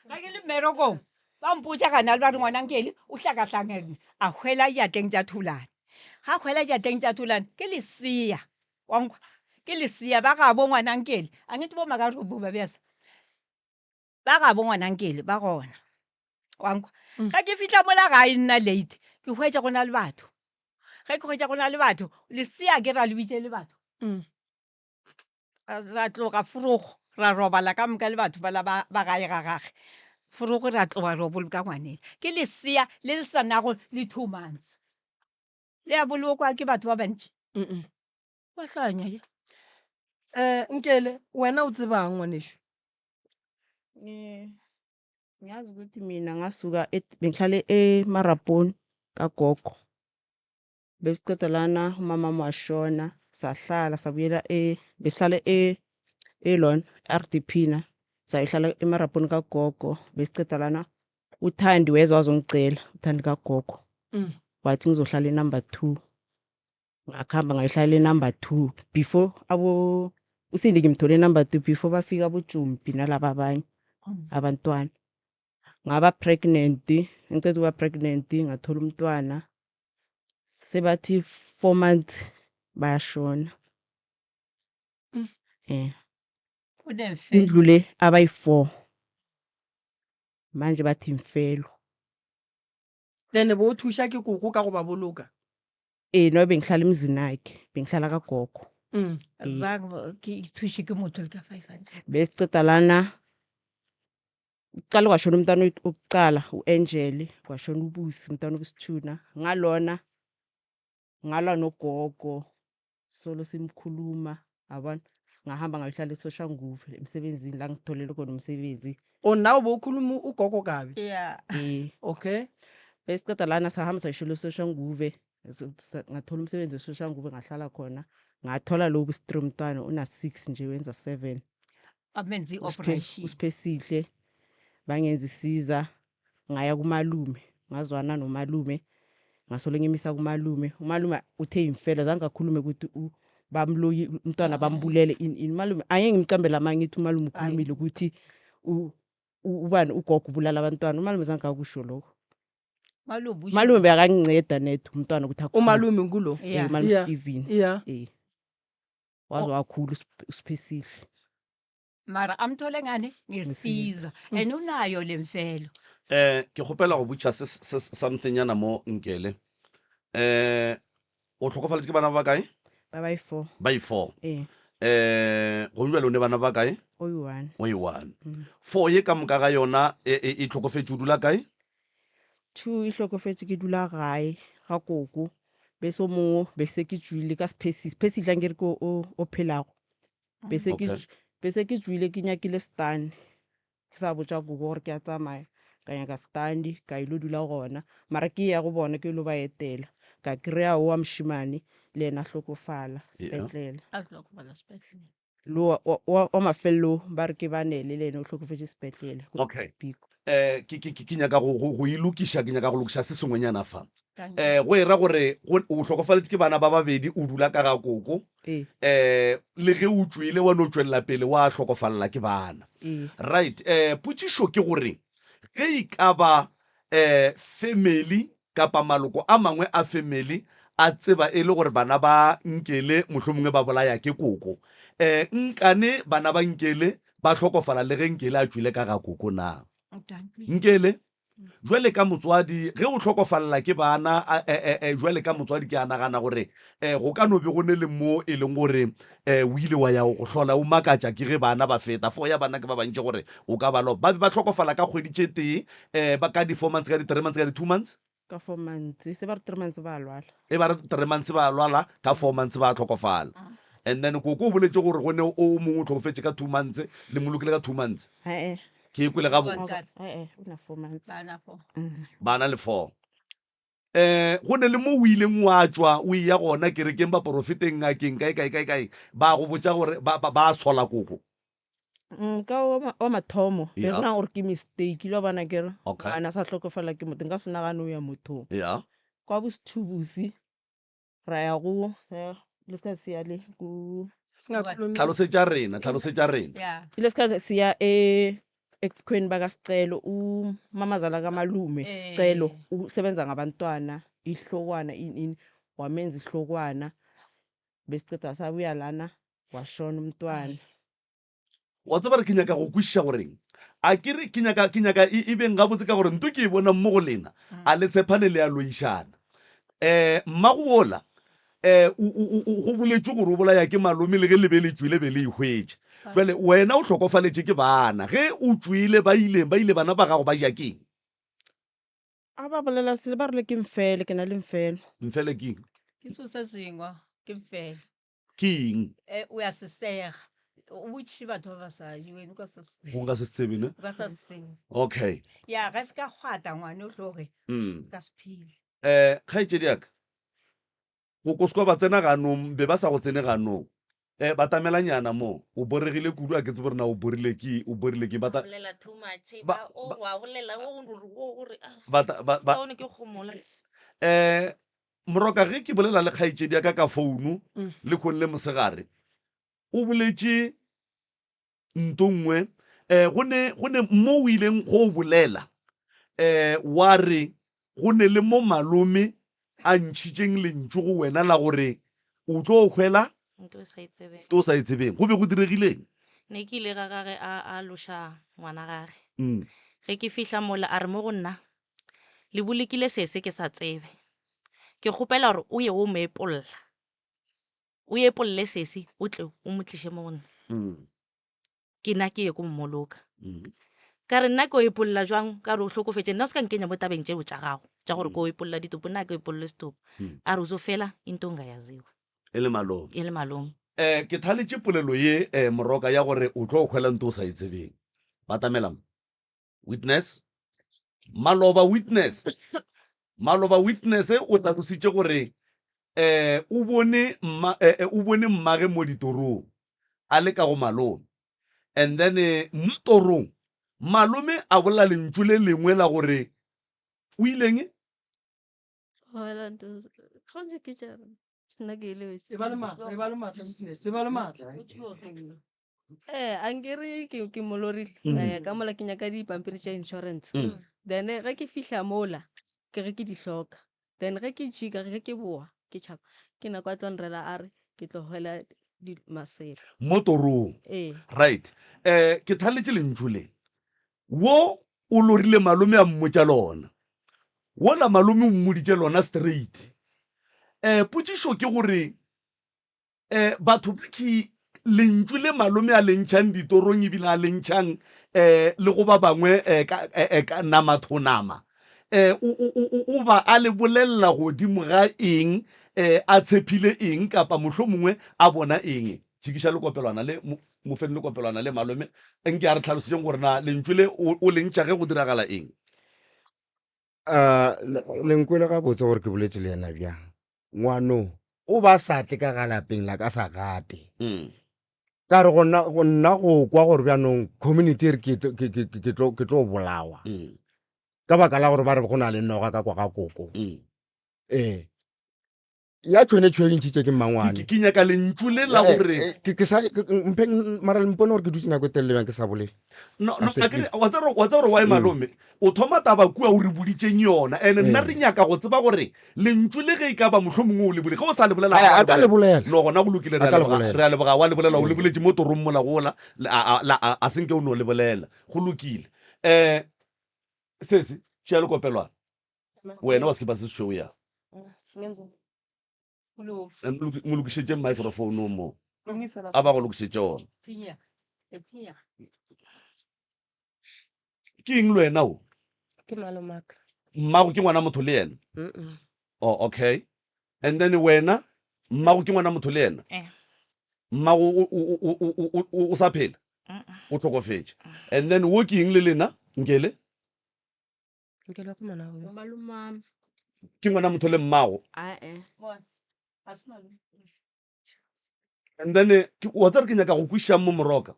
Ge ke le mmerekong ba mpotša gana le ba re ngwana Nkele o hlakahlangene a hwela diatleng tša Thulane. Ga hwela diatleng tša Thulane ke lesea wa nkwa ke lesea ba gabo ngwana Nkele a ngete bo Makarobu ba bjasa ba gabo ngwana Nkele ba gona wa nkwa. Ge ke fihla mola gae nna late ke hwetša go na le batho ge ke hwetša go na le batho lesea ke ra le bitše le batho. Ra tloga forogo ra robala ka moka le batho bala ba ba gae ga gage. Forogo ra tloga ro boloka ngwanela. Ke lesea le le sa nago le 2 months. Le a bolokwa ke batho ba bantši. Ba hlanya ye. Nkele, wena o tsebang ngwanešu? Ngiyazi ukuthi mina ngasuka bengihlale eMaraponi kagogo. Besiqeda lana umama washona sahlala sabuyela e besihlala e elona RDP na sayohlala eMaraponi kagogo. Besiqeda lana uThandi weza wazongicela uThandi kagogo. Wathi ngizohlala e-number 2. Ngakhamba ngayohlala e-number 2 before abo uSindi ngimthole e-number 2 before bafika aboJumpi nalaba abanye abantwana. Ngaba pregnant, ngiceda ukuba pregnant ngathola umntwana. Sebathi 4 months bayashona. Kundlule abayi-4. Manje bathi mfelo. Then bo thuša ke koko ka go ba boloka? No bengihlala emzini wakhe, bengihlala kagogo. Zange ke thuše ke motho le ka 500. Besiceda lana kuqala kwashona umntwana wokuqala u-Angel, kwashona uBusi umntwana obusithuna. Ngalona ngalwa nogogo solo simkhuluma yabona. Ngahamba ngayohlala eSoshanguve emsebenzini la ngitholele khona umsebenzi. O nna o bo khuluma ugogo kabi? Yeah. Okay. Besiceda lana sahamba sayoshola eSoshanguve. Ngathola umsebenzi eSoshanguve ngahlala khona. Ngathola lo bustri umntwana una 6 nje wenza 7. Bamenza i-operation. Usiphesihle bangenza isiza ngaya kumalume ngazwana nomalume ngasolo ngimisa kumalume. Umalume uthe imfelo zange akhulume ukuthi bamloyi umntwana bambulele ini ini. Umalume angeke ngimcambele amanga ngithi umalume ukhulumile ukuthi ubani ugogo ubulala abantwana. Umalume zange akusho lokho. Malume usho Malume bekanginceda net umntwana ukuthi akhule. Umalume ngulo? Umalume Yeah. Steven. Yeah. Waze wakhula uSiphesihle. Mara a mthole ngani ngesiza and unayo le mfelo. Eh ke kgopela go butša se se something nyana mo nkele. Eh o tlhokofaletše ke bana ba bakae? Ba ba i-four. Ba i-four. Ee. Eh gomme bjale o ne bana ba bakae? O i-one. O i-one. Four ye ka moka ga yona e e e hlokofetše o dula kae? Two e hlokofetše ke dula gae ga koko. Bese o mongwe be se ke tšwile ka sephesi. Sephesi tla nkere ke o o phelago. Bese ke Okay. bese ke tšwile ke nyakile stand. Ke sa botša koko gore ke a tsamaya. Ka nyaka stand ka ilo dula gona. Mara ke ya go bona ke ilo ba etela. Ka kry-a o wa mošemane le yena a hlokofala sepetlele. A hlokofala sepetlele. Le wa, wa, wa, wa mafelelo ba re ke Banele le yena o hlokofetše sepetlele ko Okay. Biko. Eh ke ke ke nyaka go go go e lokiša ke nyaka go lokiša se sengwenyana fa. Eh go e ra gore go o hlokofaletše ke bana ba babedi o dula ka ga koko. Ee. Eh le ge o tšwele wa no tšwelela pele wa hlokofalela ke bana. Ee. Right eh potšišo ke gore ge e ka ba eh family kapa maloko a mangwe a family a tseba e le gore bana ba Nkele mohlomongwe ba bolaya ke koko. Eh nkane bana ba Nkele ba hlokofala le ge Nkele a tšwile ka ga koko na? Nkele, Jwale ka motswadi, ge o hlokofalela ke bana, jwale ka motswadi ke a nagana gore go ka no be go ne le mo e leng gore o ile wa ya go hlola o makatša ke ge bana ba feta. Fo ya bana ke ba bantši gore o ka ba loba. Ba be ba hlokofala ka kgwedi tše tee, ba ka di-four months, ka di-three months, ka di-two months. Ka four months, se ba re three months ba a lwala. E ba re three months ba a lwala, ka four months ba a hlokofala. And then koko o boletše gore go ne o mongwe o hlokofetše ka two months, le molokile ka two months. He-e. Ke e kwele gabotse. He-e, o na four months. Ba na four. Ba na le four. Um go ne le mo o ileng wa tšwa o eya gona kerekeng, baporofeteng, ngakeng, kae kae kae kae, ba go botša gore ba, ba, ba sola koko. Ka wa mathomo be re nagana gore ke mistake ile wa bona ke re Okay. ngwana a sa hlokofala ke motho nka se nagane o ya mothong. Yeah. Kwa bo Sethubusi ra ya go le se ka se ya le go Singakhulumi. Tlhalosetša rena, tlhalosetša rena. Yeah. ile se ka se ya e ebukhweni bakaSicelo umamazala kamalume Sicelo usebenza ngabantwana ihlokwana ini ini wamenza ihlokwana besiceda sabuya lana washona umntwana. Wa tseba re ke nyaka go kwešiša goreng a ke re ke nyaka ke nyaka e, e beng gabotse ka gore nto ke e bonang mo go lena a le tshepane le a loišana. Um mmago wola um go boletšwe gore o bolaya ke malome le ge le be le tšwele be le e hwetša. Jwale wena o hlokofaletše ke bana ge o tšwele ba ileng ba ile bana ba gago ba ja keng? A ba bolela selo ba rile ke mfele ke na le mfele. Mfele ke eng? Ke seo se sengwe ke mfele. Ke eng? E, o ya se sega. O botšiše batho ba basadi, wena o ka se se Go nka se se tsebe ne? O ka sa se tsebe. Okay. Ya, ge se ka kgwata ngwane o tloge, Mm. ka se phele. Eh, kgaetšedi ya ka, koko se kwa ba tsena ganong, be ba sa go tsene ganong. Eh, batamelanyana mo, o boregile kudu, a ke tsebe gore na o borile ke, o borile ke. Bata, bolela too much, Ba- ba, o, wa bolela, o, o, o re, ah, bata, ba, ba, kaone ke gomola. eh, Moroka, ge ke bolela le kgaetšedi ya ka ka founu Mm. lekhong le mosegare, o boletše nto nngwe um go ne go ne mo o ileng go o bolela um wa re go ne le mo malome a ntšhitšeng lentšu go wena la gore o tlo hwela Nto e sa e tsebeng. nto o sa e tsebeng. Go be go diregileng? Ne ke ile ga gage a a loša ngwana gage. Mm. Ge ke fihla mola a re mo go nna, Le bolokile sese ke sa tsebe. Ke kgopela gore o ye o mo epolla. O epolle sese o tle o mo tliše mo go nna. Mm. Ke nna ke ye ko mmoloka. Mm. Ka re nna ke o epolla jwang ka re o hlokofetše nna o se ka nkenya mo tabeng tšeo tša gago tša gore ke o epolla ditopo nna ke epolle setopo. Mm. A re o zo fela into ongayaziwa. E le malome. E le malome. Eh, ke thaletše polelo ye eh, Moroka ya gore o tlo hwela nto o sa e tsebeng. Batamela mo. Witness maloba witness maloba witness o hlalositše gore eh o bone mma eh, eh, o bone mmage mo ditorong a le ka go malome and then eh, mo torong malome a bolela lentšu le lengwe la gore o ileng Wela nto konje ke tša nna ke e lebetše. E ba le maatla, e ba le maatla, witness, e ba le maatla. Ee, ankere ke ke mo lorile Mm. ka ya ka mola ke nyaka dipampiri tša insurance. Mm. Then ge ke fihla mola ke ge ke di hloka. Then ge ke tšhika ge ke boa ke tšhaba ke nako a tlo nrela a re ke tlo hwela Maselo. Mo torong. Ee. Right. Eh, ke thaletše lentšu le. Wo o lorile malome a mmotša lona. Wola malome o mmoditše lona straight. Eh, potšišo ke gore eh, batho ba ke lentšu le malome a le ntšhang ditorong ebile a le ntšhang eh, le go ba bangwe eh, ka, eh, eh, ka namathonama eh, o, o, o, o ba a le bolelela godimo ga eng eh, a tshephile eng kapa mohlomongwe a bona eng? Tšikiša lekopelwana le, mo, mo feng lekopelwana le malome, nke a re tlhalosetšeng gore na lentšu le o, o le ntšha ge go diragala eng. A le nkwele gabotse gore ke boletše le yena bjang. Ngwano o ba sa tle ka ga lapeng la ka sa gate. Mm. Ka re gona go nna go kwa gore bjanong community e re ke ke ke ke tlo ke tlo bolawa. Mm. Ka baka la gore ba re go na le noga ka kwa ga koko. Mm. Ee. Ya tšhwene tšhwene e ntšhitše ke mmangwane. Ke nyaka lentšu le la Eh, gore eh, ke ke sa ke- mphe mara le mpone gore ke dutse nako e telele bjang ke sa bolele. No, Ga no, se a kere wa tseba wa tseba gore why malome o thoma taba kua o re boditšeng yona and nna Mm. re nyaka go tseba gore lentšu le ge e ka ba mohlomongwe o le bole ge o sa le bolela A- ga wa a ka le bolela. No gona go lokile re A a ka le leboga bolela. re a leboga wa le bolela o le boletše mo torong mola gola le- a a- la- a a senke o no le bolela go lokile eh sesi tšea lekopelwana wena wa sekipa se sešweu ya mo lokišetše microphone mo a ba go lokišetše ona ke eng le wena o Ke malomaka. mmago ke ngwana motho le yena Mm-mm. oh okay and then wena mmago ke ngwana motho le yena Eh. mmago o- o- o- o- o- o- o sa phela Mm-mm. o hlokofetše and then wo ke eng le lena nkele Nkele ke ngwana wa Malomame. Ke ngwana motho le mmago. Ae. And then eh, ke wa tsare ke nyaka go kwišang mo moroka.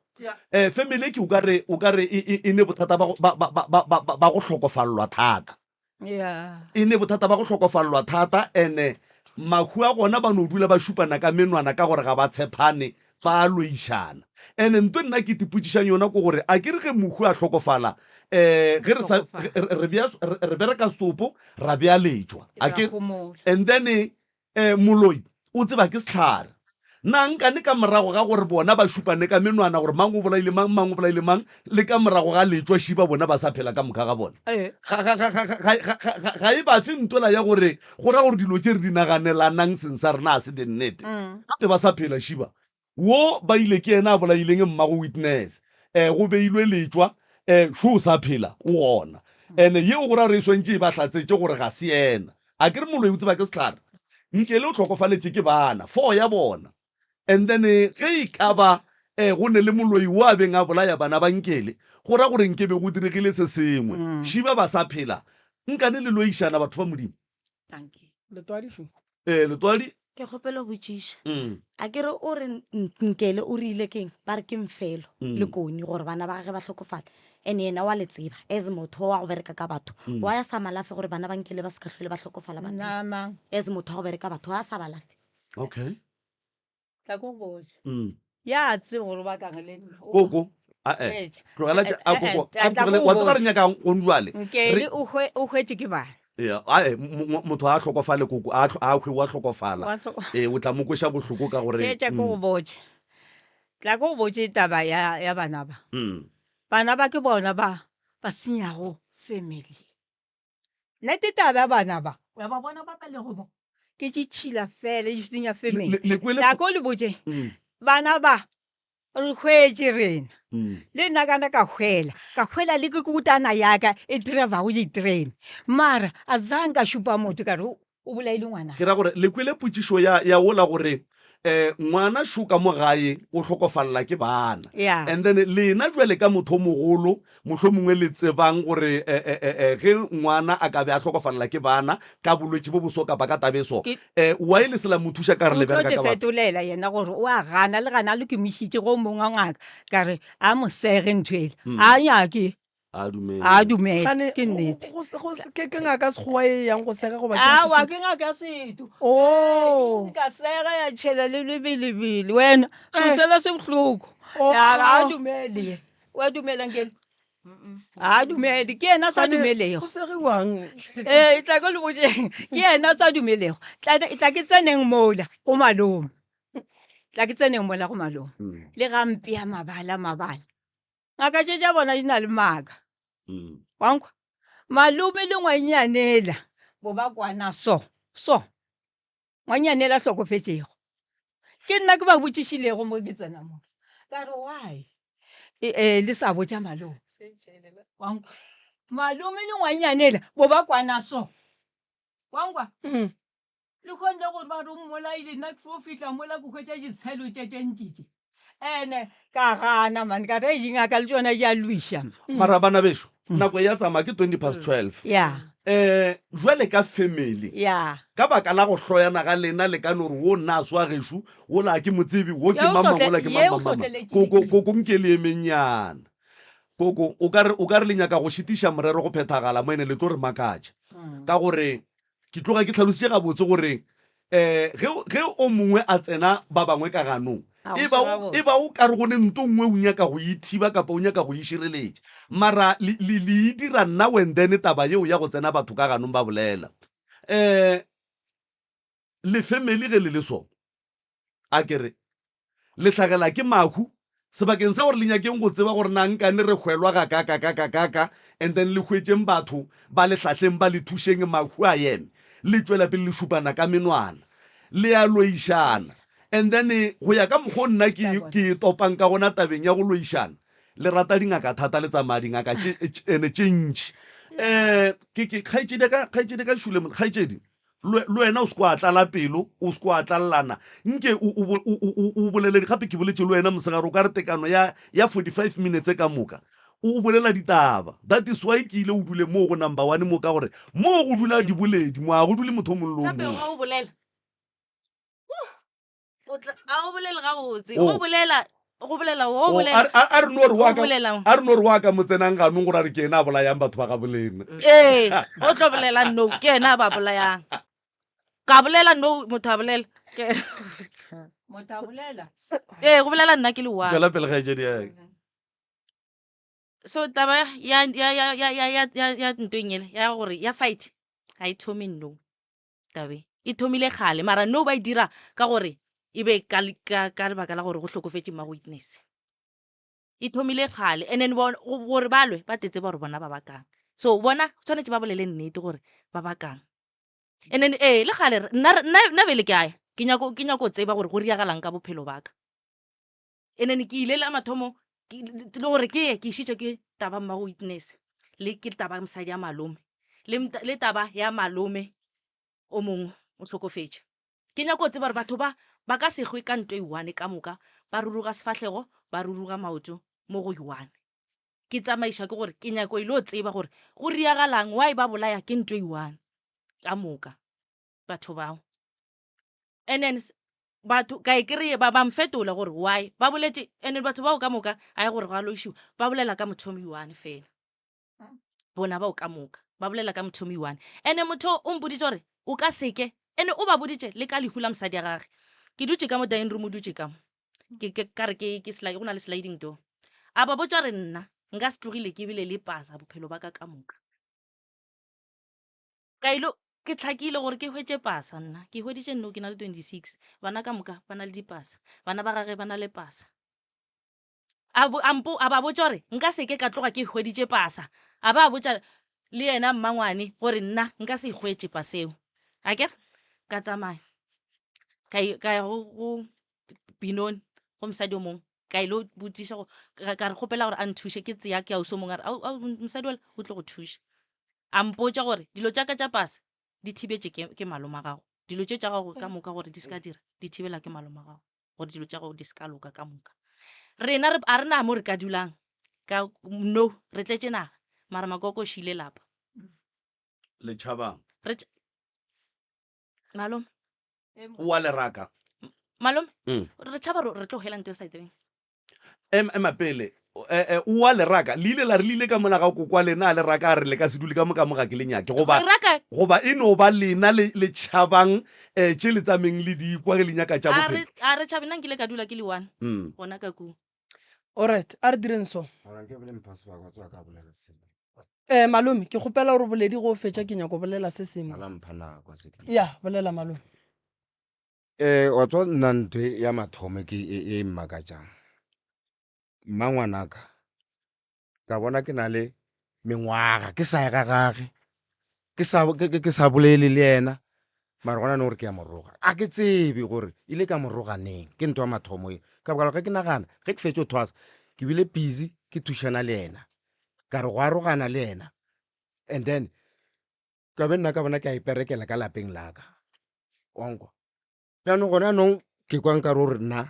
Eh family ke o ka re o ka re e, e, e ne bothata ba go ba ba ba ba ba, ba go hlokofallwa thata. Yeah. E ne bothata ba go hlokofallwa thata ene mahu a gona ba no dula ba šupana ka menwana ka gore ga ba tshepane ba a loišana. Ene nto nna ke tipotšišang yona ke gore a ke re ge mohu a hlokofala um ge re sa re bea re bereka setopo ra bea letšwa a ke and then um moloi o tseba ke sehlare. Na nkane ka morago ga gore bona ba šupane ka menwana gore mang o bolaile mang, mang o bolaile mang, le ka morago ga letšwa šiba bona ba sa phela ka moka ga bona? Ga, ga, ga, ga, ga, ga, ga, ga, ga e ba fe ntola ya gore go ra gore dilo tše re di naganelanang seng sa rena ga se dinnete. Gape ba sa phela šiba. Wo ba ile ke yena a bolaileng mmago Witness. Eh, go beilwe letšwa, eh, šo o sa phela, o gona. Ene yeo go ra gore e swantše e ba hlatsetše gore ga se yena. A ke re moloi o tseba ke sehlare? Nkele o hlokofaletše ke bana, four ya bona. And then ge e ka ba eh, go ne le moloi wo a beng a bolaya bana ba Nkele, go ra gore nke be go diregile se sengwe. Šiba ba sa phela, nkane le loišana batho ba Modimo. Letwadi šo. Ee, Letwadi. Ke kgopela go botšiša. A ke re o re Nkele o rile keng? Ba re ke Mfelo le Koni gore bana ba gage ba hlokofale. And yena wa le tseba as motho wa go bereka ka batho. Why a sa malafe gore bana ba Nkele ba se ka hlwele ba hlokofala ba phela? As motho wa go bereka batho, why a sa ba alafe? Okay. Tla ko go botša. Ya tseba gore o bakang le nna. Koko, a-e. Tlogela tša, a koko, a tlogele, wa tseba re nyakang gone jwale. Nkele o hwe, o hwetše ke bana. Ya, ae, motho a hlokofale koko, a a hwe wa hlokofala. Ee, o tla mo kweša bohloko ka gore. Theetša ko go botše. Tla ko go botše taba ya, ya bana ba. Bana ba ke bona ba, ba senyago family. Nnete taba ya bana ba, wa ba bona ba ba lego mo, ke tšitšhila fela di senya family. Le- le kwele- Tla ko le botše, bana ba re hwetše rena. Le nna kana ka hwela, ka hwela le ke kutana ya ka e drivago di-train. Mara a zang ka šupa motho ka re o o bolaile ngwana. Ke ra gore le kwele potšišo ya ya wola gore eh ngwana šo ka mo gae o hlokofalela ke bana. Yeah. And then lena jwale ka motho o mogolo mohlomongwe le tsebang gore eh, eh, eh, eh, ge ngwana a ka be a hlokofalela ke bana ka bolwetši bo boso kapa ka taba e so, Ke- eh why le se la mo thuša ka re O le tlo bereka te ka batho? fetolela yena gore o a gana le gana le ke mo išitše go mongwe wa ngaka ka re a mo sege ntho ele. A nyake. A dumele. A dumele, Gane, ke nnete. go, go, go, ke, ke ngaka Sekgowa e yang go sega goba ke ya Aowa, Sesotho? ke ngaka ya setho. Oh. Ee, ka sega ya tšhela le lebelebele. Wena, Eh. selo se bohloko. Oh. Ya, ga a dumele ye. O a dumela Nkele? Ga a dumele, ke yena a sa Gane, dumelego. Go segiwang? Ee, tla ke le botšeng. Ke yena a sa dumelego. Tla, tla ke tseneng mola go malome. Tla ke tseneng mola go malome. Le ga mpea mabala mabala. Ngaka tše tša bona di na le maaka. Wa nkwa? Malome le ngwanyanela bo ba kwana so, so. Ngwanyanela a hlokofetšego. Ke nna ke ba botšišilego mo ke tsena mo. Ka re why e, e, le sa botša malome? Wa nkwa? Malome le ngwanyanela bo ba kwana so. Wa nkwa? Mm. Le kgonne gore ba re o mmolaile, nna ke fo fihla mola ke hwetša ditshelo tše tše ntši tše. Ene ka gana man, ka re dingaka le tšona di a lwiša man. Mara bana bešo, nako ya tsamaya ke 20 past 12. Ya. Eh, jwale ka family. Ya. Ka baka la go hloyana ga lena le ka no re wo nna a se wa gešo, wola ga ke mo tsebe, wo ke mang mang, wola ke mang mang mang mang. Koko, koko nke le emeng nyana. Koko, o ka re, o ka re le nyaka go šitiša morero go phethagala mo ene le tlo re makatša. Ka gore Ke tloga ke hlalositše gabotse gore um ge, ge o mongwe a tsena ba bangwe ka ganong, e ba o, e ba o ka re go ne nto nngwe o nyaka go e thiba kapa o nyaka go e šireletša. Mara le, le, le e dira now and then taba yeo ya go tsena batho ka ganong ba bolela. Um le family ge le le so, A ke re, Le hlagela ke mahu, sebakeng sa gore le nyakeng go tseba gore na nkane re hwelwa gakakakakakaka, and then le hwetšeng batho ba le hlahleng ba le thušeng mahu a eme, le tšwela pele le šupana ka menwana, le a loišana. And then go ya ka mokgwa o nna ke, ke e topang ka gona tabeng ya go loišana, le rata dingaka thata, le tsamaya dingaka tše, ene tše ntši. Um ke, ke, kgaetšedi ya ka, kgaetšedi ya ka Šule, kgaetšedi, Le wena o se kwa tlala pelo, o se kwa tlalelana. Nke o, o, o, o, o bolele, gape ke boletše le wena mosegare, o ka re tekano ya, ya 45 minutes ka moka. O, o bolela ditaba. That is why ke ile o dule moo go number one mo, ka gore moo go dula diboledi, mo a go dule motho o mongwe le o Gape mongwe. ga o bolela. O tla a o bolele gabotse. O. O bolela, go bolela, o O, bolela. a re- a a re no re wa O ka, bolelang. a re no re wa ka mo tsenang ganong gore a re ke ena a bolayang batho ba gabolena. Ee, o tlo bolela no, ke yena a ba bolayang. Ka bolela no, motho a bolela. Ke- Motho a bolela. Ee, go bolela nna ke le one. Tšwela pele kgaetšedi ya ka. So taba ya ya ya ya ya ya ya ya ntweng ele ya gore ya fight ga e thome no. Tabe e thomile kgale mara no ba e dira ka gore e be ka, ka, ka lebaka la gore go hlokofetše mmago witness. E thomile kgale and then gore ba lwe ba tetse ba gore bona ba bakang. So bona tshwanetse ba bolele nnete gore ba bakang. And then ee le kgale nna nna nna bele ke aya ke nyako ke nyako tseba gore go riagalang ka bophelo baka. And then ke ile la mathomo le gore ke ye ke išitšwe ke taba mmago witness le ke taba mosadi ya malome le, le taba ya malome o mongwe o hlokofetše. Ke nyako go tseba gore batho ba ba ka se hwe ka nto e one ka moka, ba ruruga sefahlego, ba ruruga maoto mo go one. Ke tsamaiša ke gore ke nyako ile go tseba gore go riagalang, why ba bolaya ke nto e one ka moka batho bao. And then batho ka e kry-e ba ba mfetola gore why ba boletše, and then batho bao ka moka a ye gore go a loišiwa, ba bolela ka motho o mo one fela. Bona bao ka moka ba bolela ka motho o mo one. And motho o mpoditše gore o ka seke, and o ba boditše le ka lehu la mosadi ya gage. Ke dutše ka mo dining room, o dutše ka mo. Ke, ke, ka re ke, ke slide, go na le sliding door. A ba botša gore nna nka se tlogile ke bile le pasa bophelo ba ka ka moka. Ka ilo, ke hlakile gore ke hwetše pasa nna. Ke hweditše nno ke na le 26. Bana ka moka ba na le dipasa. Bana ba gage ba na le pasa. A, bo, a, mpo, a ba botša gore nka se ke ka tloga ke hweditše pasa. A ba botša le yena mmangwane gore nna nka se hwetše paseo. A kere? Ka tsamaya. Ka, ka ya go, go Binoni, go mosadi o mongwe. Ka ilo botšiša go, ka, ka re kgopela gore a nthuše. Ke tseya ke ausi o mongwe a re, au, au, mosadi ola o tlo go thuša. A mpotša gore dilo tša ka tša pasa di thibetše ke, ke malome a gago. Dilo tše tša gago ka moka gore di se ka dira, di thibela ke malome a gago. Gore dilo tša gago di se ka loka ka moka. Rena re, a re na mo re ka dulang ka no, re tletše naga. Mara makoko o šiile lapa. Le tšhabang. Re tš-, malome. O a le raka. Malome, re tšhaba re tlo hwela ntho e sa e tsebeng. Em, ema pele. E, e, o a le raka. Le ile la re le ile ka mola ga kokwa lena a le raka a re le ka se dule ka mo ka mo ga ke le nyake. Goba, Re raka. goba e no ba lena le, le tšhabang eh, tše le tsameng le di kwa ge le nyaka tša A re, bophelo. a re tšhabe, nna nkile ka dula ke le one gona ka kua. Alright, a re direng so. Mara nke be le mpha sebaka wa tseba ka bolela selo. Eh, malome, ke kgopela gore boledi go fetša ke nyako bolela se sengwe. A la mpha nako, a se ke. Ya, bolela malome. Um wa tswa nna ntho e ya mathomo ke e e mmakatšang. Mmangwanaka ka bona ke na le mengwaga ke sa ye ga gage ke sa ke, ke, ke sa bolele le yena mara gona no gore ke ya moroga a ke tsebe gore ile ka moroga neng ke ntho ya mathomo e ka baka la ge ke nagana ge ke fetše go thwasa ke bile busy ke thušana le yena ka re go arogana le yena and then ka be nna ka bona ke a iperekela ka lapeng la ka wankwa jaanong gone anong ke kwa nkare gore nna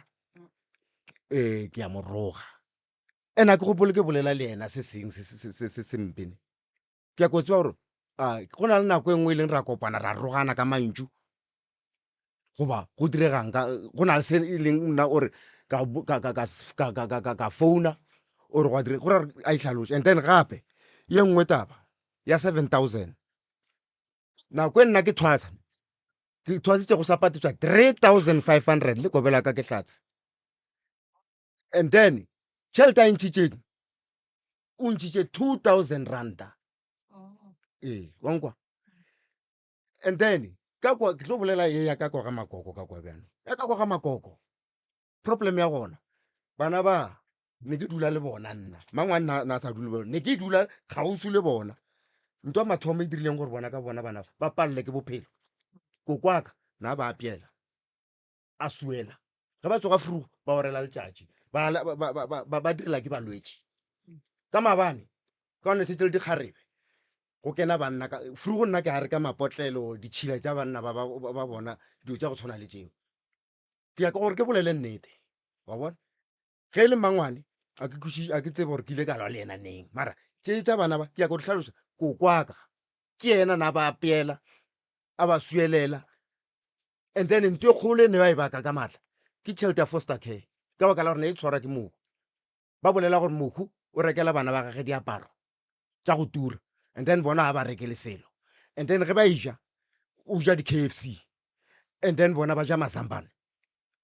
um ke a moroga and a ke gopole ke bolela le yena se seng se se mpene ke ya ko tseba gore a go na le nako e nngwe e leng ra kopana ra rogana ka mantšu goba go diregang ka go na le se e leng nna ore ka ka founa ore gwa dire gore a itlhalose and then gape ye nngwe taba ya 7000 nako e nna ke thwasa ke thwasitse go sa patetswa 3500 le kobela ka ke hlatse and then tšhelete a e ntšhitšeng o ntšhitše 2000 ranta ee wa nkwa and then ka kwa ke tlo bolela ye ya ka kwa ga makoko ka kwa bjano ya ka kwa ga makoko problem ya gona bana ba ne ke dula le bona nna mangwe nna na sa dule bona ne ke dula kgauswi le bona ntwa mathomo e dirileng gore bona ka bona bana ba palele ke bophelo kokwaka na ba apiela a suela ge ba tsoga frugo ba orela letšatši ba direla ke balwetši ka maabane ka one setse le dikgarebe go kena banna ka frugo nna ke a re ka mapotlelo ditšhila tša banna ba bona dilo tša go tshwana le tšeo ke ya ka gore ke bolele nnete wa bona ge e le mangwane a ke kweši a ke tsebe gore ke ile ka lwa le yena neng mara tše tša bana ba ke ya go di hlaloša kokwaka ke yena na ba apeela a ba suelela and then ntho e kgolo e ne ba e baka ka maatla ke tšhelete ya foster care ka baka la gore ne e tshwarwa ke mohu ba bolela gore mohu o rekela bana ba gage diaparo tša go tura and then bona ga ba rekele selo and then ge ba eja o ja di-k f c and then bona ba ja mazambane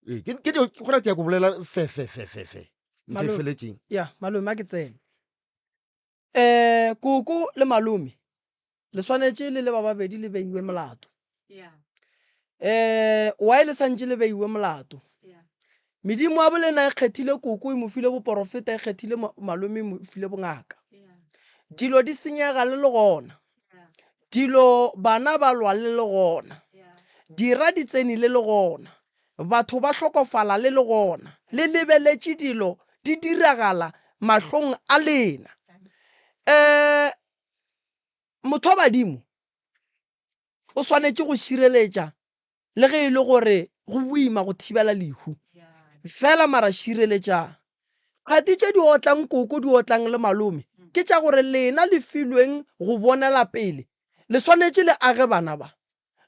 ee ke ke gona ke ya go bolela fe fe fe fe fe ntho e feletseng ya malome a ke tsene um koko le malome le swanetše le le ba babedi le beiwe molato um why le santše le beiwe molato medimo wa bolena e kgethile koko e mo file boporofeta e kgethile malome e mo file bongaka dilo di senyega le le gona dilo bana ba lwa le le gona dira di tsene le le gona batho ba hlokofala le le gona le lebeletše dilo di diragala mahlong a lena um motho wa badimo o swanetše go šireletša le ge e le gore go boima go thibela lehu fela mara šireletšang kgati tše di otlang koko di otlang le malome ke tša gore lena le filweng go bonela pele le swanetše le age bana ba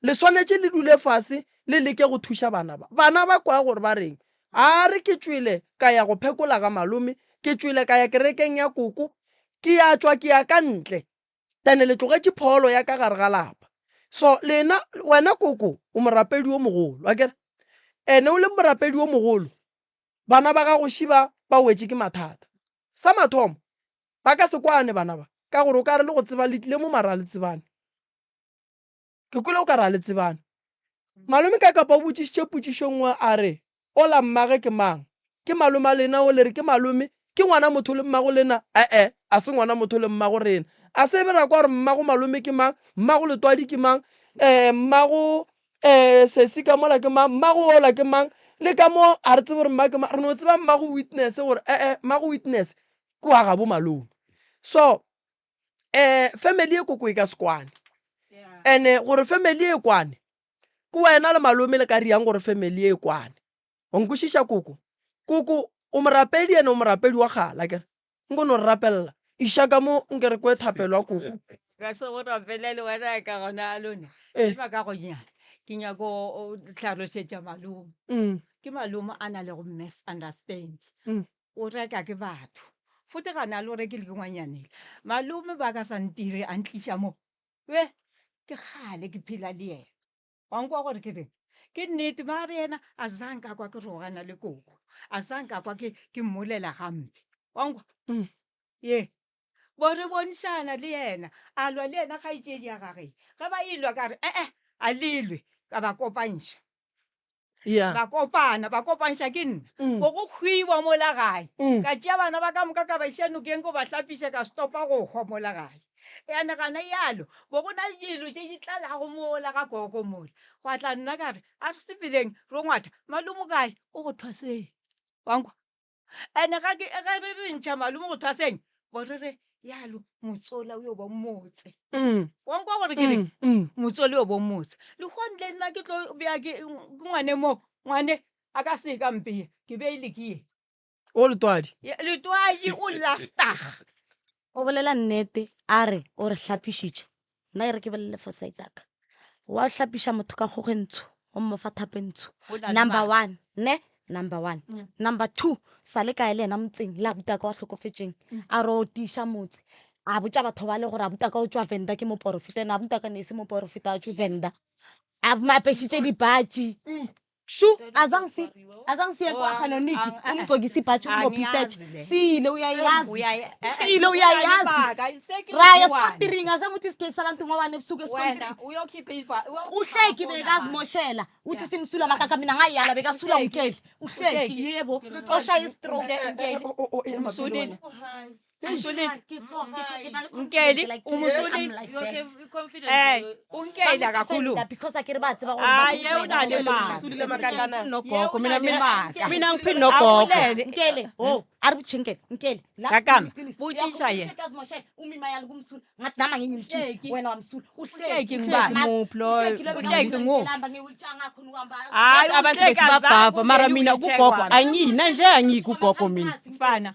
le swanetše le dule fase le leke go thuša bana ba bana ba kwa gore ba reng a re ke tšwele ka ya go phekola ga malome ke tšwele ka ya kerekeng ya koko ke ya tšwa ke ya ka ntle then le tlogetše pholo ya ka gare ga lapa so lena wena koko o morapedi o mogolo akere ene o le morapedi o mogolo bana ba gago šiba ba wetše ke mathata sa mathomo ba ka se kwane bana ba ka gore o ka re le go tseba le tlile mo mara le tsebane Ke kwele o ka re a le tsebane. Malome ka kapa o botšišitše potšišo nngwe a re, Ola mmage ke mang? Ke malome a lena o le re ke malome? Ke ngwana motho le mmago lena? E-e, a se ngwana motho le mmago rena. A se be ra kwa gore mmago malome ke mang, mmago letwadi ke mang, um mmago um sesi ka mola ke mang, mmago ola ke mang, le ka mo a re tsebe gore mma ke mang. Re no tseba mmago witness gore e-e, mmago witness ke wa gabo malome. So um family e koko e ka se kwane and-e gore family e kwane ke wena le malome le ka riang gore family e kwane wa nkwešiša koko koko o morapedi ene o morapedi wa kgale akere nko no re rapelela iša ka mo nke re kwe thapelo ya koko ka se go rapelele wena ka gona a lone Eh. ba ka go nyana ke nyako o hlalosetša malome ke malome a na le go misunderstand O reka ke batho. Fote gana le o rekile ke ngwanyanela. Malome ba ka sa ntire a ntliša mo. We, ke kgale ke phela le yena. Wa nkwa gore ke reng? Ke nnete mare yena a zanka a kwa ke rogana le koko. A zanka a kwa ke ke mmolela gampe. Wa nkwa? Ye. Bo re bontšhana le yena, a lwa le yena kgaetšedi ya gage. Ge ba elwa ka re, E-e, a le lwe, ka ba kopantšha. Yeah. Ba kopana, ba kopantšha ke nna. Mm. Bo go hwiwa mola gae. Mm. Ka tšea bana ba ka moka ka ba iša nokeng ko ba hlapiša ka stopa go hwa mola gae. Ya nagana yalo, bo go na le dilo tše di tlalago mola ga koko mola. Gwa tla nna ka re, a re sepeleng ro ngwatha, malome o kae? O go thwaseng. Wa nkwa? Ene ga ke ge re re ntšha malome go thwaseng, bo re re yalo motsola o yo bo motse. Mm. Wa nkwa gore ke reng? Mm. Mm. Motswele yo bo motse. Lehono le nna ke tlo bea ke ke ngwane mo, ngwane a ka se ka mpea, ke beile ke ye. O letwadi. Letwadi o lastag. O bolela nnete a re o re hlapišitše. Nna e re ke bolele for side ya ka. Wa hlapiša motho ka kgogo e ntsho, o mo fa thapo e ntsho. O na le Number maatla. one, ne? Number one. Number two, sa le kae le yena motseng le abutaka wa hlokofetšeng a re o tiiša motse. A botša batho ba le gore abutaka o tšwa Venda ke moporofeta, ene abutaka ne e se moporofeta a tšwe Venda. A mo apešitše dipatši. Shu, azange si azange siye Oh, kwa-Hanoniki ang- umgqokise ibhatshi umbophisethe Angiyazi le. sile uyayazi Uyayi- eh, eh, sile uyayazi Unalibaka, sekile raya one. esikontiring azange uthi sigeyisa abantu ngoba nebusuku esikontiring Wena uyokhipha ifa- uyokhipha uhleki amafoni bekazimoshela uthi Yeah. simsula makaka mina ngayala bekasula Uhleki. unkeli uhleki Uhleki. yebo oshaya istroke Uhleki. Umsulile. Umsulile. Nkeli Nkeli, umsulile. Eh, unkeli akakhulumi. because a ke re ba tseba gore Ah, ba ye o na le maaka. Sulile makakana. Nogogo mina Ye o na le mina maaka. mina ngiphini nogogo. Akulele. Nkele, oh, a re botšhe Nkele, Nkele. La Kakama, iqiniso. botšiša yena. Uyakhuluma, azimoshele, umima yalo kumsula. Ngathi nama ngingimtshini, wena wamsula. Uhleki ngubani? Muphi loyo? Uhleki lo Uhleki ngu? bekangihamba nge-wheelchair angakhoni ukuhamba. Hayi, Abantu uhleki azange besibabhava mara ungene mina wheelchair kugogo kwami. angiyi nanje angiyi kugogo mina. Mfana.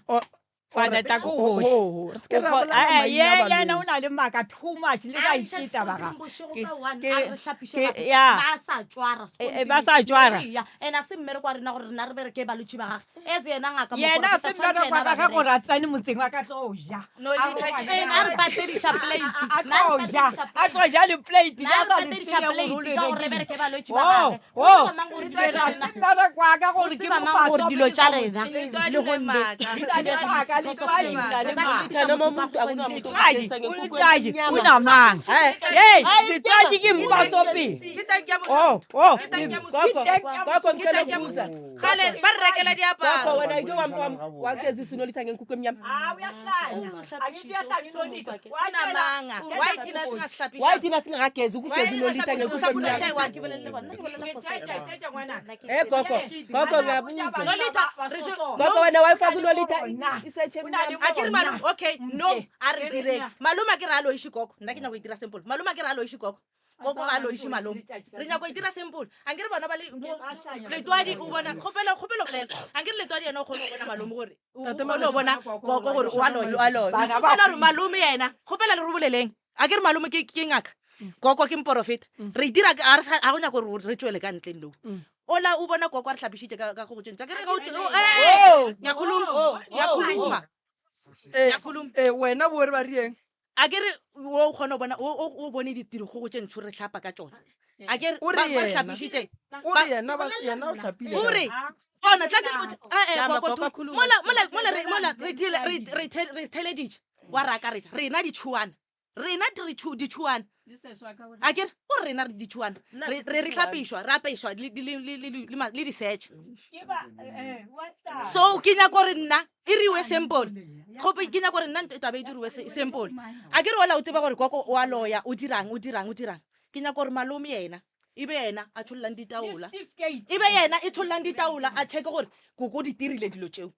Fana tla ko Oh, hohle. oh, re se ke ra bolela Eh, maina a ye yena o balwetši. na le maaka too much le A ka re iša iketa ba sekontiring gagwe. bošego Ke- ka one, ke- a re hlapiše ke- batho. ya. Ba sa tšwara Eh, eh, ba sekontiring. sa tšwara. Eya, and a se mmereko wa rena gore rena re bereke balwetši ba gage. As yena ngaka Yena a moporofeta, se tshwantšhe mmereko yena wa ba gagwe bereke. gore a tsene motseng wa ka tlo ja. No, A le re tla- wa Ena a re ja. patediša plate. A Nna a tlo re ja, patediša a tlo ja le plate Nna le a a re sa le patediša tsebe gore o plate le ka gore re rekile. bereke balwetši ba Oh, gagwe. O oh, tseba mang gore ke dilo tša ra rena se mmereko wa ka o gore ke tseba mo mang gore faso dilo ke tša sa mo rena tsebe. Letwadi le le gonne maaka. O na le maaka, because of letwadi o yena. na le Re ka maaka. hlapiša Noma motho umuntu ka akuna go muntu Letwadi, ogezisa o ngenkukhu letwadi, emnyama. o na mang? Hey, letwadi ke mpaso pele. Ke tanki ya Oh, mosotho. oh, Ke tanki ya Gogo, mosotho. gogo Ke ngicela tanki ya ukubuza. mosotho. Kgale ba re rekela Gogo diaparo. wena ike wagezisa unolitha ngenkukhu emnyama. Ah, uyahlanya. Angithi uyahlanya unolitha. O na manga. Why thina Why singazihlapisha? thina singakagezi ukugeza Why unolitha ngenkukhu uhlapha unolitha emnyama? eyi-one? Ke bolelle bona, nna ke bolela for side. Ngwana. Eh gogo, gogo ngiyabuza. Nolitha, re se- Gogo wena wayifaka unolitha isetshwe O na le emnyama. a ke re malome okay no a re Ke re direng nna. malome a ke re a loiše koko nna ke nyako itira simple malome a ke re a loiše koko koko ga a loiše malome re nyako itira simple a nke re bona ba le letwadi o bona kgopelo kgopelo bolela a nke re letwadi yena o kgone go bona malome gore o Tate kgone go bona koko gore o a loya O a loya. Bana ba kgopela gore malome yena kgopela le re boleleng a ke re malome ke ke ngaka koko ke mporofeta re itira a re sa- a go nyako gore re tswele ka ntle no ola o bona koko a re hlapišitše ka ka go tšentša ke re ga o Oh. nyakhuluma nyakhuluma Eh, nyakhuluma eh, wena bo re ba rieng a ke re o kgona go bona o bone dikgogo tše ntsho re hlapa ka tšona a ke re O re ba re yena. hlapišitše o re yena yena o hlapile o re bona tla ke le botse eh, Jama, koko koko tu- khuluma. mola mola mola re mola re diele- re re the- re theleditše wa re akaretša rena ditšhuana rena di re ditšhuana a ke re o rena re ditšhuana re re re hlapišwa re apešwa le le le le le le di-search so ke nyako gore nna e riwe simple gope ke nyako gore nna taba e diriwe simple a ke re ola o tseba gore koko o a loya o dirang o dirang o dirang ke nyako gore malome yena e be yena a tšhollang ditaola e be yena e tšhollang ditaola a checke gore koko di dirile dilo tšeo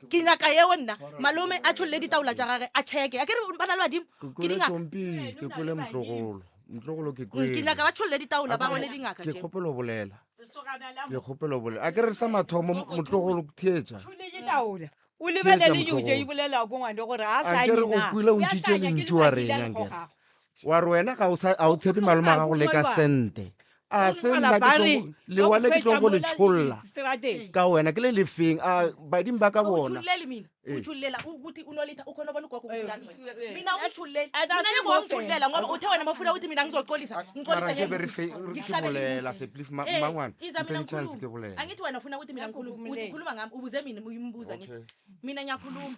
ke nyaka yeo nna malome a tšholle ditaola tša gage a checke a ke re ba na le badimo ke ke kwele dingaka tsompi ke kwele motlogolo motlogolo ke ke kwele nyaka ba tšholle ditaola ba bone dingaka ke tšeo kgopelo bolela ke kgopelo bolela a ke re sa mathomo motlogolo theetša taola o Theetša lebelele dilo tše motlogolo. di bolelago ko ngwane gore a A ke re go kwile o ntšhitše lentšu wa reng ankere wa re wena ga o sa- ga o tshepe malome a gago le ka sente a se nna ke tlo lewa le ke tlo go le tšholla ka wena ke le lefeng a badimo ba ka o bona tšhollele mina o Ee. tšhollela o ukuthi unolitha o khona bona ugogo ukuthi eh, mina ungitšhollele and mina a se nyoko mo wangitšhollela ngoba uthe wena mafuna ukuthi mina ngizoxolisa ngixolisa mara ke be re fe- ngembuzi ke ngikuhlabele bolela imbuzi seplief Eh, mmangwana iza mina mpeng chance ngikhulume ke bolela angithi wena ufuna ukuthi mina ngikhulume uthi khuluma ngami ubuze mina uyimbuza ngithi okay mina ngiyakhuluma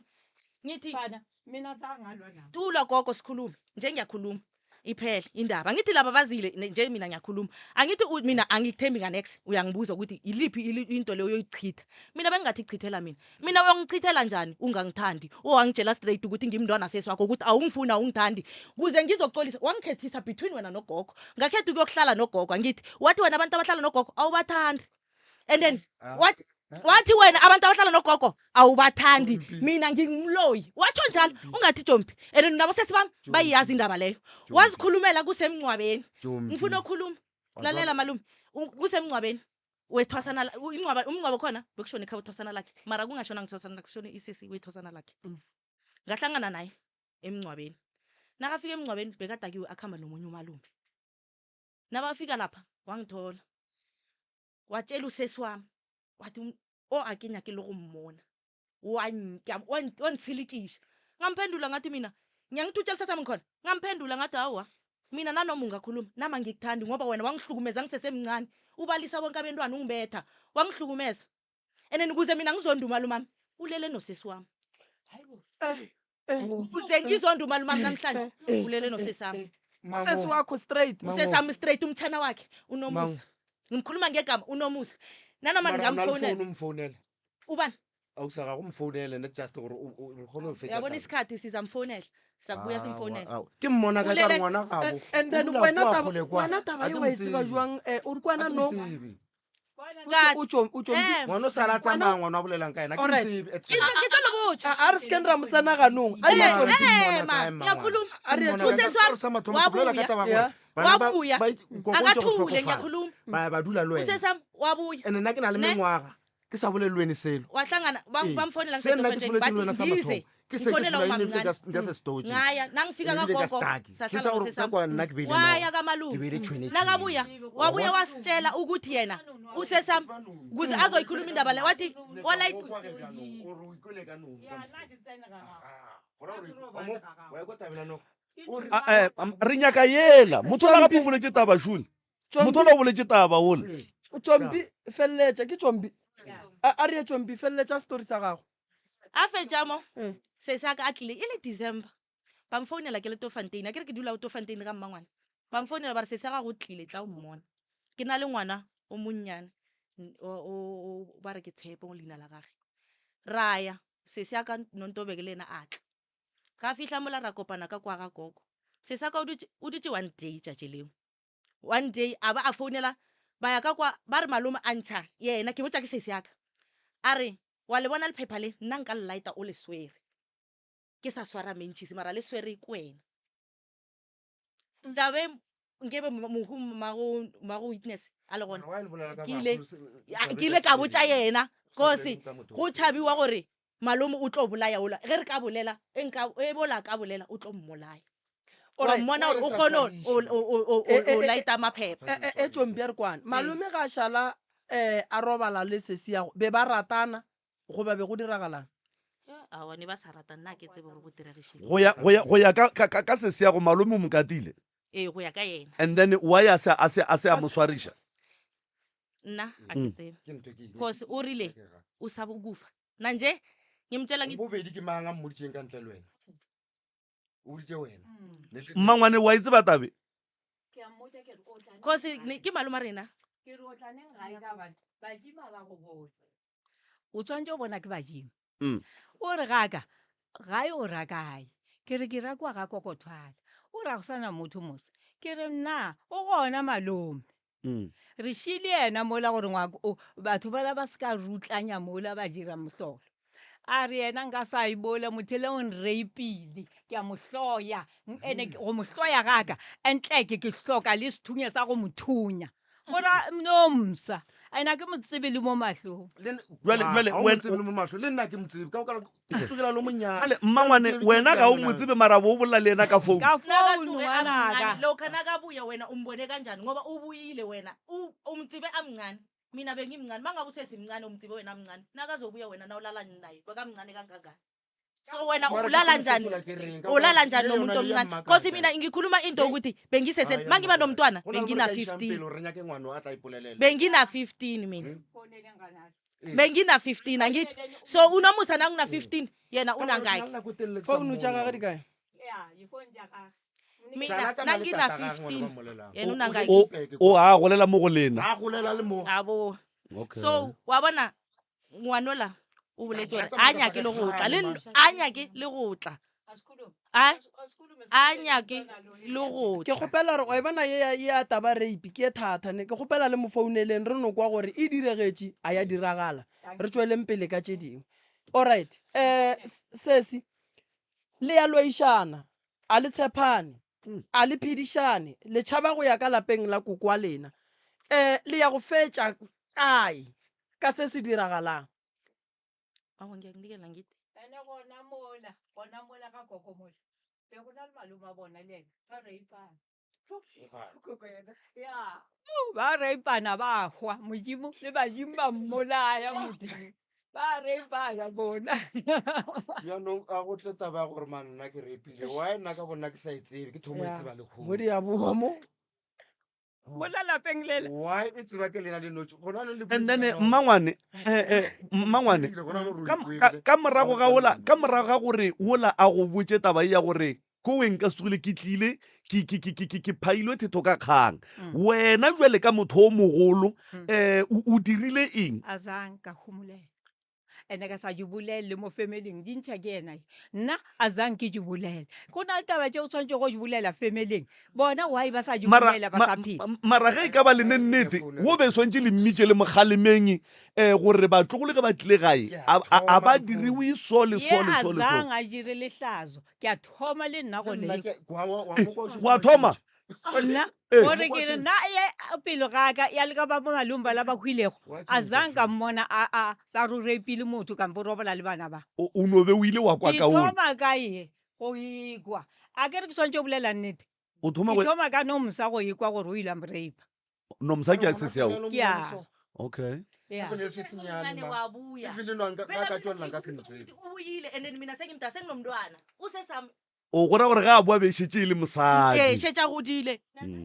ngithi mina zangalwa nawe tula gogo sikhulume nje ngiyakhuluma Iphele indaba. Angithi laba bazile nje mina ngiyakhuluma. Angithi mina angikuthembi nganex uyangibuza ukuthi iliphi into leyo oyoyichitha. Mina bengingathi chithela mina. Mina uyongichithela njani ungangithandi? Owangitshela straight ukuthi ngimntwana sesi wakho ukuthi awungifuni awungithandi. Kuze ngizokuxolisa wangikhethisa between wena nogogo. Ngakhetha ukuyokuhlala nogogo angithi. Wathi wena abantu abahlala nogogo awubathandi. And then Ah. wathi wathi wena abantu abahlala nogogo awubathandi mina ngingumloyi watsho njalo ungathi jompi and nabo sesi bami bayiyazi indaba leyo wazikhulumela kusemngcwabeni ngifuna ukukhuluma lalela malume kusemngcwabeni wethwasana ingcwaba umngcwabo khona bekushone ekhaya uthwasana lakhe mara kungashona ngithwasana lakhe kushone isisi wethwasana lakhe ngahlangana naye emngcwabeni nakafika emngcwabeni bekadakiwe akuhamba nomunye umalume nabafika lapha wangithola watshela usesi wami wathi o a ke nyake le go mmona wa ntshilikiša ngamphendula ngathi mina ngiyangithi utshela sasami ngikhona ngamphendula ngathi hawa mina nanoma ungakhuluma nama ngikuthandi ngoba wena wangihlukumeza ngisesemncane ubalisa bonke abentwana ungibetha wangihlukumeza and then ukuze mina ngizonda umalumami ulele nosesi wami ukuze ngizonda umalumami namhlanje ulele nosesi wami Usesi wakho straight. Usesi wami straight umtshana wakhe unomusa ngimkhuluma ngegama unomusa nanoma ningamfonela umfonela ubani awusaka kumfonele not just gore re kgone go fetsa yabona isikhathi sizamfonela sizakubuya simfonele ke mmona ka ka ngwana gabo And then wena taba wena taba e wa e tseba jwang eh o re kwana no Eh. ngwana o sala tsamaya ngwana a bolelang ka ena ke Alright. motsebe Ke tlo- ke tlo le botša. A re se keng ra mo tsena ganong a re Eh, tšompi. eh, ma, ke a khuluma. A re ye Mmona Usesi ka- wami sa mathomo ke bolela ka wabuya. taba Yeah. gore bana ba- Wabuya. ba itse- koko o itse go Akathule, hlokofala. ngiyakhuluma. ba ba dula le wena Usesi wami wabuya and nna ke na le Ne? mengwaga ke sa bolele le wene selo wahlangana Ee. bamfonela Se nna ke se boletseng le wena sa ngize mathomo ke se ke se ngifonela bolele umamncane. nka se stoje ngaya nangifika Ebile ka kagogo stuck. Se sa sahlala gore nosesi ka wami. kwa nna ke beile waya noga. kamalume Ke beile tšhwene nakabuya tšhwene. wabuya wasitshela ukuthi yena usesam kuze azoyikhuluma indaba le wathi wala Ah, eh, re nyaka yela motho o la gape o boletse taba shule motho o la o boletse taba ola Tšompi feleletša ke tšompi. A re ye tšompi feleletša story sa gago. A fetša mo sesi a ka a tlile e le December ba mfounela ke le Tofontein a ke re ke dula o Tofontein ga mmangwana ba mfounela ba re sesi a gago o tlile tla o mmona ke na le ngwana o monnyane ba re ke Tshepo leina la gage ra ya sesi a ka Nontobeke le yena a tla ga fihla mola ra kopana ka kwa ga gogo sesi a ka o dutše one day tšatši leo one day a ba a founela ba ya ka kwa ba re malome a ntšha yena ke botša ke sesi ya ka a re wa le bona lephepha le nna nka le lighta o le swere ke sa swara mentšhisi mara le swere ke wena tlabe nkebe mohu mago witness a le gona ke ile ke ile ka botša yena cause go tšhabiwa gore malome o tlo bolaya ola ge re ka bolela e nka e bola ka bolela o tlo mmolaya wa mmona gore o kgone o lighta maphepha E tšompi a re kwane malome ga a šala um a robala le sesi yago be ba ratana goba be go diragalang awa ne ba sa ratana nna ke tsebe gore go diregišeng go ya go ya go ya ka ka ka sesi yago malome o mo katile ee go ya ka yena and then why a se a se a se a mo swariša nna a ke tsebe cause o rile o sa bokufa na nje ngimtshela ngi bobedi ke mang a mmoditseng ka ntle le wena o boditse wena mmangwane wa itseba tabe cause ke maloma rena ke re o tla neng gae ka batho badimo ba go bone o tshwanetse o bona ke badimo mm. o re gaka gae o ra kae ke re ke ra kwa ga kokothwala o ra go sana motho mose ke re nna o gona malome Mm. Re šile yena mola gore ngwako batho bala ba se ka rutlanya mola ba dira mohlolo. A re yena nka sa e bola motho le o nreipile ke a mo hloya ene go mo hloya gaka entleke ke hloka le sethunya sa go mo thunya. Gora no msa ene a ke mo tsebe le mo mahlong. Jwale jwale Ga o mo tsebe le mo mahlong le nna ke mo tsebe ka ka tlogela lo monyane. Jwale mmangwane wena ga o mo tsebe mara bo o bolela le yena ka phone. Ka phone Nakatloge a ngwanaka. mncane lokha nakabuya wena umbone kanjani ngoba ubuyile wena umtsibe amncane mina bengimncane mangabe usesimncane umtsibe wena amncane nakazobuya wena nawulala naye bekamncane kangangani so wena Mara ke ulala kgone njani fetola ke reng, ka ulala gore njani le nomuntu yona le ya omncane mmakatša. cause mina ngikhuluma into ukuthi bengisese Ai, ya mangiba mmakatša. nomntwana Go na le bengina gore ka išang 15 pele gore re nyake ngwana o a tla ipolelela. bengina 15 mina Ee. bengina 15 angithi so unomusa nangina 15 yena Ka gore ke na unangaki le nako e telele ke sa founu tša mmone. gage di kae Ya, difounu tša gage. Mina Sala tsamaya le nangina tatagagwe ngwana 15 ba mmolelang. yena o nangaki. O o a golela mo go lena. A golela le mo. A bo. Okay. So wa bona ngwanola o boletse gore Tsamaya a nyake le go tla le tsamaya. a nyake le go tla. A a nyake le go Ke tla. kgopela gore wa e bona ye ya- ye ya taba rape ke ye thata ne ke kgopela le mo founeleng re no kwa gore e diregetše a ya diragala re tšweleng pele ka tše dingwe. Alright um sesi le ya lwaišana a le tshepane a le phedišane le tšhaba go ya ka lapeng la koko wa lena um le ya go fetša kae ka se se diragalang? Awa ngiyakunikela ngithi. Ene gona mola, gona mola ga koko mola, be go na le malome a bona le yena, ba reipana. Koko yena, ya. Ba reipana ba hwa, Modimo le badimo ba mmolaya Modimo. Ba reipana bona. Bjanong a go tle taba ya gore man nna ke reipile, why nna ka bonna ke sa e tsebe, ke thomo e tseba lekgono. Mo di a boa mo. Mola lapeng lela. Why e tseba ke lena le notši? Gona le le And then eh, mmangwane eh, eh, mmangwane ka, ka, ka morago ga ola ka morago ga gore ola a go botše taba ye ya gore ko weng ka sogile ke tlile ke ke ke ke ke ke phailwe thetho ka kgang wena jwale ka motho o mogolo eh o o dirile eng Azang ka homolela. Ene ka sa di bolele le mo familing di ntšha ke yena nna a zang ke di bolele go na le taba tše o tshwanetse go di bolela familing bona why ba sa di mara bolela ba ma, sa phela ma- mara ge e ka ba le ne nnete wo be swantše le mmitše le mokgalemeng um gore batlogolo ge ba tlile gae Ke a a a- a ba thoma lehono. diriwe so le ye so le a so le so zang a dire lehlazo ke a thoma le nna go Le nna leka ke- wa- wa- wa mo kwa o šetše wa wa thoma tšhentšha. Nna Eh. gore ke re nna ye pele ga ka ya le ka ba malome ba la ba hwilego Wa a tšhentšha zang ka mmona a a ba re o rapile motho kampo o robala le bana ba. O o no be o ile wa kwa Ke kaone. thoma ka ye go ekwa a ke re ke swanetše go bolela nnete. O thoma Ke go thoma ka Nomsa go ekwa gore o ile a mo rape. Nomsa ke a se seo. Ke a Okay. ya. Even le se senyane Omncane ma. wabuya. Even le nwa nka Phela ka mina tšwelela nka se mo tsebe. o boile and then mina sengimdala senginomntwana usesami O go ra gore ge a boa be e šetše e le ee mosadi. šetše a godile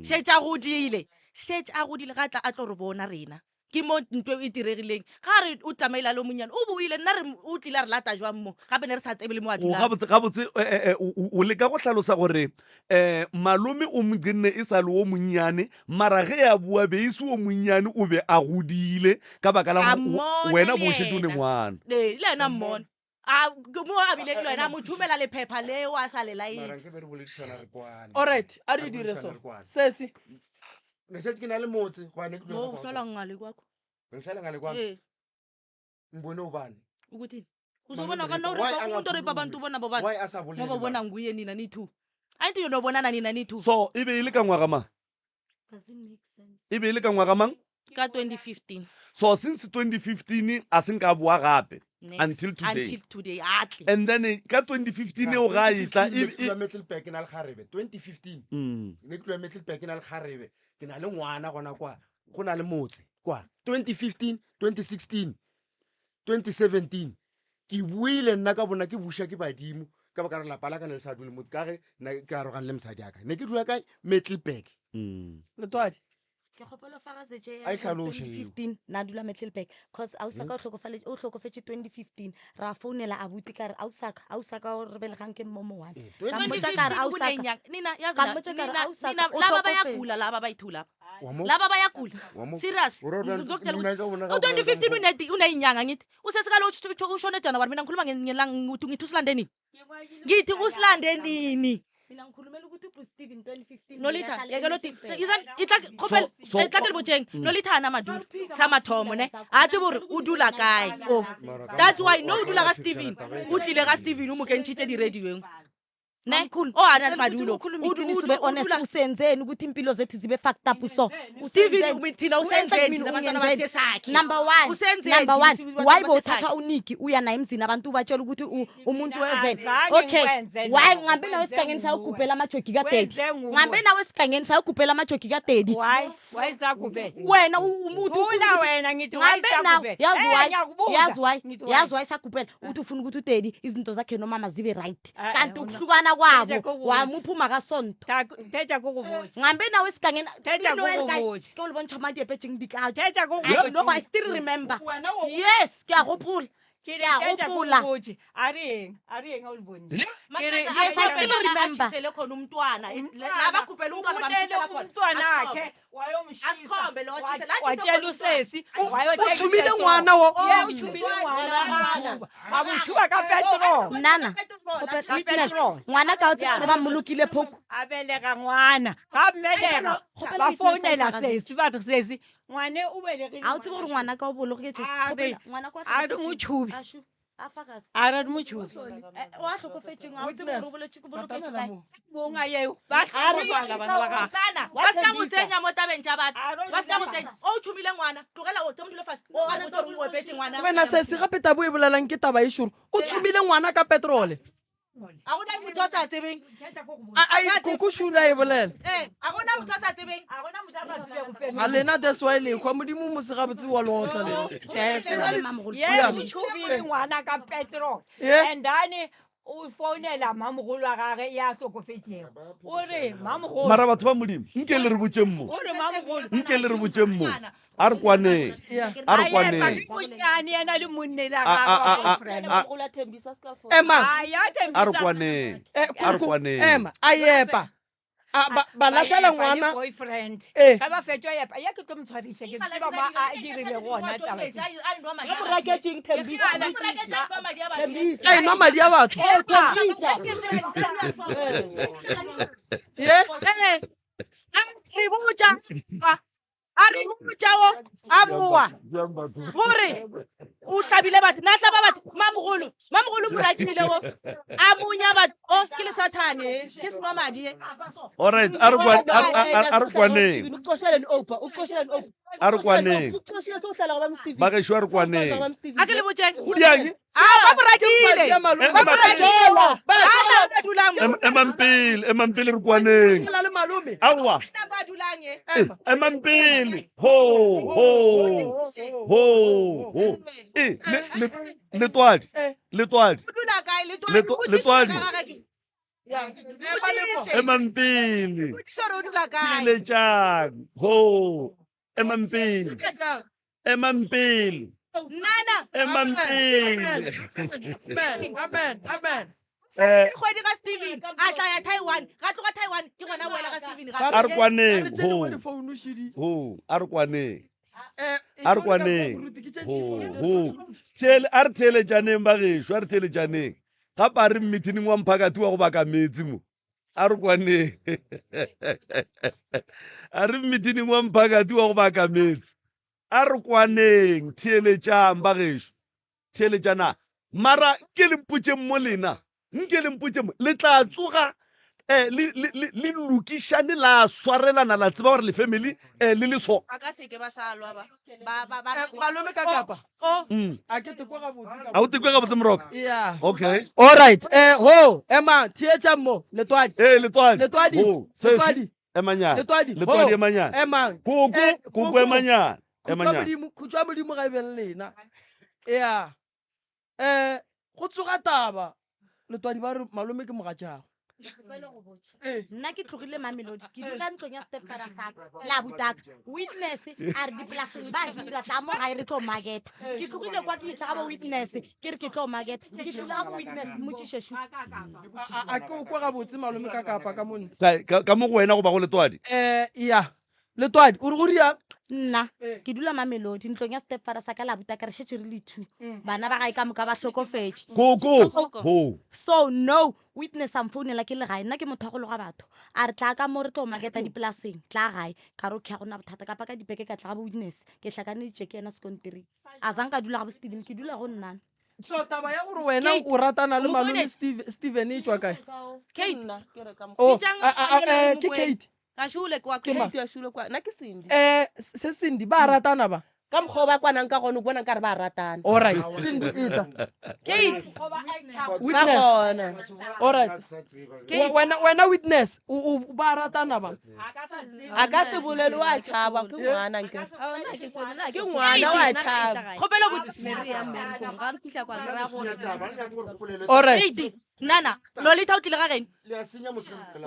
šetše a godile šetše a godile ga a tla a tlo re bona rena ke mo ntho e diregileng ga a re o tsamaile a le monyane o boile nna re o tlile a re lata jwang mo gape ne re sa tsebe le mo a O dulang gabotse gabotse eh, eh, eh, o o- o leka go hlalosa gore um malome o mogenne e sa le o monnyane mara ge a boa be e se o monnyane o be a godile ka baka la a gore mmona wena le bo o šetše o ne yena ngwana. ee le yena a mmona A mo a bileng le wena a mo thumela lephepha leo a sa le Mara laetše. nke be re boledišana re kwane. Alright, a re Re dire so. boledišana re kwane. Sesi, Ne šetše ke na le motse gobane ke Mo tloga o kwa hlola ngale kwakho. Ngihlala ngale kwami. Ee, Ngibone ubani? ukuthini? Malome Uzobona Repa. kana Why urepa umuntu orepa angakhulumi? abantu ubona bobani? Why a sa bolele Ngoba ubona mara? nguye nina ni-two. Angithi nobonana nina ni-two. So e be e le ka ngwaga mang? Doesn't make sense. E be e le ka ngwaga mang? Ka 2015. So since 2015 a se nka boa gape Next. until today. Until today a tle. And then eh, ka 2015 eo ga e tla 2015 ne e, ke e, tloha Middelburg ke na le kgarebe 2015 ne ke tloha Middelburg ke na le kgarebe ke na le ngwana gona kwa go na le motse kwa 2015 2016 2017 ke buile nna ka bona ke buša ke badimo ka baka re lapa la ka ne le sa dule motse ka ge nna ke arogane le mosadi aka ne ke dula kae Middelburg Letwadi. Ke kgopela fa ga setse A e hlaloše eo. 2015 na dula Middelburg cause ausaka o hlokofale o hlokofetše 2015 ra founela abuti ka re ausaka ausaka o re belegang ke mmomo one Eh, ka mmotša ka re 2015 ausaka kunenya nina yazi Ka na- mmotša ka re nina ausaka, nina o laba hlokofetše. bayagula laba bayi-two laba Wa mo- laba bayagula wa mo- serious O ra gore ngizokutshela nna ukuthi ka bona ga o u-2015 bolela ka uneyinyanga ngithi usesikalo ushone January mina ngikhuluma ngelanga ngithi usilande nini ngithi usilande nini mina ngikhulumela ukuthi ubru Steven 2015 nolitha bekahlala yeke loti eMiddelburg. itla kgopela So- so- tla ke le botjeng nolitha ana madulo sa mathomo ne a tsebe gore o dula kae o Mara ka that's mokgwa why o no o wa dula ga phedišana Steven taba e o tlile ga Steven o mo kentšhitše di-radioeng ne Mamkhulu, o ana le ngicela ukuthi madulo ukhulume O iqiniso du- ube o honest dula- usenzeni ukuthi impilo zethu zibe fucked up so Steven Usenzeni? thina Usenze usenzeni mina thina abantwana ungenzeni? basesakhe Number one, Usenzeni number one, thina why abantwana bowuthatha basesakhe? uniki uya naye emzini abantu ubatshela ukuthi umuntu wevele Azange okay ngikwenze why lokho, ngihambe nawe kwenze esigangeni nguwe. sayogubhela amajogi kadedi Kwenze nguwe. ngihambe nawe esigangeni sayogubhela amajogi kadedi Why? Why sakubhela? wena uthi Thula ufuna ukuthi- wena ngithi why ngihambe nawe sakubhela? yazi Eh, why ngiyakubuza. yazi why Ngithi why? yazi why sagubhela uthi ufuna ukuthi udedi izinto zakhe nomama zibe right Eh, eh, kanti una- ukuhlukana kwabo Thetha kukubuza. wamupha umakasonto Thetha kukubuza. ngihambe nawe esigangeni Thetha You know wena, guys, kukubuza. ke o le bontšha madi epetseng dikatso Thetha I kukubuza. know, I still remember Wena o yes ke a gopola. Ke Ke a le tšetša gopola. ke botše. A re eng? A re eng a o le bone? Ke re, yes, I still remember. Atjhisele khona umntwana. La bakhuphela umntwana bamtshisela khona. Umntwana akhe wayomshisa. Asikhombe lo atjhisela. Wa tšela usesi. O tshumile ngwana wo. Ye o tshumile ngwana. Wa mo tshuba ka petrol. Nnana, Ka witness, petrol. ngwana ka o tseba gore ba mmolokile phoko. A belega ngwana. Ga mmelega. Kgopela Ba witness a founela ifakaze. sesi ba re sesi. Ngwane o belegile. A o tsebe gore ngwana ka o boloketšwe. A re- Kgopela, ngwana ka o a re hlokofetšeng. motšhubi. Ashu, a fakaze. A re motšhubi. O a hlokofetšeng, a o tsebe gore o bolotše- boloketšwe kae. Monga yeo. Ba hlokofala bana ba gagwe. Sana, ba ska mo tsenya mo tabeng tša batho. Ba ska mo tsenya. O tshumile ngwana. Tlogela o tse mo dule fase. O a botsa gore o opetse ngwana. Wena sesi gape tabo e bolelang ke taba e šoro. O tshumile ngwana ka petrole. A gona motho a sa tsebeng. Ai koko šura e bolela. Eh, a gona motho a sa tsebeng. A gona motho a sa tsebeng. A lena that's why lekhwa modimo mo se gabotse wa lotla lena. Ye o tshubile ngwana ka petrol. Yeah. And then o founela mamogolo wa gage ya hlokofetšego. O re mamogolo. Mara batho ba Modimo, nke le re botšeng mo. O re mamogolo. Nke le re botšeng mo. A re kwaneng. A re A epa kwaneng. ke monyane yena le monnela A- a- a- a- boyfriend. a- Ema. A ya A re Thembisa. kwaneng. A re Koko, kwaneng. Ema, a epa. A ba ba lahlela Ba epa le ngwana. boyfriend. Eh. Ge ba fetša go epa, ya ke tlo mo tshwariša, ke tseba mo a dirile gona taba tše. Ba mo raketšeng Thembisa? Thembisa. A enwa madi a batho. Eh, Thembisa. Ye. Eh, re botša a re botša o a boa gore o hlabile batho na hlaba batho mamogolo mamogolo mo rakile o a monya batho o ke le sathane e, ke senwa madi e. All right, a re kwan- a- a- a- a re kwaneng. Uxosheleni Opa, uxosheleni Opa. A re kwaneng. Uxoshile sowuhlala kwabami Steven. Bagešo a re kwaneng. A ke le botšeng. Go diang? A ba mo rakile. Ba mo rakile. Ba Ana o dulang mo. Emang pele, emang pele re kwaneng. le malome. Aowa. Ba dulang e. Emang pele. Ho ho ho ho. Eh, le le letwadi. Letwadi. O dula kae? Letwadi. Letwadi. Emang Emang pele. o dula kae? Theeletšang. Ho. Emang pele. Emang pele. Nana. Emang pele. Amen. Amen. Amen. Eh, Kgwedi ga Steven a tla ya Taiwan ga tloga Taiwan ke gona boela ga Steven ga a re kwaneng. Tše dingwe Ho. difounu šidi. Ho. A re kwaneng. Eh, A re kwaneng. Ho. Ho. Theele a re theeletšaneng bagešo, a re theeletšaneng. Gape a re mmithining wa mphakathi wa go baka meetse mo. A re kwaneng. A re mmithining wa mphakathi wa go baka meetse. A re kwaneng, theeletšang bagešo. Theeletšana. Mara ke le mpotšeng mo lena. Nke le mpotšeng mo. Le tla tsoga eh le le le le lokišane la swarelana la tseba gore le family eh le le so. Ba ka seke ba sa lwa ba. Ba ba ba. Malome ka kapa. A ke tekwe gabotse ka A o tekwe gabotse Moroka? Yeah. Okay. All right. Eh ho, ema theetša mo letwadi. Eh letwadi. Letwadi. Ho, sesi. Letwadi. Emanyana. Letwadi. Letwadi Ho, emanyana. Emang. Koko, Eh, koko emanyana. Khutšwa Emanyana. Modimo, khutšwa Modimo ga e be le lena. Yeah. Eh go tsoga taba. Letwadi ba re malome ke mogatšago. Fela go botša. Nna ke tlogile Mamelodi ke dula ntlong ya stepfather saka la butaka witness a re dipolaseng ba hira tla mo gae re tlo marketa ke tlogile kwa ke tla ga bo witness ke re ke tlo marketa ke tlile ga bo witness mmotšišešo A ke o kwa gabotse malome ka kapa ka mo ntle. Kae, Ka ka mo go wena goba go letwadi? Eh ya. Letwadi o re go riang? Nna ke dula Mamelodi ntlong ya stepfather saka la butaka re šetše re le two bana ba gae ka moka ba hlokofetše. Koko. So- Ho. So no witness a mfounela ke le gae nna ke motho wa go loga batho a re tla ka mo re tlo marketa dipolaseng tla gae ka re okay ga gona bothata ka paka dipeke ka tla ga bo witness ke hlakaneditše ke yena sekontiring a zanka ka dula ga bo Steven ke dula go nnana. So taba ya gore wena o ratana le malome Steve Steven e tšwa kae? Kate. Oh, Bitsang a- a- a- eh, ke Kate. Ka shule kwa Ke mang? Kate ya shule kwa. Nna ke Cindy. Eh se Cindy ba ratana ba. Ka mokgwa o ba kwanang ka gona o bona nkare ba ratana. All right. Cindy etla. Kate. Witness. Ba gona. All right. Wena wena witness o ba ratana ba. A ka se bolele wa tšhaba ke ngwana nke. Ke ngwana wa tšhaba. Kgopelo bo All right. Kate. Nana, Lolita o tlile ga geno.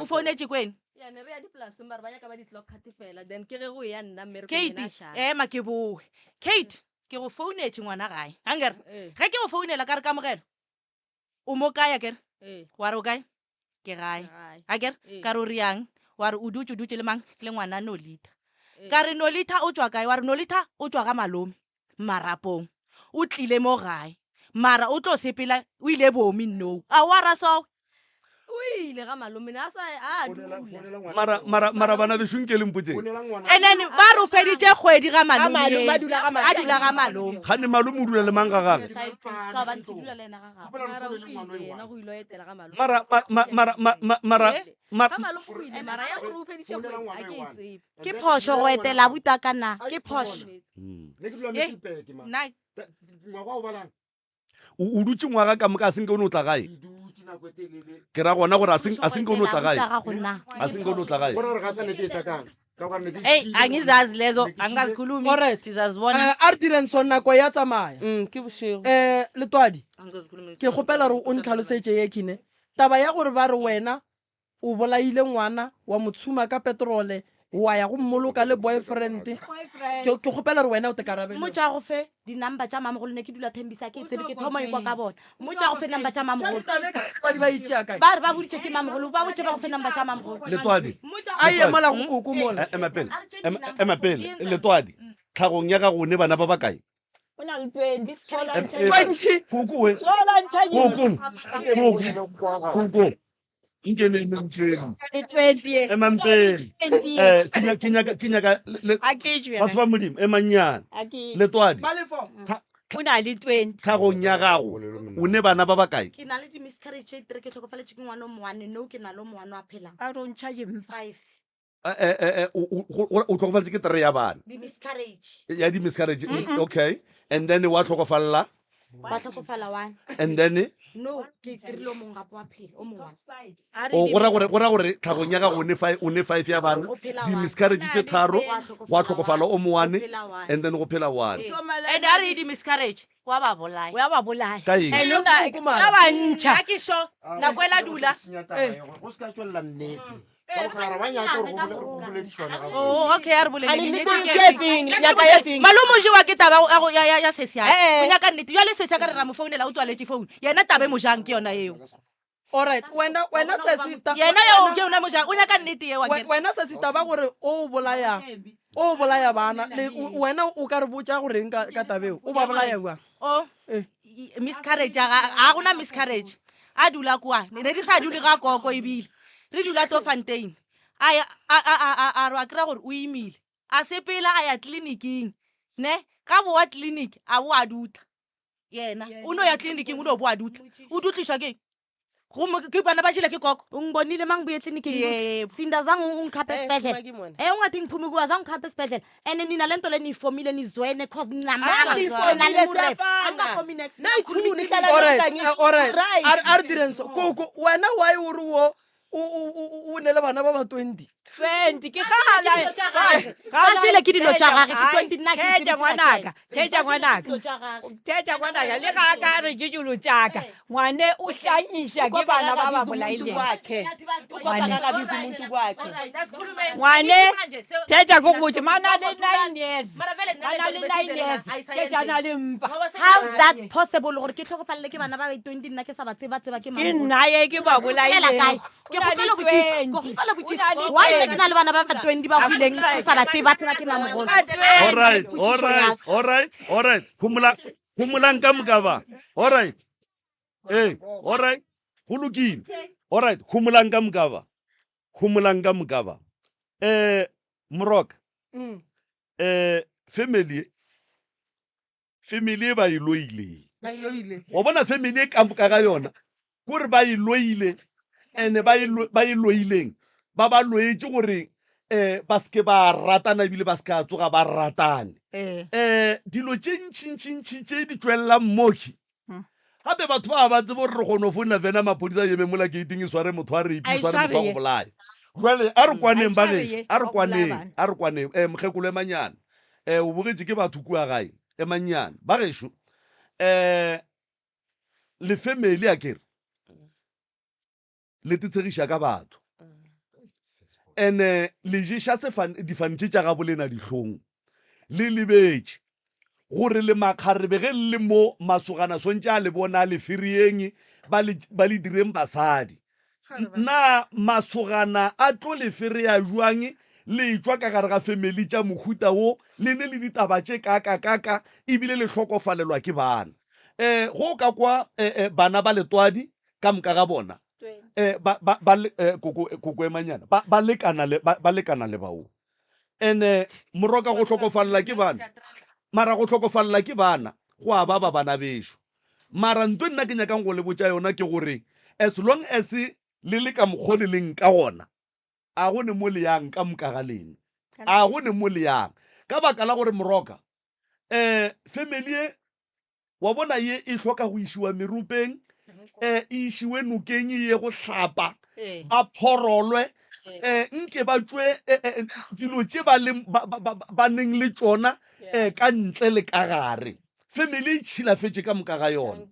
O founetše kwena. Ya ne re ya dipolaseng ba re ba nyaka ba di-clock card fela then ke ge go ya nna mmerekong yena Kate, a šala. ema ke boe. Kate. Ke go founetše ngwana gae. Ankere? Ge ke go founela ka re Kamogelo, o mo kae akere? Wa re o kae? Ke gae. Akere? Ka re o riang? Wa re o dutše o dutše le mang? Le ngwana Nolitha. Ka re Nolitha o tšwa kae? Wa re Nolitha o tšwa ga malome Marapong. O tlile mo gae. Mara o tlo sepela o ile bomi nou. A wa ra so? O ile ga malome ne a sa a dula. Mara mara mara bana bešo nke le mpotseng. And then ba re o feditše kgwedi ga malome. Malome a dula ga malome. A dula ga malome. Gane malome o dula le mang ga gage? Ka gobane ke dula le yena ga gagwe. Mara o ile yena go ile etela ga malome. Mara mara mara mara mara Ga malome o ile mara ya gore o feditše kgwedi a ke e tsebe. Ke phošo go etela abuti a ka na? Ke phošo. Ne ke dula Middelburg ma. Nna Ngwaga o balang. O dutše ngwaga ka moka a senke o no tla gae. Ke ra gona gore a senke o no tla gae. A senke o no tla gae. Ei, angizazi lezo, angikazikhulumi. Alright. Sizazibona. Eh, a re direng so nako ya tsamaya. Mm, ke bošego. Eh, Letwadi, Angikazikhulumi. ke kgopela gore o ntlhalosetše ye khine. Taba ya gore ba re wena O bolaile ngwana, wa mo tshuma ka petrole, wa ya go mmoloka le boyfriend. Ke, ke kgopela gore wena o tekarabele. Mmotše a go fe di number tša mamogolo ne ke dula Thembisa ke tsebe ke thoma ikwa ka bona. Mmotše a go fe number tša mamogolo. Ba di ba e tšea kae? Ba re ba boditše ke mamogolo ba botše ba go fe number tša mamogolo. Letwadi. A ye mola go koko mola. Ema pele. Ema pele. Letwadi. Tlhagong ya gago o ne bana ba bakae? O na le 20. 20. Koko we. Koko. Koko. Koko. Nke le emeng pele. Le 20 ye. Emang pele. Eh, ke nyaka ke nyaka ke nyaka le A ke tšwe. batho ba Modimo emang nyana. A ke. Letwadi. O na le 20. Tlhagong ya gago o ne bana ba bakae? Ke na le di miscarriage tše three ke hlokofaletše ke ngwana o moane no ke na le o moane wa phelang. A re o ntšha dimpa. Five. Eh, eh, eh, o tlhokofaletše ke three ya bana. Di miscarriage. Ya di miscarriage. Okay. And then wa tlhokofalela. Wa tlhokofala one. And then No, ke kry-ile o mongwe gape wa phela, o mongwe one. O go ra gore go ra gore tlhagong ya gago o ne five o ne five ya bana, O phela di one. miscarriage tše tharo, Gwa gwa hlokofala tlhokofala one. o moane Go phela one. and then go phela one. And a re di miscarriage wa ba bolaya. Wa ba bolaya. Ka eng? And o na- ba ba ntšha. Ga ke sure, nako ela dula. Go se ka tšwelela nnete. Ka bophara ba nyaka gore go boledišwane gabotse. Oh, okay, a re bolele Ane nnete nnete ke ke efeng? efeng? Ke Nyaka ke efeng? Malome o jewa ke taba ya go- ya- ya- ya sesi ya. Eh, eh. O nyaka nnete. Bjale sesi a ka re ra mo founela o tswaletše phone. Yena taba e mo jang ke yona eo. Alright, wena wena sesi ta Yena yo ke yona mo jang. O nyaka nnete eo akere. wena sesi taba gore o bolaya o bolaya bana le wena o ka re botša goreng ka ka taba eo? O ba bolaya bjang? Oh. Eh. Miscarriage ga ga gona miscarriage. A dula kwa. Ne di sa dule ga koko ebile. Re dula Tofontein. A ya a a a a re a kry-a gore o imile. A sepela a ya tleliniking. Ne? Ga boa clinic a boa dutla. Yena o no ya tleliniking o no boa dutla. O dutlišwa ke Gomme ke bana ba jele ke koko. Ungibonile uma ngibuye eklinikhi Yebo. Sinda zange ungikhaphe Eh, esibhedlela. phuma kimona. Eh ungathi ngiphume kuwa zange ungikhaphe esibhedlela. And nina lento le niyifomile nizwene cause ninamanga. Asifomile, siyafana. Angikafomi next. Nayi-two, nihlala Alright, nonke, angisho. alright. Right. A re- a re direng so. Koko, wena why o re wo o o o o ne le bana ba ba 20? 20 ke gala Ba jele ke dilo tša gage, ke 20 nna ke theetša tsebe ke ngwanaka theetša Ba jele ke ngwanaka dilo tša gage. theetša ngwanaka le ga a ka re ke dilo tšaka ngwane o hlanyiša ke bana ba ba bolaileng Ngwane, theetša ko botše mana le nine years mana le nine years theetša na le mpa How's that possible gore ke tlhokofalele ke bana ba ba 20 nna ke sa ba tseba tseba ke ke mang nna ye ke ba Fela kae? bolaileng Ke kgopela go botšiša, ke kgopela go botšiša. Why nna ke na le bana ba ba 20 ba hwileng ke sa ba tseba tseba ke mang mogolo? All right, all right, all right, all right. Homola, homolang ka moka ba. All right. Ee, all right. Go lokile. All right, homolang ka moka ba. Homolang ka moka ba. Eh, Moroka. Eh, family family e ba e loileng. Ba e loile. Wa bona family e ka moka ga yona kore ba e loile ene ba e ba e loileng ba ba loetše gore eh ba seke ba ratana ebile ba seke a tsoga ba ratane. Eh dilo tše ntšintšintši tše di tšwelelang moki gape batho ba ba tsebe gore re kgone go founela fena maphodisa a eme mola gating e sware motho a rape A e e sware motho wa sware go ye. bolaya. Jwale a re kwaneng A e ba sware gešo, ye, a re wa go bolaya kwaneng, bana. a re kwaneng. Eh mokgekolo emanyana. Eh o bogetše ke batho kua gae. Emanyana. Ba gešo eh le family akere le tetshegiša ka batho. Ene le ješa sefane difane tše tša gabo lena dihlong. Le lebetše. Gore le makgarebe ge le le mo, masogana swantše a le bona a le firieng, ba le, ba le direng basadi. Na masogana a tlo le fereya bjang le etšwa ka gare ga family tša mohuta wo, le ne le ditaba tše kaakakaka ebile le hlokofalelwa ke bana? Um go ka kwa eh, eh, bana ba letwadi ka moka ga bona eh, ba, ba, ba, eh, koko, koko emanyana ba, ba lekana le, ba, ba lekana le bao. Ene moroka go hlokofalela ke bana, mara go hlokofalela ke bana go a baba bana bešo. Mara nto nna ke nyakang go le botša yona ke gore as long as le le ka mokgo le leng ka gona, a go ne mo le yang ka moka ga lena. A go ne mo le yang. Ka baka la gore moroka, um family e Wa bona ye e hloka go išiwa meropeng, eh, e išiwe nokeng e ye go hlapa, ba phorolwe, eh, nke ba tšwe eh, eh, dilo tše ba leng ba, ba, ba, ba neng le tšona eh, ka ntle le ka gare. Family e tšhilafetše ka moka ga yona.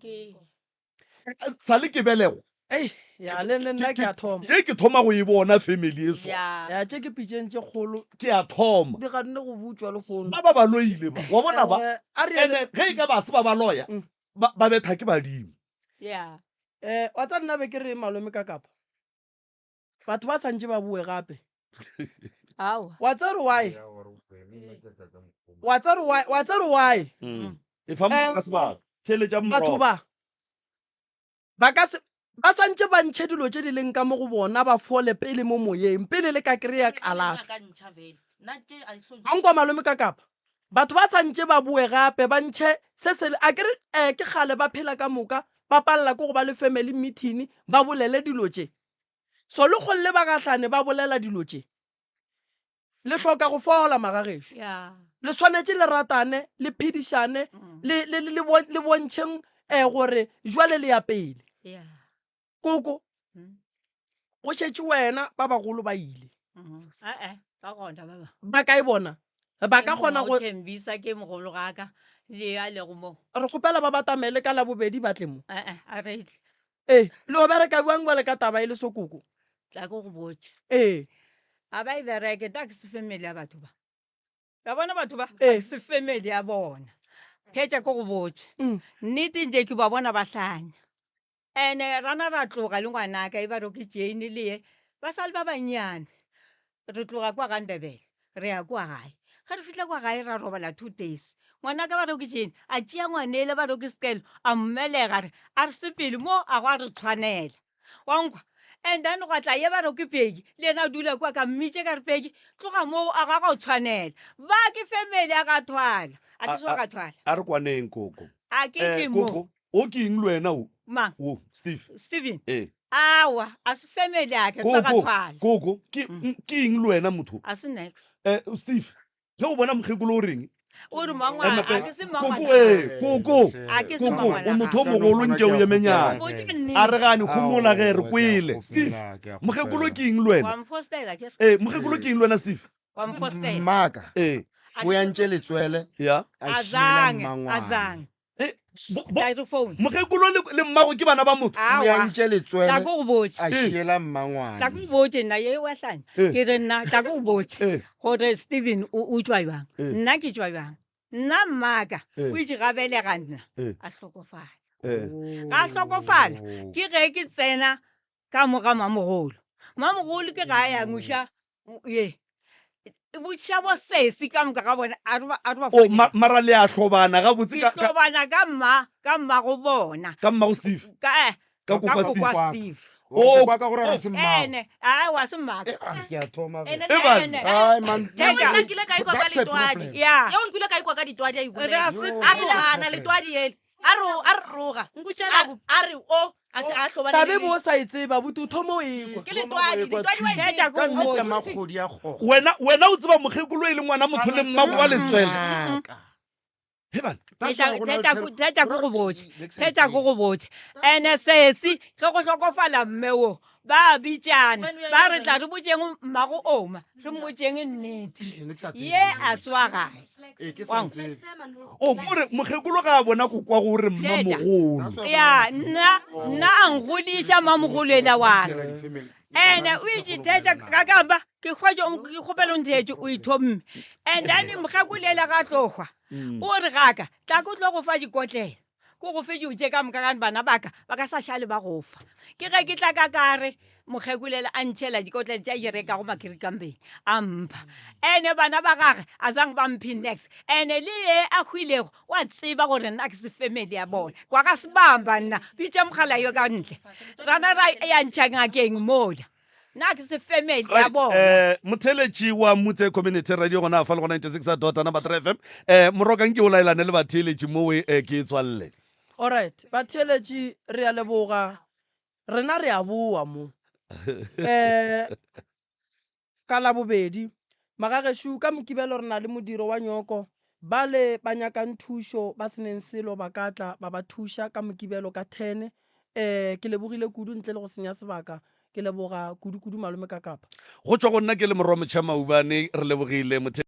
Sa le ke belegwa. Ei, ya le le nna ke a thoma. Ye ke thoma go e bona family e so. Ya tše ke pitšeng tše kgolo. Ke a thoma. Di ganne go butšwa lehono. Ba ba ba loile ba. Wa bona ba. Eh, a re Ene ge e ka ba se ba ba loya, ba ba betha ke badimo. Yeah. Eh, wa tsa nna be ke re malome ka kapa. Batho ba santše ba boe gape. Aowa. Wa tsa re why? Wa tsa re why? Wa tsa re why? E fa motho ka sebaka. Theeletša Batho morogo. ba Ba ka se, ba sa ntše ba ntšhe dilo tše di leng ka mo go bona, ba fole pele mo moyeng, pele le ka kry-a kalafi. Ankwa malome ka kapa. Batho ba sa ntše ba boe gape, ba ntšhe se se, a ke re, eh, ke kgale ba phela ka moka, ba palela ke go ba le family meeting, ba bolele dilo tše. So le kgolle ba gahlane ba bolela dilo tše. Le hloka go fola, magagešo. Le swanetše le ratane, le phedišane, le, le, le, le bontšheng um gore jwale le ya pele. Koko, go šetše wena, ba bagolo ba ile. Ba kae bona? Ba ka kgona go. Thembisa ke mogolo ga ka le a lego mo. Re kgopela ba batamele ka Labobedi ba tle mo. A re tle. Ee, le o bereka bjang bjale ka taba e le so koko? Tla ke go botše. Ee. A ba e bereke, ta ke se family ya batho ba. Ya bona batho ba, Ee. ke se family ya bona. Theetša ke go botše. Mm. Nnete nje ke ba bona ba hlanya. Ene rana ra tloga le ngwanaka e ba re ke Jane le ye, ba sa le ba bannyane. Re tloga kwa ga Ndebele re ya kwa gae. Ge re fihla kwa gae ra robala 2 days. Ngwanaka ba re ke Jane a tšea ngwanele ba re ke Sekelo a mmelega a re a re sepele mo a gwa re tshwanela. Wa nkwa? And then gwa tla ye ba re ke Peggy le yena a dula kwa ka mmitše ka re Peggy tloga moo a ga go tshwanela. Ba ke family a ga thwala. A ke se wa ga thwala. A re kwaneng koko. A ke Eh, tle mo. koko, o ke eng le wena o? Mang? O, Steve. Steven. Ee. Awa, a se family ya ka, ke ba ga Koko, thwala. koko, ke ke eng le wena motho? A se nex. Eh, Steve, ge o bona mokgekolo o reng? O re mangwana, Ema pe- a ke se mangwana. Koko, ee, koko, A ke se koko, mangwana o motho o ga. mogolo nke o emenyana. Botše nnete. A re gane, homola ge, re Aowa, ke a kwele. kgopela, Steve, ke a mokgekolo kgopela. ke eng le wena? Wa mfostela ke re. Ee, mokgekolo ke eng le wena, Steve? Wa mfostela. Mmaka, Ee. o ya ntše letswele, Ya. a A šiela zange, a mmangwane. zange. Eh, bo- bo- Tla re phone. Mokgekolo le, le mmago ke bana ba motho. O Aowa. ya ntše letswele, Tla ke go botše. a Eh. šiela mmangwane. Tla ke go botše nna ye wa hlanya. Eh. Ke re nna tla ke go botše Eh. gore Steven o o tšwa bjang. Eh. Nna ke tšwa bjang. Nna mmaka Eh. o itše ga belega nna Eh. a hlokofala. Eh. Ga a hlokofala ke ge ke tsena ka mo ga mamogolo. Mamogolo ke ga a ya ngwiša ye botšiša bo sesi ka moka ga bona a re ba a re ba O founela. ma, mara le a hlobana gabotse Ke ka, ka, hlobana ka mma ka mmago bona ka mmago Steve, ka eh, ka ka kokwa Steve. kokwa Steve. O, Kwa ka gore ga se mmago. Ene a wa se mmaka. Eh, ah, ke a thoma ge. Ene E bana. Ene Ai, man. Theetša. Nna nkile ka ikwa ka That's a letwadi. problem. ya Yeo nkile ka ikwa ka ditwadi a e re bolela. a Yo. sepela. A rogana letwadi ele. A re a re roga. Nkutšela A a re o a se a hlobane Tabe le bo o sa e tseba, buti o thoma o ekwa. Ke letwadi, letwadi wa e Theetša tseba. ke Ka go nnete botše. makgodi a kgogo. Wena, wena o tseba mokgekolo e le ngwana motho le mmago wa letswele. Mmaka. He bana. That's why go na le Theetša tshelo- theetša ke go botše. Ne ke sa Theetša e ke go botše. Ene sesi ge go hlokofala mme wo ba bitšana Wena o ya ba re kae? tla re botšeng mmago oma re mmotšeng nnete. tsebe. Ne ke sa tsebe. Ye a swa gae. Ee, ke sa Wa tsebe. O kore mokgekolo ga a bona kokwa gore Theetša. mmamogolo. Ya nna nna a ngoliša mamogolo ela wa ka. Ene o itše theetša ka kamba ke hwetše o ke kgopela o ntheetše o ithomme. And then mokgekolela ga tlo hwa. O re gaka tla ke tlo go fa dikotlela. Ko go fe dijo tše ka moka gane bana baka ba ka sa šale ba go fa. Ke ge ke tla ka kare mokgekolela a ntšhela dikotlele tša di rekago makirikambeng a mpha. Ene bana ba gage a zang ba mphe nex. Ene le ye a hwilego wa tseba gore nna ke se family ya bona. Kwa ga sebamba nna bitša mogala yo ka ntle. Rana ra ya ntšha ngakeng mola. Nna ke se family ya Right, bona. eh, motheeletši wa Mutse Community Radio gona fa le go 96 dot number 3 FM. Eh, morokang ke o laelane le batheeletši mowe eh, ke e tswalle. Alright, batheeletši re a leboga. Rena re a boa mo. Eh, ka Labobedi, magagešo ka Mokibelo re na le modiro wa nyoko. Bale ba nyakang thušo ba se neng selo ba ka tla ba ba thuša ka Mokibelo ka ten. Eh, ke lebogile kudu ntle le go senya sebaka. Ke leboga kudu-kudu Malome Kakapa. Go tšwa go nna ke le Morwa Motšha Maubane, re lebogile.